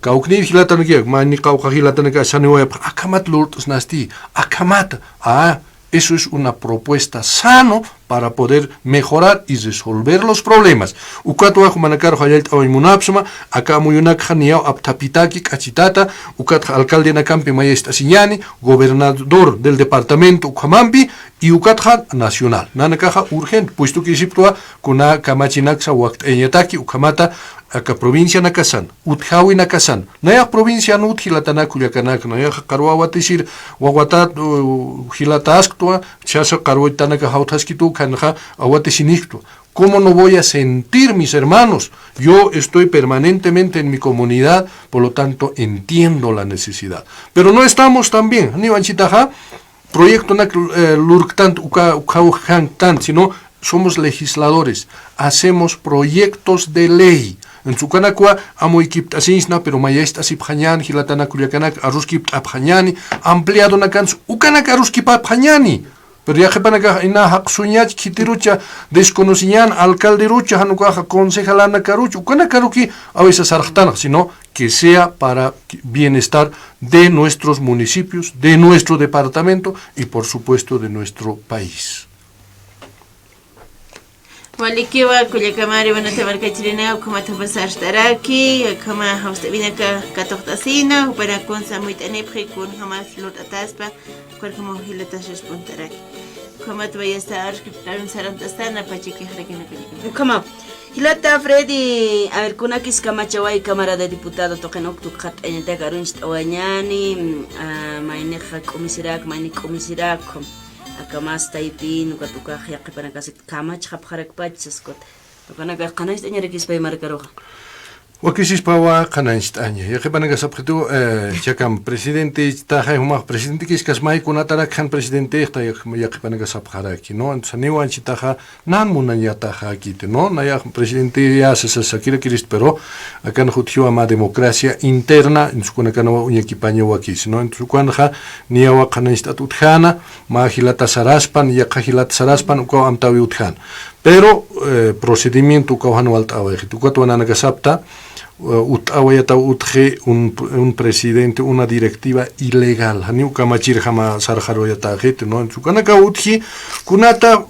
Kawknir jilatanaki, mayni qawqha jilatanaki asaniwayapx, akhamat lurt'snasti, akhamat, ah, eso es una propuesta sano para poder mejorar y resolver los problemas. Ukatwa jumanakar jallallt'awañ munapsma, aka amuyunakxa niyaw apthapitaki k'achitata, ukatxa alcaldenakampi mayacht'asiñani, gobernador del departamento ukhamampi, y ukatxa nacional. Nanakaxa urgente, puesto que siptwa kuna kamachinaksa wakt'ayañataki, ukhamata aka provincianakasan, utjäwinakasan. Nayax provincian utji jilatanak kullakanak, nayax qarwa awatisir, wawatat, uh, jilatasktwa, chasa qarwitanaka jawthaskitu, khanxa awatisinistwa. ¿Cómo no voy a sentir, mis hermanos? Yo estoy permanentemente en mi comunidad, por lo tanto entiendo la necesidad. Pero no estamos tan bien, ni wanchitaxa, proyectonak, eh, lurktant uka, ukhaw janktant, sino somos legisladores, hacemos proyectos de ley. Entonces, ukanakwa amuykipt'asiñsna, pero mayacht'asipxañän, jilatanak kullakanak, aruskipt'apxañäni, ampliadonakans ukanak aruskipapxañäni. Pero yaqhipanakax ina jaqsuñach, khitirucha, desconociñän, alcalderucha, jan ukaxa concejalanakarucha, ukanakaruki awisa sarxtanx, sino que sea para bienestar de nuestros municipios, de nuestro departamento y, por supuesto, de nuestro país. Walikiwa, kullakamari, bueno, tamarkachirina, ukhamat jupasarxtaraki, ukhama jawst'awinaka katuqt'asina, jupanakunsa amuyt'anipxi, kunjamas lurt'ataspa, ukharjamaw jilatas responderaki. Ukhamat wayasta arxkiptarin sarant'astana, pachikixrakina kullakama. Ukhama, jilata Freddy, a ver, kunakis kamachaway Cámara de Diputado tuqin uk tukxat'añatak aruncht'awañani, mm, ah, maynixa k'umisirak, mayni k'umisirak, aka mas taypin, ukat ukax yaqhipanakasat kamachxapxarakpach, sas ukat. Ukanakax qhanañcht'añarakispay markaruxa. Wakisispawa qhanañcht'aña. Yaqhipanakasapxitu, eh, chakam presidente, taxay jumax presidente kiskasmay kunatarak jan presidente, ta yaq-, yaqhipanakasapxaraki, ¿no? Entonces, niwanchitaxa, nan munañataxakiti, ¿no? Nayax presidente ya sasa sakirakirist, pero akan jutjiwa mä democracia interna, entonces, kunakanawa uñakipaña wakis, ¿no? Entonces, ukanxa, niyawa qhanañcht'at utjana, mä jilata saraspan, yaqha jilata saraspan, ukaw amtäwi utjana. Pero, eh, procedimiento ukaw jan walt'awayxit. Ukatwa nanakasapta, eh, utt'awayataw utji un, un presidente, una directiva ilegal. Janiw kamachirjama sarxaruyataxit, ¿no? Entonces, ukanakaw utji, kunata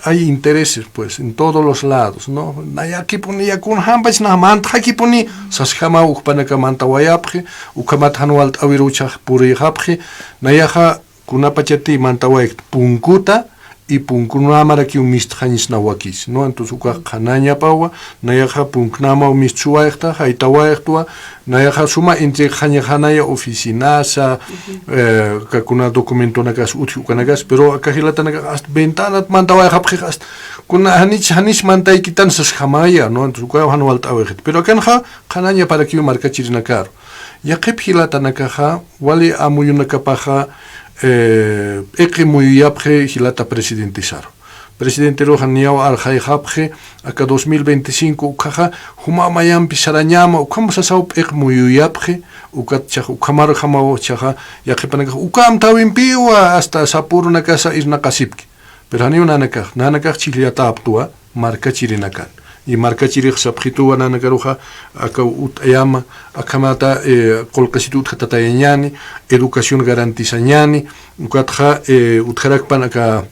hay intereses, pues, en todos los lados, ¿no? Nayakipuni, ya kunjampach na mantxakipuni, sasjamaw ukpanaka mantawayapxi, ukhamat jan walt'awiruchax purixapxi, nayaxa kunapachati mantawaykt punkuta, y punkunamarakiw mistxañsna wakis, ¿no? Entonces, ukax qhanañapawa, nayaxa punknamaw mistsuwayxta, jaytawayxtwa, nayaxa suma entregxañaxanaya oficinasa, eh, ka kuna documentonakas utji ukanakas, pero aka jilatanakax hasta ventanat mantawayxapxix hasta, kuna janich, janich mantaykitan sasjamaya, ¿no? Entonces, ukaw jan walt'awayxit. Pero akanxa, qhanañaparakiw markachirinakaru. Yaqhip jilatanakaxa, wali amuyunakapaxa, eh, p'iqi muyuyapxi jilata presidentesaru. Presidenteruxa niyaw arxayxapxi, aka dos mil veinticinco ukhaxa, juma mayampi sarañama, ukham sasaw p'iq muyuyapxi, Ukat chaxa ukhamarjamaw chaxa yaqhipanakax uka amtäwimpiwa hasta sapürunakasa irnaqasipki. Pero janiw nanakax, nanakax chhijllatäpktwa markachirinakan. Y markachirix sapxituwa nanakaruxa aka ut'ayama, akhamata, eh, qullqisitu utjatatayañäni, educación garantizañäni, ukatxa, eh, utjarakpan aka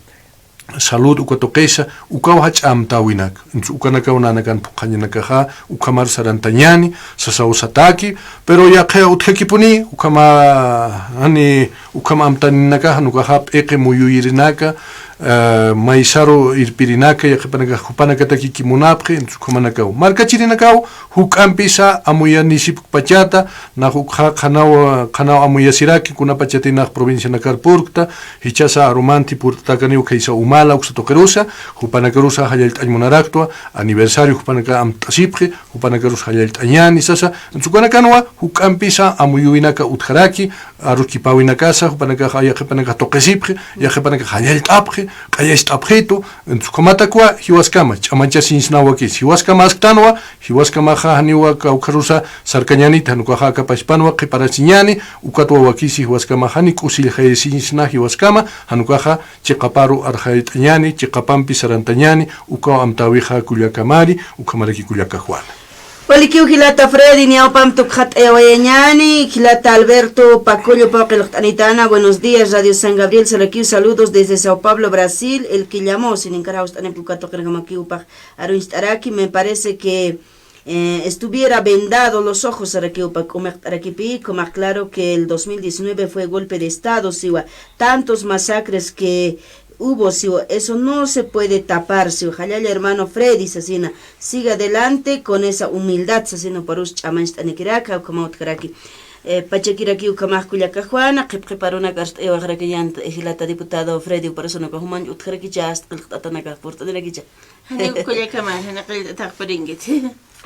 salud uka tuqisa, ukaw jach'a amtäwinak. Entonces, ukanakaw nanakan phuqhañanakaxa, ukhamar sarantañäni, sasaw sataki, pero yaqha utjakipuni, ukhama, jani, ukham amtaninakaxa, jan ukaxa p'iqi muyuyirinaka, eh, maysaru irpirinaka, yaqhipanakax jupanakatakiki munapxi, entonces, ukhamanakaw. Markachirinakaw, juk'ampisa amuyanisipkpachata, nax ukxa qhanaw, qhanaw amuyasiraki, kunapachati nax provincianakar purkta, jichhasa arumanti purt'atakaniw khaysa umala, uksa tuqirusa, jupanakarusa jallallt'añ munaraktwa, aniversario jupanaka amt'asipxi, jupanakarusa jallallt'añäni sasa, entonces ukanakanwa, juk'ampisa amuyuwinaka utjaraki, aruskipawinakasa, jupanakax, yaqhipanakax tuqisipxi, yaqhipanakax jallallt'apxi, q'ayacht'apxitu, entonces ukhamatakwa, jiwaskama, ch'amañchasiñsnaw wakis, jiwaskama asktanwa, jiwaskamaxa janiwa kawkharusa sarkañäniti, jan ukaxa aka pachpanwa qhiparasiñäni, ukatwa wakisi jiwaskama jani k'usilljayasiñsna jiwaskama, jan ukaxa chiqaparu arxayt'añäni, chiqapampi sarantañäni, ukaw amtäwixa kullakamari, ukhamaraki kullaka Juana. Walikiw jilata Freddy, ñawpamp tukxat'ayawayañäni, jilata Alberto Pacollo pawqi qillqt'anitana, buenos días, Radio San Gabriel, sarakiw saludos desde Sao Paulo, Brasil, el que llamó, sininkar jawst'anipki uka tuqirjamakiw pax aruñcht'araki, me parece que, eh, estuviera vendado los ojos, sarakiw pax k'umiqt'arakipi, como claro que el dos mil diecinueve fue golpe de estado, siwa, tantos masacres que hubo, siwa, eso no se puede tapar, siwa, jallalla hermano Freddy, sasina, siga adelante con esa humildad, sasina, juparus ch'amañcht'anikiraki, ukhama utjaraki. Eh, pachakiraki ukhamax kullaka Juana, qhipqhiparunaka arst'ayawaxarakiñäni, eh, jilata diputado Freddy, juparus uka jumañ utjarakicha, ast qillqt'atanakax purt'anirakicha. Janiw kullakama, jani qillqt'atax puringit.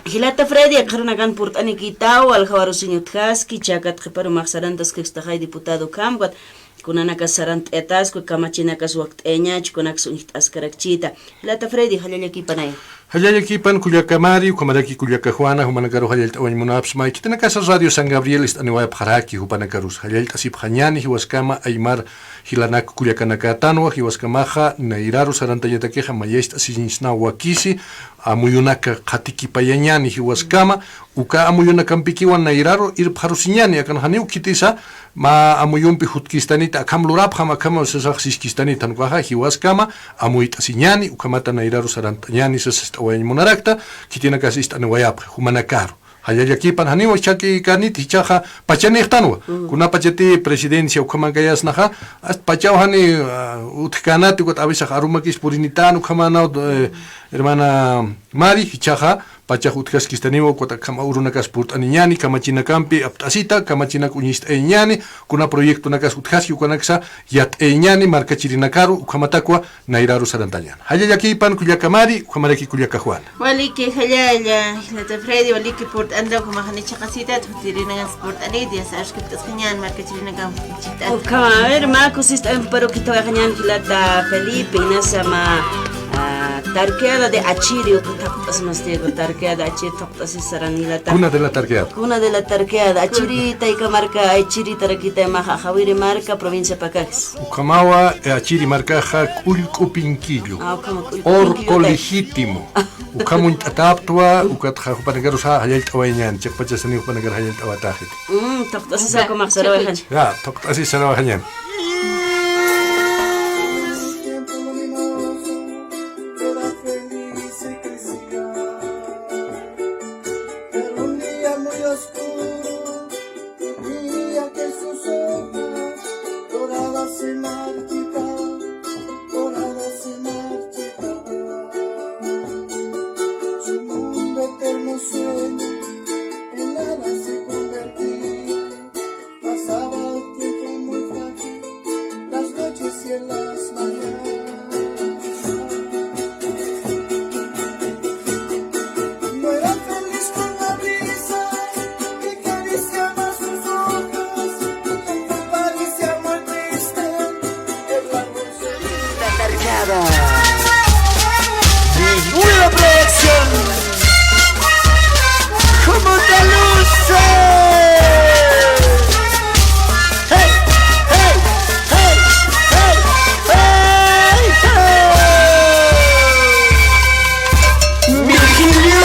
Jilata Freddy, yaqhirunakan purt'anikitaw, aljawarusiñ utjaski, chakat qhiparumax sarantaskixtaxay diputado ukham, ukat kunanakas sarant'ayataskwa, kamachinakas wakt'ayañachi, kunanakas uñjt'askarakchita. Jilata Freddy, jallallakipanay. Jallallakipan kullakamari, ukhamaraki kullaka Juana, jumanakaru jallallt'awañ munapxsma, khitinakasa Radio San Gabriel ist'aniwayapxaraki, jupanakarus jallallt'asipxañäni, jiwaskama aymar jilanak kullakanakatanwa, jiwaskamaxa nayraru sarantañatakixa mayacht'asiñsnaw wakisi, amuyunaka qhatikipayañäni jiwaskama, uka amuyunakampikiwa nayraru irpxarusiñäni, akan janiw khitisa, mä amuyumpi jutkistanita, akham lurapxam, akham sasax siskistanita, jan ukaxa jiwaskama amuyt'asiñäni, ukhamata nayraru sarant'añäni, sasist'awayañ munarakta, khitinakas ist'aniwayapxi, jumanakaru. Jallallakipan janiw jichhakikanit, jichhaxa pachanïxtanwa. Kunapachati presidencia ukhamakayasnaxa, ast pachaw jani, ah, utjkänati, ukat a veces arumakis purinitän, ukhamanaw, eh, hermana Mari, jichhaxa pachax utjaskistaniwa, ukat akham urunakas purt'aniñäni, kamachinakampi apt'asita, kamachinak uñist'ayañäni, kuna proyectonakas utjaski, ukanaksa yat'ayañäni, markachirinakaru, ukhamatakwa, nayraru sarantañäni. Jallallakipan kullaka Mari, ukhamaraki kullaka Juana. Waliki, jallalla, jilata Freddy, waliki purt'antaw, ukhamax jani chhaqasitat, jutirinakas purt'anit, ya sabes que purt'asqañän, markachirinakam, chita. Ukhama, a ver, mä kusist'awimpi parukitawayxañän jilata Felipe, inasa mä, ah, tarqueada de achiri, uka thaqt'asmasti, uka tarqueada achiri thaqt'asi saran jilata. Cuna de la tarqueada. Cuna de la tarqueada, achiri, tayka marka, achiri tarakitay, mä Jawiri marka, provincia Pacajes. Ukhamawa, eh, achiri markaxa K'ullk'u Pinkillu. Ah, ukhama K'ullk'u Pinkillu. Orco legítimo. Ukham uñt'atäpktwa, ukatxa jupanakarusa jallallt'awayañäni, chiqpachasaniw jupanakar jallallt'awataxit. Mm, thaqt'asisa ukhamax sarawayxañ. Ya, thaqt'asisa sarawayxañäni. Pero un día muy oscuro, mira que sus ojos doradas se marchitan, doradas se marchitan. Su mundo eterno sueño en nada se convertía. Pasaba el tiempo muy frágil.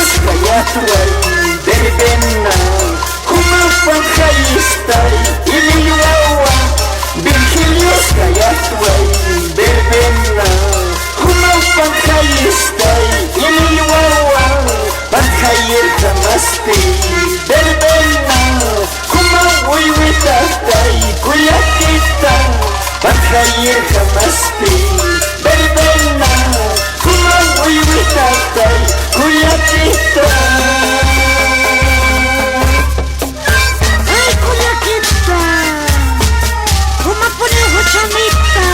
Kayatway verbena, jumaw pantxayistay, imillwawa. Virgilios kayatway verbena, jumaw pantxayistay, imillwawa. Pantxayirjamaspi verbena, jumaw uywitatay kullakita. Pantxayirjamaspi verbena, jumaw uywitatay kullakita. Ay, kullakita, jumapuniw juchamita.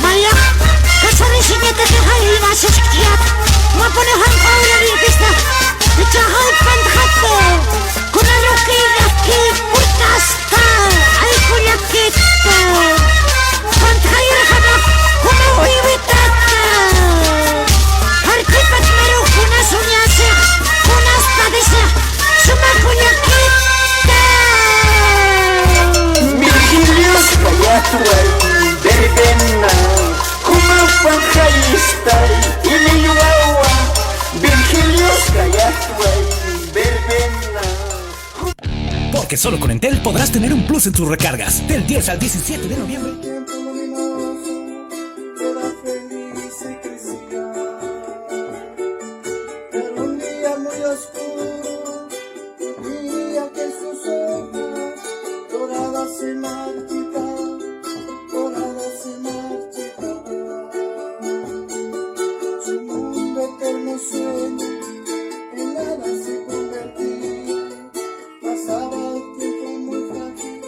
Maya, kasarisiñataki jay iwasiskiyat, jumapuniw jay qawiririmpista, icha jay pantxata, kunaruki llaki purtas. Ay, kullakita, pantxayirjama, jumaw uywitata. Jarthipat miru, kunas uñasix, kunas padisix, suma kullakita. Virgilios kayatway verbena, jumaw pantxayistay, imillwawa. Virgilios kayatway verbena. Porque solo con Entel podrás tener un plus en tus recargas. Del diez al diecisiete de noviembre. Tiempo luminoso, era feliz y crecía. Pero un día muy oscuro, un día que sus ojos doradas se marchitaban, doradas se marchitaban. Su mundo eterno sueño en nada se convertía. Pasaba el tiempo muy frágil,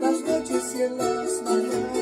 las noches y en las mañanas.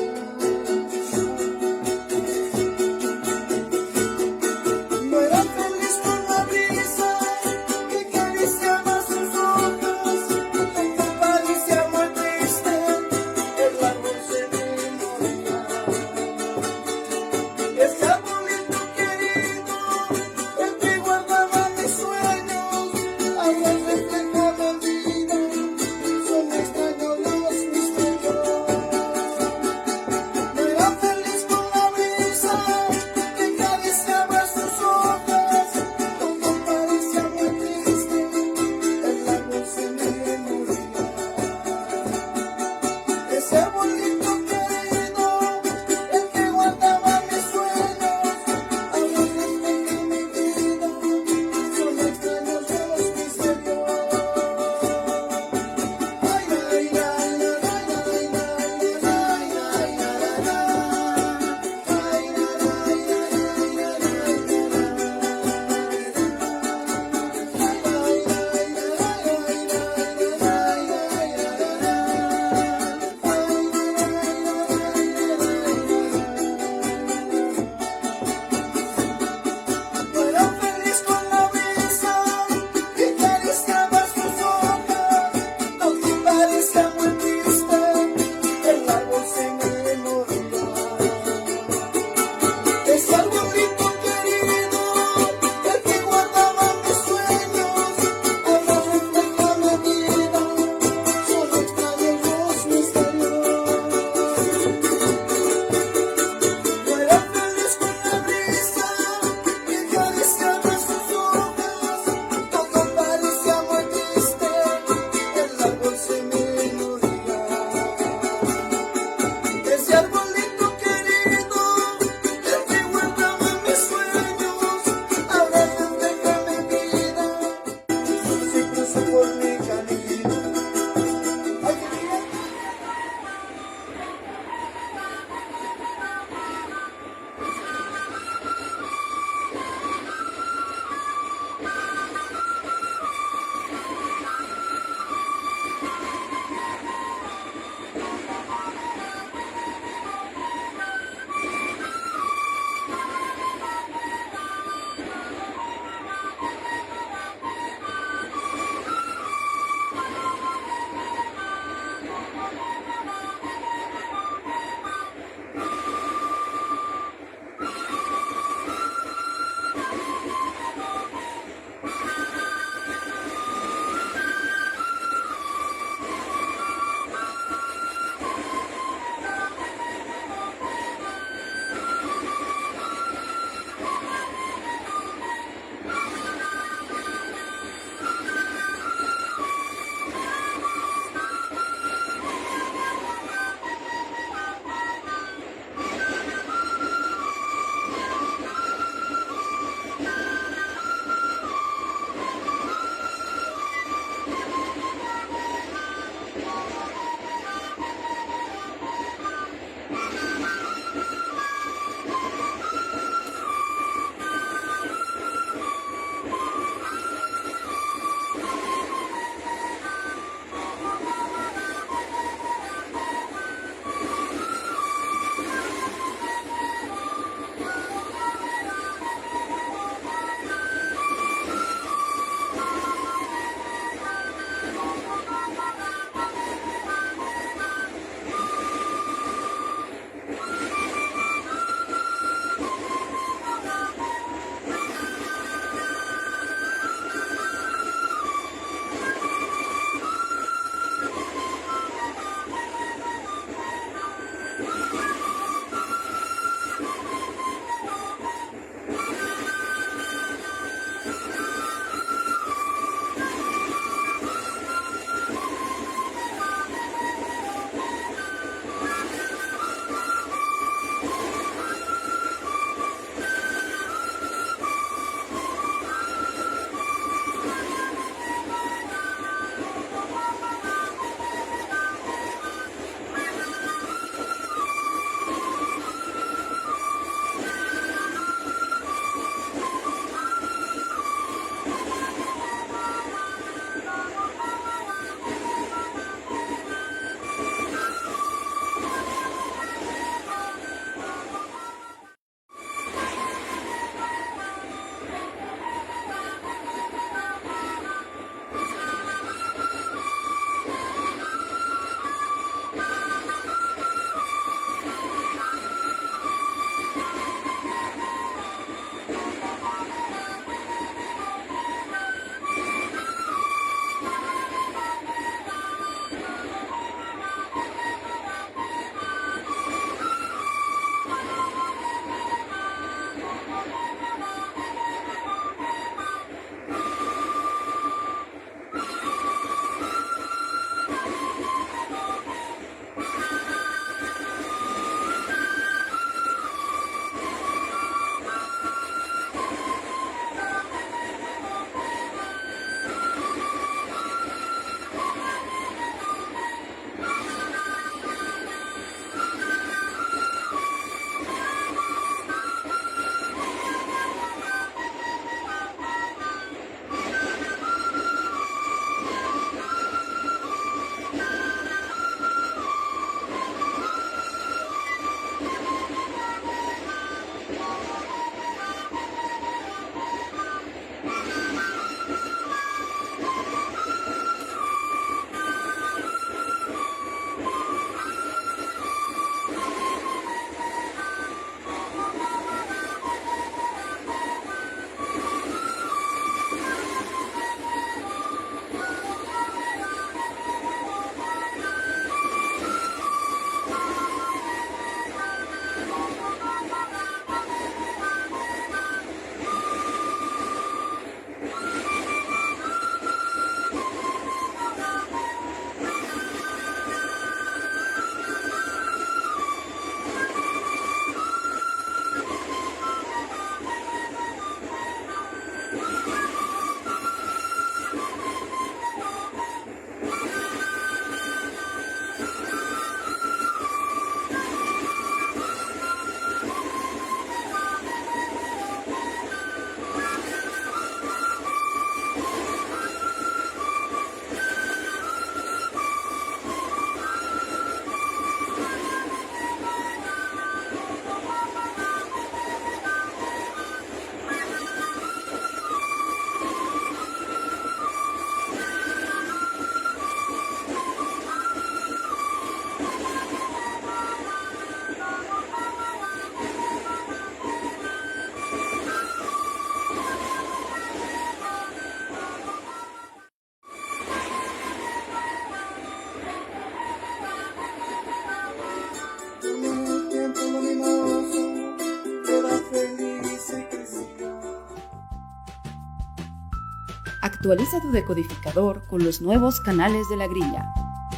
Actualiza tu decodificador con los nuevos canales de la grilla.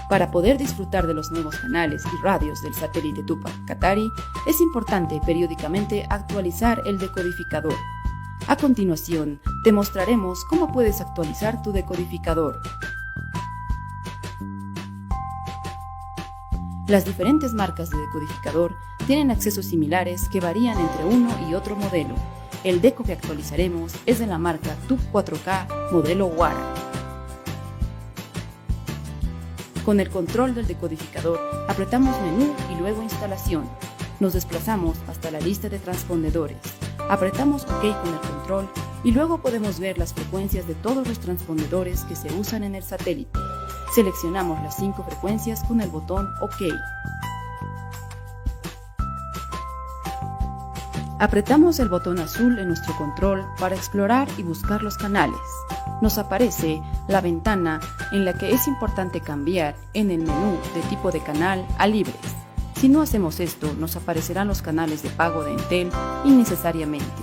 Para poder disfrutar de los nuevos canales y radios del satélite Tupac Katari, es importante periódicamente actualizar el decodificador. A continuación, te mostraremos cómo puedes actualizar tu decodificador. Las diferentes marcas de decodificador tienen accesos similares que varían entre uno y otro modelo. El deco que actualizaremos es de la marca Tup cuatro K modelo Wara. Con el control del decodificador, apretamos menú y luego instalación. Nos desplazamos hasta la lista de transpondedores. Apretamos OK con el control y luego podemos ver las frecuencias de todos los transpondedores que se usan en el satélite. Seleccionamos las cinco frecuencias con el botón OK. Apretamos el botón azul en nuestro control para explorar y buscar los canales. Nos aparece la ventana en la que es importante cambiar en el menú de tipo de canal a libres. Si no hacemos esto, nos aparecerán los canales de pago de Entel innecesariamente.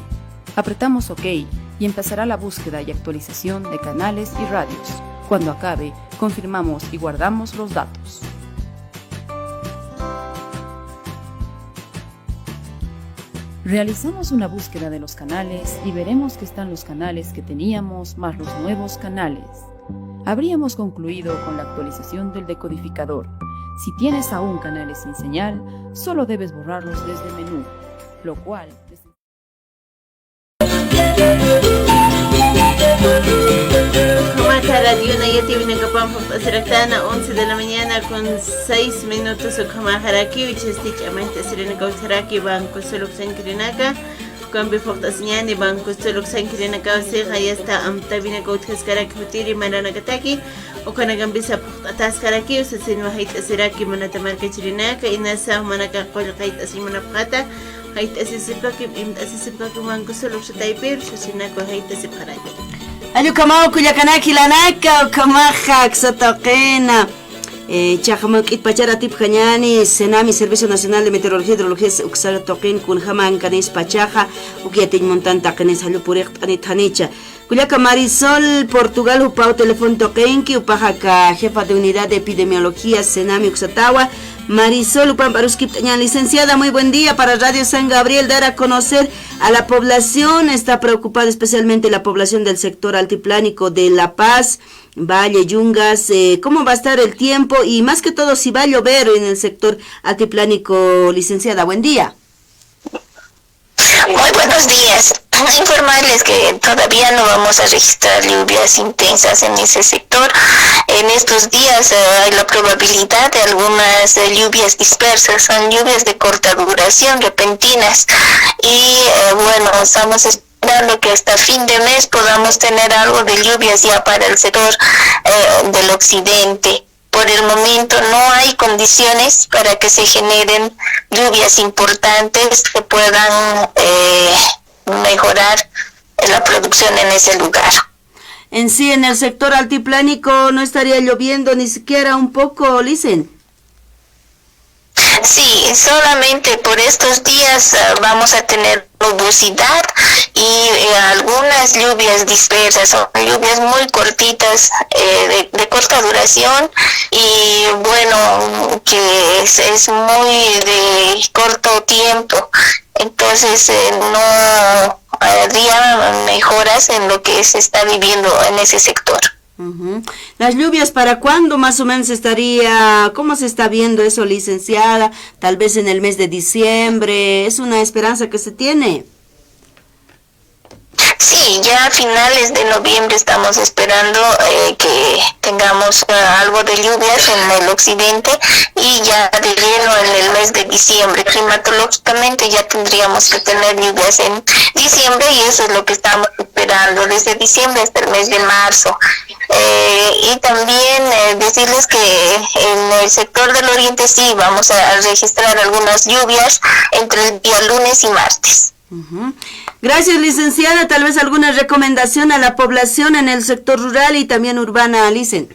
Apretamos OK y empezará la búsqueda y actualización de canales y radios. Cuando acabe, confirmamos y guardamos los datos. Realizamos una búsqueda de los canales y veremos que están los canales que teníamos más los nuevos canales. Habríamos concluido con la actualización del decodificador. Si tienes aún canales sin señal, solo debes borrarlos desde el menú, lo cual... Ukhamäta, radiona yatiyawinakapax phuqt'asiraktäna, once de la mañana con seis minutos. Ukhamäxarakiw, jichhasti ch'amanchasirinakaw utjaraki Banco Suluq sankirinaka. Ukampi phuqt'asiñäni Banco Suluq sankirinakaw sixa, yasta amtawinakaw utjaskaraki jutiri maranakataki. Ukanakampisa phuqt'ataskarakiw, sasinwa jayt'asiraki manata markachirinaka, inasa jumanaka qullqi jayt'asiñ munapxäta, jayt'asisipakim, imt'asisipakim Banco Suluq taypiru, sasinakwa jayt'asipxaraki. Jall ukhamaw kullakanaka jilanaka, ukhamaxa aksa tuqina. Eh, jichhaxa mä k'it pachar atipxañäni, SENAMI, Servicio Nacional de Meteorología y Hidrología, uksa tuqin kunjamankanis pachaxa, uk yatiñ muntan taqinis jall puriqt'anit janicha. Kullaka Marisol Portugal, jupaw teléfono tuqinki, jupaxa aka jefa de unidad de epidemiología, SENAMI uksatawa. Marisol, jupamp aruskipt'añäni. Licenciada, muy buen día para Radio San Gabriel, dar a conocer a la población, está preocupada especialmente la población del sector altiplánico de La Paz, Valle, Yungas, eh, ¿cómo va a estar el tiempo? Y más que todo, si va a llover en el sector altiplánico, licenciada. Buen día. Muy buenos días. Informarles que todavía no vamos a registrar lluvias intensas en ese sector. En estos días, eh, hay la probabilidad de algunas, eh, lluvias dispersas, son lluvias de corta duración, repentinas. Y, eh, bueno, estamos esperando que hasta fin de mes podamos tener algo de lluvias ya para el sector, eh, del occidente. Por el momento no hay condiciones para que se generen lluvias importantes que puedan, eh, mejorar la producción en ese lugar. En sí, en el sector altiplánico no estaría lloviendo ni siquiera un poco, Licen. Sí, solamente por estos días, ah, vamos a tener nubosidad y, eh, algunas lluvias dispersas, son lluvias muy cortitas, eh, de, de corta duración y, bueno, que es, es muy de corto tiempo. Entonces, eh, no habría mejoras en lo que se está viviendo en ese sector. Ujú. Las lluvias, ¿para cuándo más o menos estaría? ¿Cómo se está viendo eso, licenciada? Tal vez en el mes de diciembre. ¿Es una esperanza que se tiene? Sí, ya a finales de noviembre estamos esperando, eh, que tengamos, eh, algo de lluvias en el occidente y ya de lleno en el mes de diciembre. Climatológicamente ya tendríamos que tener lluvias en diciembre y eso es lo que estamos esperando desde diciembre hasta el mes de marzo. Eh, y también, eh, decirles que en el sector del oriente sí vamos a registrar algunas lluvias entre el día lunes y martes. Ujú. Gracias, licenciada. Tal vez alguna recomendación a la población en el sector rural y también urbana, Licen.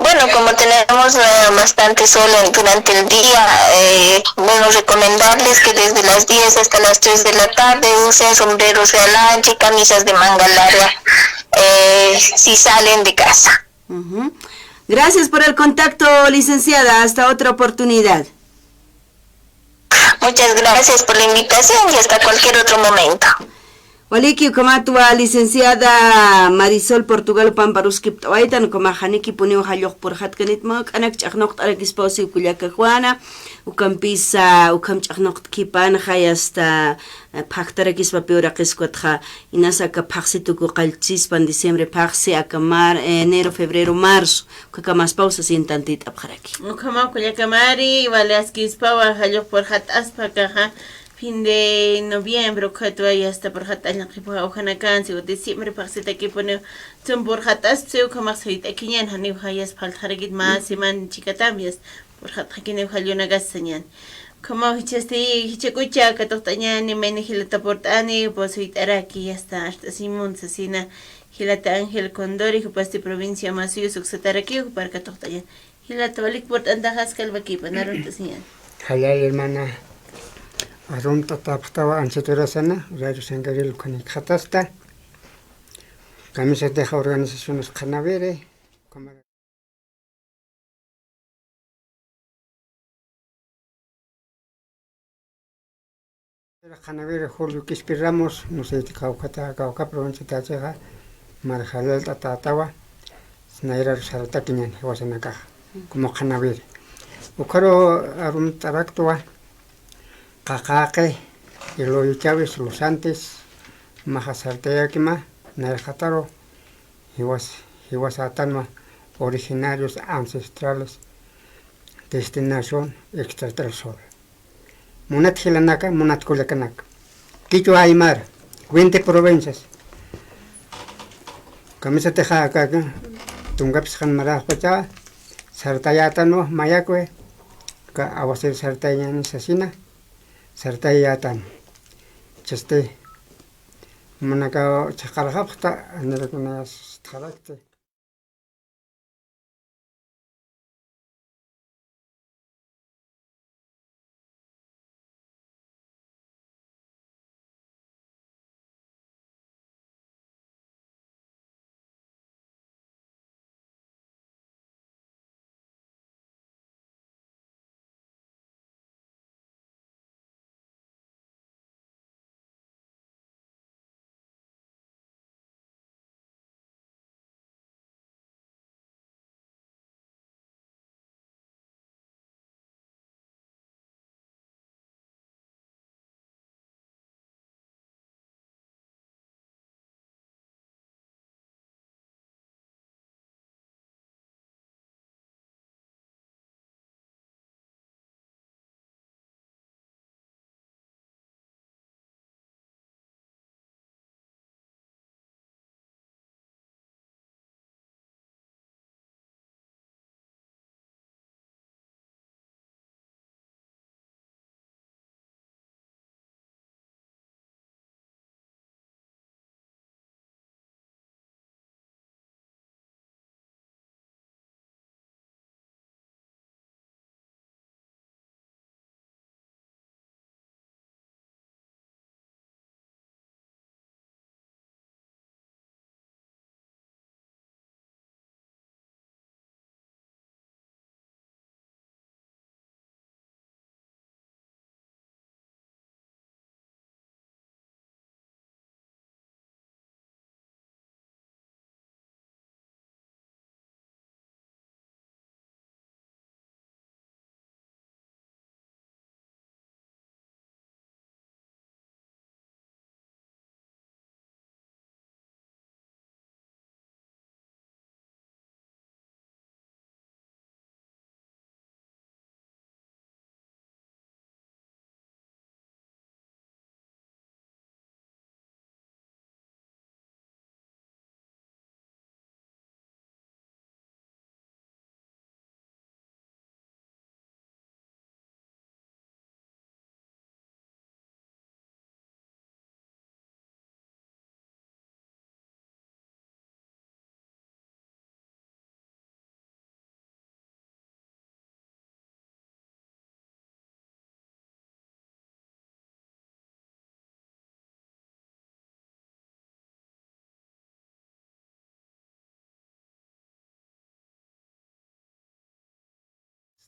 Bueno, como tenemos eh, bastante sol en- durante el día, eh, bueno, recomendarles que desde las diez hasta las tres de la tarde usen sombreros de alanche, camisas de manga larga, eh, si salen de casa. Ujú. Gracias por el contacto, licenciada. Hasta otra oportunidad. Muchas gracias por la invitación y hasta cualquier otro momento. Waliki, ukhamatwa licenciada Marisol Portugal Pampa Ruskipt'awaytan, ukhamax janikipuniw jallux purxatkanitma, k'anak ch'axnuqt'arakispaw siw kullaka Juana, ukampisa, ukham ch'axnuqtkipanxa, y hasta, eh, phaktarakispapiw uraqiskwatxa, inas aka phaxsi tuku qallchispan diciembre phaxsi, aka mar-, enero, febrero, marzo, ukhakamaspaw sasin tantit'apxaraki. Ukhamaw kullaka Mari, wali askispawa, jallux purxat'aspa akaxa, fin de noviembre, ukhatwa, y hasta purxat'añ qhipuxa ujanakansi, o diciembre phaxsitakipuniw, sum purxat'aspsi, ukhamax suyt'akiñan, janiw jayas faltxarakit mä semana chikatam, y hasta purxatxakiniw jallunakas sañan. Ukhamaw jichhasti, jichhak'ucha katuqt'añani, mayni jilata purt'ani, pues suyt'araki, y hasta arst'asiñ munta sasina, jilata Ángel Condori, jupasti provincia Masuyus uksatarakiw, jupar katuqt'añan. Jilata, walik purt'antaxa, askal wakipan, arunt'asiñan. Jallalla hermana, arunt'atapxtawa anchita urasana, Radio San Gabriel ukhanikxatasta, kamisatixa organizaciones qhanawiri, qhanawiri Julio Quispe Ramos, no sé, kawkhata, kawkha provinciatachixa, marxallalt'atätawa, nayraru sartakiñan jiwasanakaxa, como qhanawiri. Ukharu arunt'araktwa, Qaqaqi, Eloy Chávez, Los Andes, maxa sartayakima, nayraqataru, jiwas, jiwasätanwa, originarios ancestrales, destinación extra del sol. Munat jilanaka, munat kullakanaka. Quichua aymara, veinte provincias. Kamisatixa aka, aka, tunkapis qan maraxpacha, sartayätanwa, mayakwi, aka aguacero sartayañani sasina, sartayätan. Chasti, munaka chhaqarxapxta, anirakuna sutxarakti.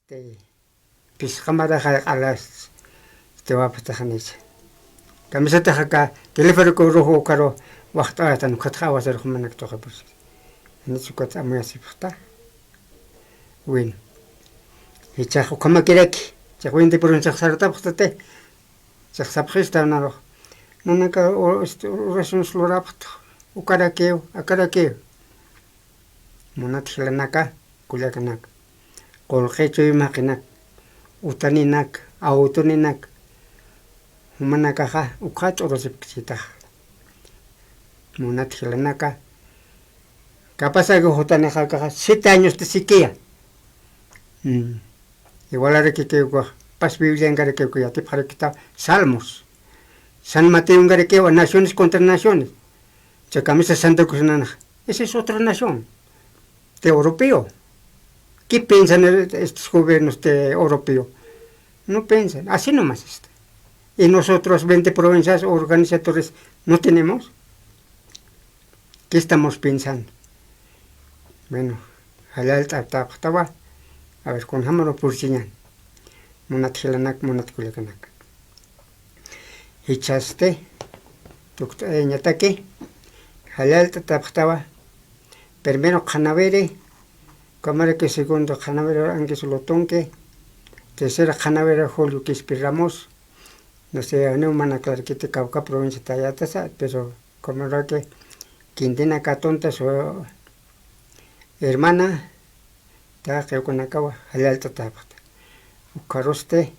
Te, phisqa maraxa q'alas, te wapataxanisa. Kamisataxa aka teleférico rojo ukaru waxt'awaytan, ukatxa aguacero jumanak tuqipursi. Anitsa ukat amuyasipxta. Bueno. Jichhax ukhamakiraki, jichhax veinte provinciax sartapxtati. Jichhax sapxista narux. Nanaka o-, este, oraciones lurapxta. Ukarakiw, akarakiw. Munat jilanaka, kullakanaka. Qullqi chuymaqinaka, utaninak, awtuninak, jumanakaxa ukxat urasipkchitax. Munat jilanaka, capaz aka jutanixa akaxa siete años de sequía. Mm. Igualarakikiw ukax, pas Bibliankarakiw uka yatipxarakita Salmos. San Mateonkarakiw naciones contra naciones. Cha camisa Santa Cruz nanax. Esa es otra nación. De europeo. ¿Qué piensan el- estos gobiernos de europeo? No piensan. Así nomás está. Y nosotros veinte provincias organizadores no tenemos. ¿Qué estamos pensando? Bueno, jallallt'apxtawa. A ver, kunjamaru purchiñan. Munat jilanak, munat kullakanaka. Jichhasti, tukt'ayañataki, jallallt'atapxtawa, primero qhanawiri, ukhamaraki segundo qhanawiri ankisu lutunki, tercera qhanawiri Julio Quispe Ramos, no sé, janiw mana clarkiti Cauca provincia tayätasa, pero ukhamaraki Quintina Catonta su hermana, taqi ukanakawa jallallt'atapxta. Ukharusti,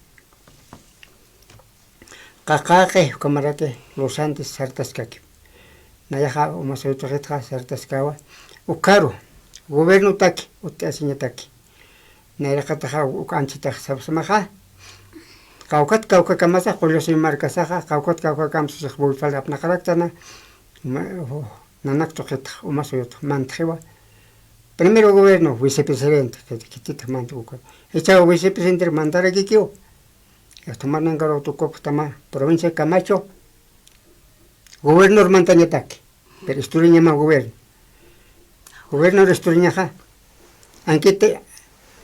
Qaqaqi, ukhamaraki Los Andes sartaskaki. Nayaxa Umasuyutuxitxa sartaskawa. Ukharu, gobiernotaki, ut'asiñataki. Nayraqataxa uk anchhitax sapsmaxa. Qawqhat Caucakamasa, Qullasuyu markasaxa, qawqhat Caucakamasa, six Buy Falda apnaqaraktana. Ma-, u-, nanak tuqitxa, Umasuyutux mantxiwa. Primero gobierno, vicepresidente, khititix mantxa uka. Jichhaw vicepresidente mantarakikiw. Yasta marnankaru tukupxtama provincia Camacho, gobernor mantañataki, pero Isturiñama gobierno. Gobernor Isturiñaxa, ankiti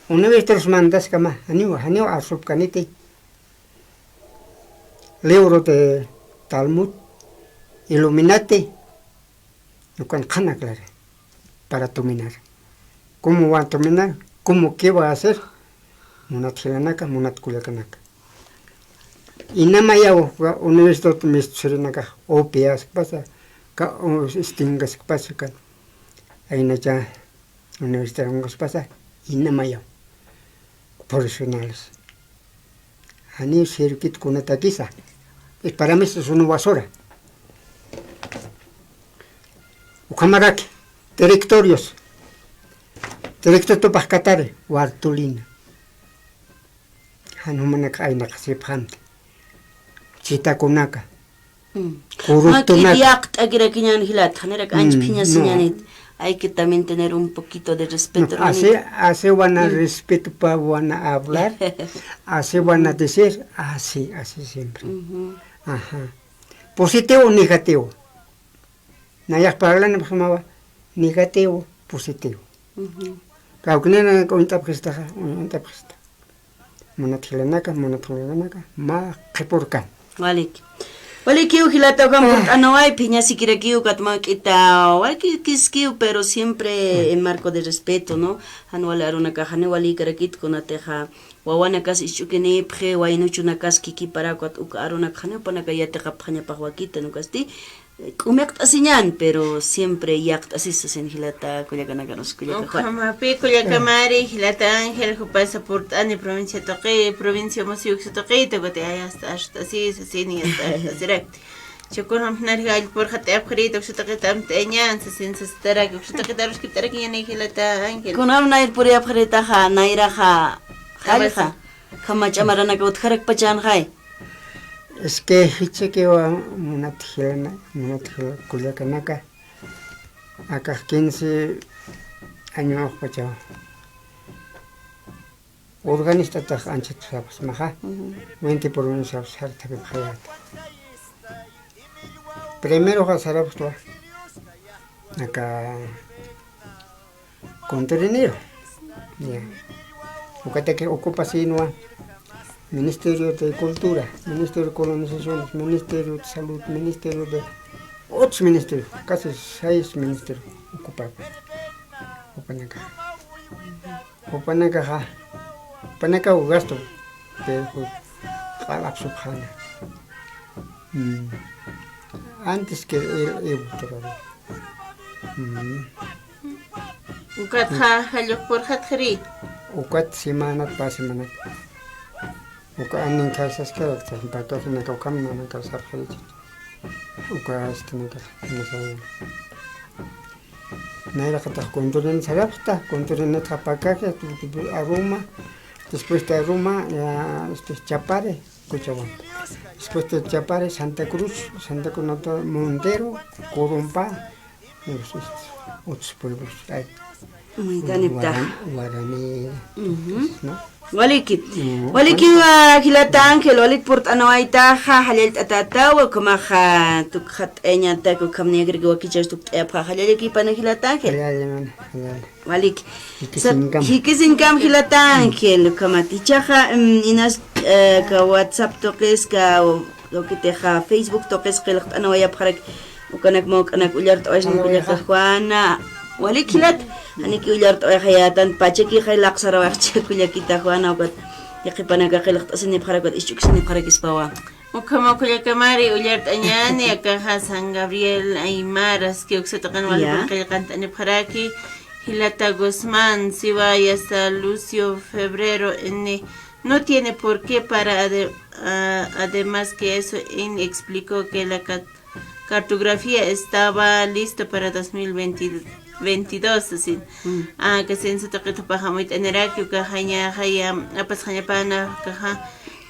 universitarios mantaskama, janiw, janiw arsupkaniti. Libro de Talmud, Illuminati, ukan qhana claro, para dominar. ¿Cómo va a dominar? ¿Cómo qué va a hacer? Munat jilanaka, munat kullakanaka. Inamayaw, universidad mistusirinaka, upiaskpasa, ka, u, istingaskpasa, ka, aynacha universidad ungaskpasa, inamayaw. Profesionales. Janiw sirvikit kunatakisa. Es para mí es una basura. Ukhamaraki, directorios. Director tupax katari, wartulina. Jan jumanaka aynaqasipxamti. Chitakunaka. Mm. Kurutunaka. Mak iyaqt'akirakiñan jilata, janirak anchphiñasiñanit. Hay que también tener un poquito de respeto, no, así, hermanita. Así van a respeto pa, van a hablar, así van a decir, así, así siempre. Ujú. Ajá. Positivo, negativo. Nayax parlanipxsmawa, negativo, positivo. Ujú. Kawknana uñt'apxistaxa, uñt'apxista. Munat jilanaka, munat jilanaka, mä qhipurkan. Waliki. Walikiw jilata, ukham purt'anaway, phiñasikirakiw, ukat mä k'ita, walikiskiw, pero siempre en marco de respeto, ¿no? Jan wali arunakax, janiw walikarakit kunatixa, wawanakas isch'ukinipxi, waynuchunakas kikipara, ukat uka arunak, janiw panaka yatiqapxañapax wakita, ukasti, k'umiqt'asiñan, pero siempre yaqt'asis sasin jilata kullakanakarus kullaka Juan. Ukhamapi kullakamari jilata Ángel, jupasa purt'ani provincia tuqi, provincia Umasuyuksa tuqita, kuti ay hasta arst'asis, sasini hasta arst'asirakti. Chukun hamnarja allpurja t'ayapxarita, uksa tuqita amt'añan, sasin sastarak, uksa tuqita aruskipt'arakiñani jilata Ángel. Kunam nayr puriyapxaritaxa, nayraxa, jallja, khama ch'amaranaka utjarakpachanxay. Es que jichhakiwa munat jilana, munat jila kullakanaka, akax quince añoxpachaw organistatax anchhit sapxsmaxa, ujú, veinte por uno sapxsma sartapipxayäta. Primeroxa sarapxtwa, aka Contenido. Ya. Ukataki ocupasinwa Ministerio de Cultura, Ministerio de Colonizaciones, Ministerio de Salud, Ministerio de otros ministerios, casi seis ministerios ocupados. Jupanakaxa. Jupanakaxa. Jupanakaw gasto. Pero q'al apsupxana. Mm. Antes que el Evo todavía. Mm. Ukatxa jallux purxatxiri. Ukat semanat pa semanat. Uka anin kawsaskara, uka pacajenaka ukham nanan kawsapxirichi. Uka este naka, no sé. Nayraqatax Contorini sarapxta, Contorinitxa pacaje, aruma, después de aruma, ya, este, Chapare, Cochabamba. Después de Chapare, Santa Cruz, Santa Cruz, Montero, Corompa, Otros, otros pueblos hay. Maytanipta. Guaran-, guaraní, ujú, ¿no? Waliki. Mm, walikiwa, jilata Ángel, walik purt'anawaytaxa, jallallt'atätawa, ukhamaxa, tukxat'ayañatak, ukham niyakriki wakichäwis tukt'ayapxä, jallallakipana jilata Ángel. Jallalla, mana, jallalla. Waliki. Jikisinkam. Sa-, jikisinkam jilata Ángel, ukhamat. Jichhaxa, mm, inas, eh, ka WhatsApp tuqis, ka, tuqitixa Facebook tuqis qillqt'anawayapxaraki, ukanak mawk'anak ullart'awayasna kullaka Juana. Walik jilat, janiki ullart'awayxayätan, pachakixay laqsarawayxchha kullakita Juana, ukat yaqhipanaka qillqt'asinipxarak, ukat isch'ukisinipxarakispawa. Ukhama kullakamari ullart'añäni, akaxa San Gabriel Aymaras, que uksa tuqin wali qillqant'anipxaraki, jilata Guzmán, siwa, y hasta Lucio Febrero, N, no tiene por qué para ade-, ah, además que eso, N explicó que la cat-, cartografía estaba lista para dos mil veinte, veintidós, así. Mm. Ah, que censo tuqit jupax amuyt'aniraki, ukax jañaxa ya apasxañapana, ukaxa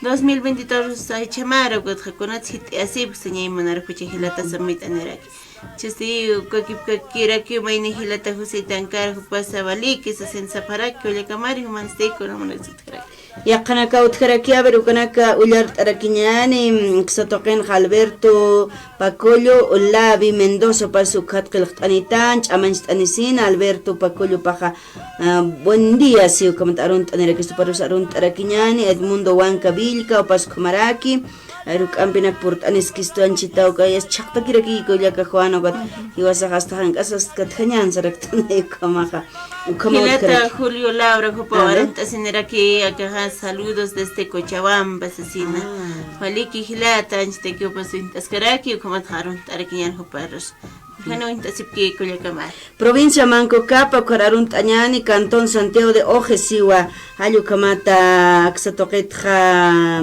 dos mil veintidós jichhamara, ukatxa kunats jit'ayasipxi, sañay munaraki, jilatas amuyt'aniraki. Chasti, ukakipkakiraki, mayni jilata José Tankar, jupasa waliki, sasin sapxaraki, kullakamari, jumansti, kuna munaraki. Yaqhanaka utjaraki, a ver, ukanaka ullart'arakiñäni, mm, uksa tuqinxa Alberto Pacollo, Lavi Mendoza, pas ukhat qillqt'anitan, ch'amancht'anisina, Alberto Pacollo paxa, ah, buen día, si ukhamat arunt'anirakistu, parus arunt'arakiñäni, Edmundo Huanca Villca, upas ukhamaraki, a ver, juk'ampinak purt'aniskistu anchhita, uka yas chhaqtakiraki, kullaka Juana, ukat, jiwasax hasta jank'asas katjañän saraktanay ukhamaxa. Ukhama jilata utjaraki. Julio Laura, jupa arunt'asiniraki, akaxa, saludos desde Cochabamba, sasina. Ah. Waliki jilata, anchhitaki jupas uñt'askaraki, ukhamat arunt'arakiñän juparus. Jani uñt'asipki kullakamari. Provincia Manco Capa, ukhar arunt'añäni, cantón Santiago de Ojes, siwa, jall ukhamata, uksa tuqitxa,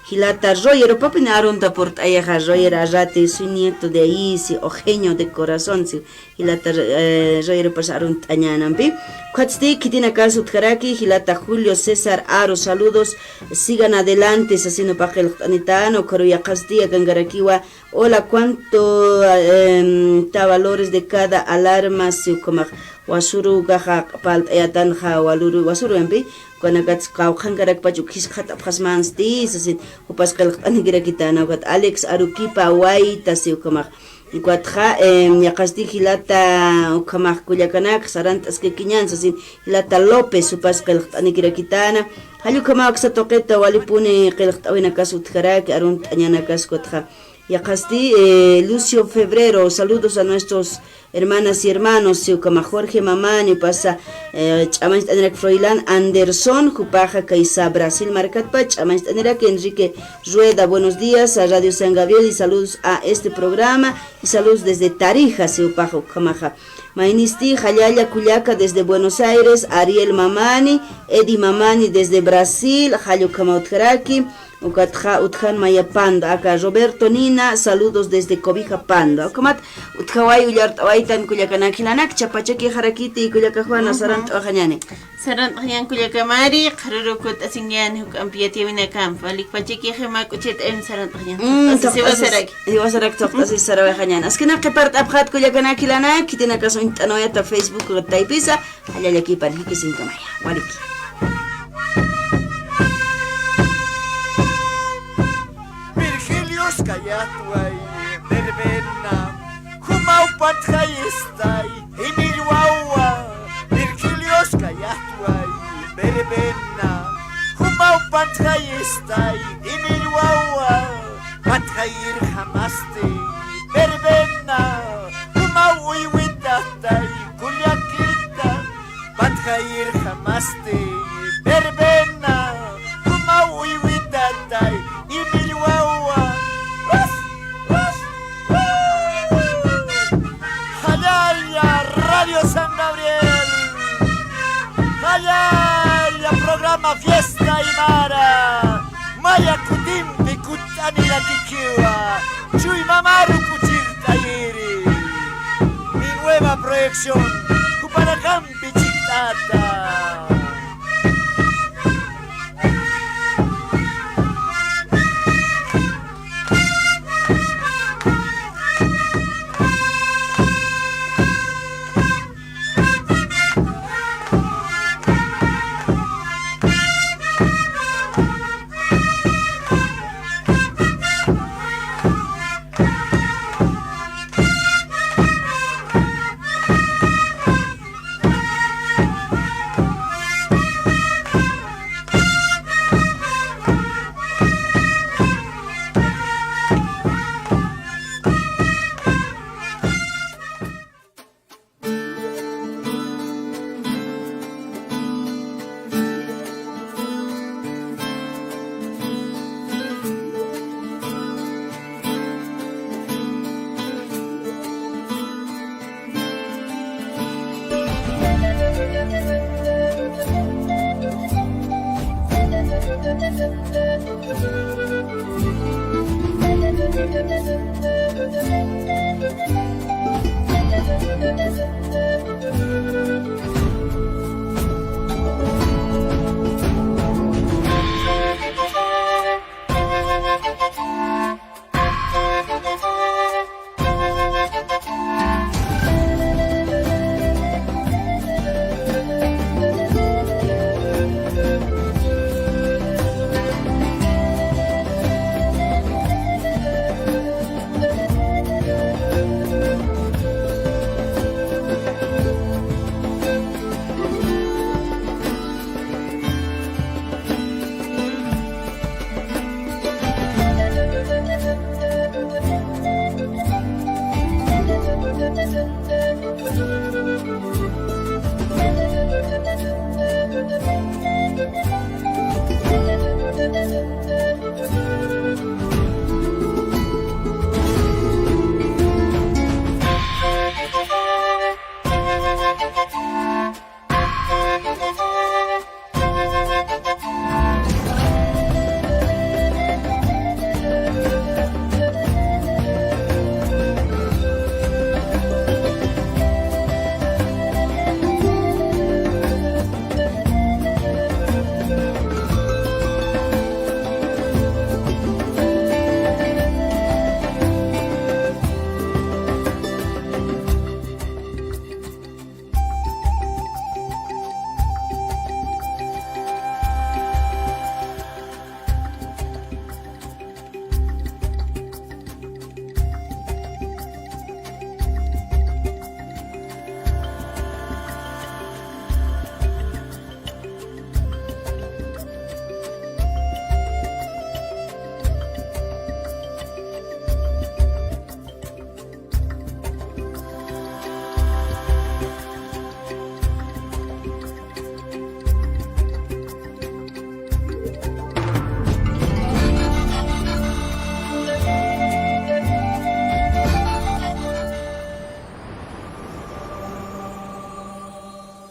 jilata Roger, jupapin arunta purt'ayaxa, Roger Arrate, soy nieto de ahí, si, ojeño de corazón, si. Jilata, eh, Roger, jupas arunt'añänampi. Ukhatsti, khitinakas utjaraki, jilata Julio César Aro, saludos, sigan adelante, sasin jupax qillqt'anitäna, ukharu yaqhasti, akankarakiwa, hola, cuánto, em, ta valores de cada alarma, si ukhamax, wasuru ukaxa, palt'ayatanxa, waluru, wasuru ampi, ukanakats qawqhankarakpach ukhisqatapxasmänsti, sasin, jupas qillqt'anikirakitana, ukat Alex Aruquipa, Wayta, si ukhamax. Ukatxa, em, yaqhasti jilata, ukhamax kullakanak, sarant'askakiñän, sasin, jilata López, jupas qillqt'anikirakitana. Jall ukhamaw uksa tuqita, walipuni qillqt'awinakas utjaraki, arunt'añanakas, ukatxa. Yaqhasti, eh, Lucio Febrero, saludos a nuestros hermanas y hermanos, si ukhamax Jorge Mamani, jupasa, eh, ch'amancht'anirak Froilán Anderson, jupaxa kaysa Brasil markatpa, ch'amancht'anirak Enrique Rueda, buenos días a Radio San Gabriel y saludos a este programa y saludos desde Tarija, si jupaxa ukhamaxa. Maynisti, jallalla kullaka desde Buenos Aires, Ariel Mamani, Eddie Mamani desde Brasil, jall ukhama utjaraki, ukatxa utjan maya Pando, aka Roberto Nina, saludos desde Cobija Pando. Ukhamat, utjaway ullart'awaytan kullakanak jilanak, chapachakixarakiti kullaka Juana, ujú, sarant'awaxañäni. Sarant'axañän kullakamari, qharürukut'asiñäni juk'ampi yatiyäwinakampi, walikpachakixi mä k'uchit em sarant'axañän. Mm, tuqt'asis, tuqt'asis, jiwasarak. Jiwasarak tuqt'asis sarawayxañän. Askina qhipart'apxat kullakanak jilanak, khitinakas uñt'anawayata Facebook taypisa, jallallakipar jikisinkamaya. Waliki. Virgilio Skayatway, verbena, jumaw patxay istay, jimir wawa, Virgilio Skayatway, verbena. Antxayistay, imillwawa, patxayirjamasti, verbena, jumaw uywitatay, kullakita, patxayirjamasti, verbena, jumaw uywitatay, imillwawa. Ras, ras, ras. Jallalla Radio San Gabriel. Jallalla programa Fiesta Aymara. Maya kutimpi kutt'anirakikiwa. Chuymamaru kuchirt'ayiri. Mi nueva proyección. Jupanakampi chikt'ata.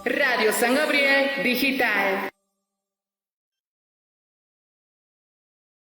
Radio San Gabriel Digital.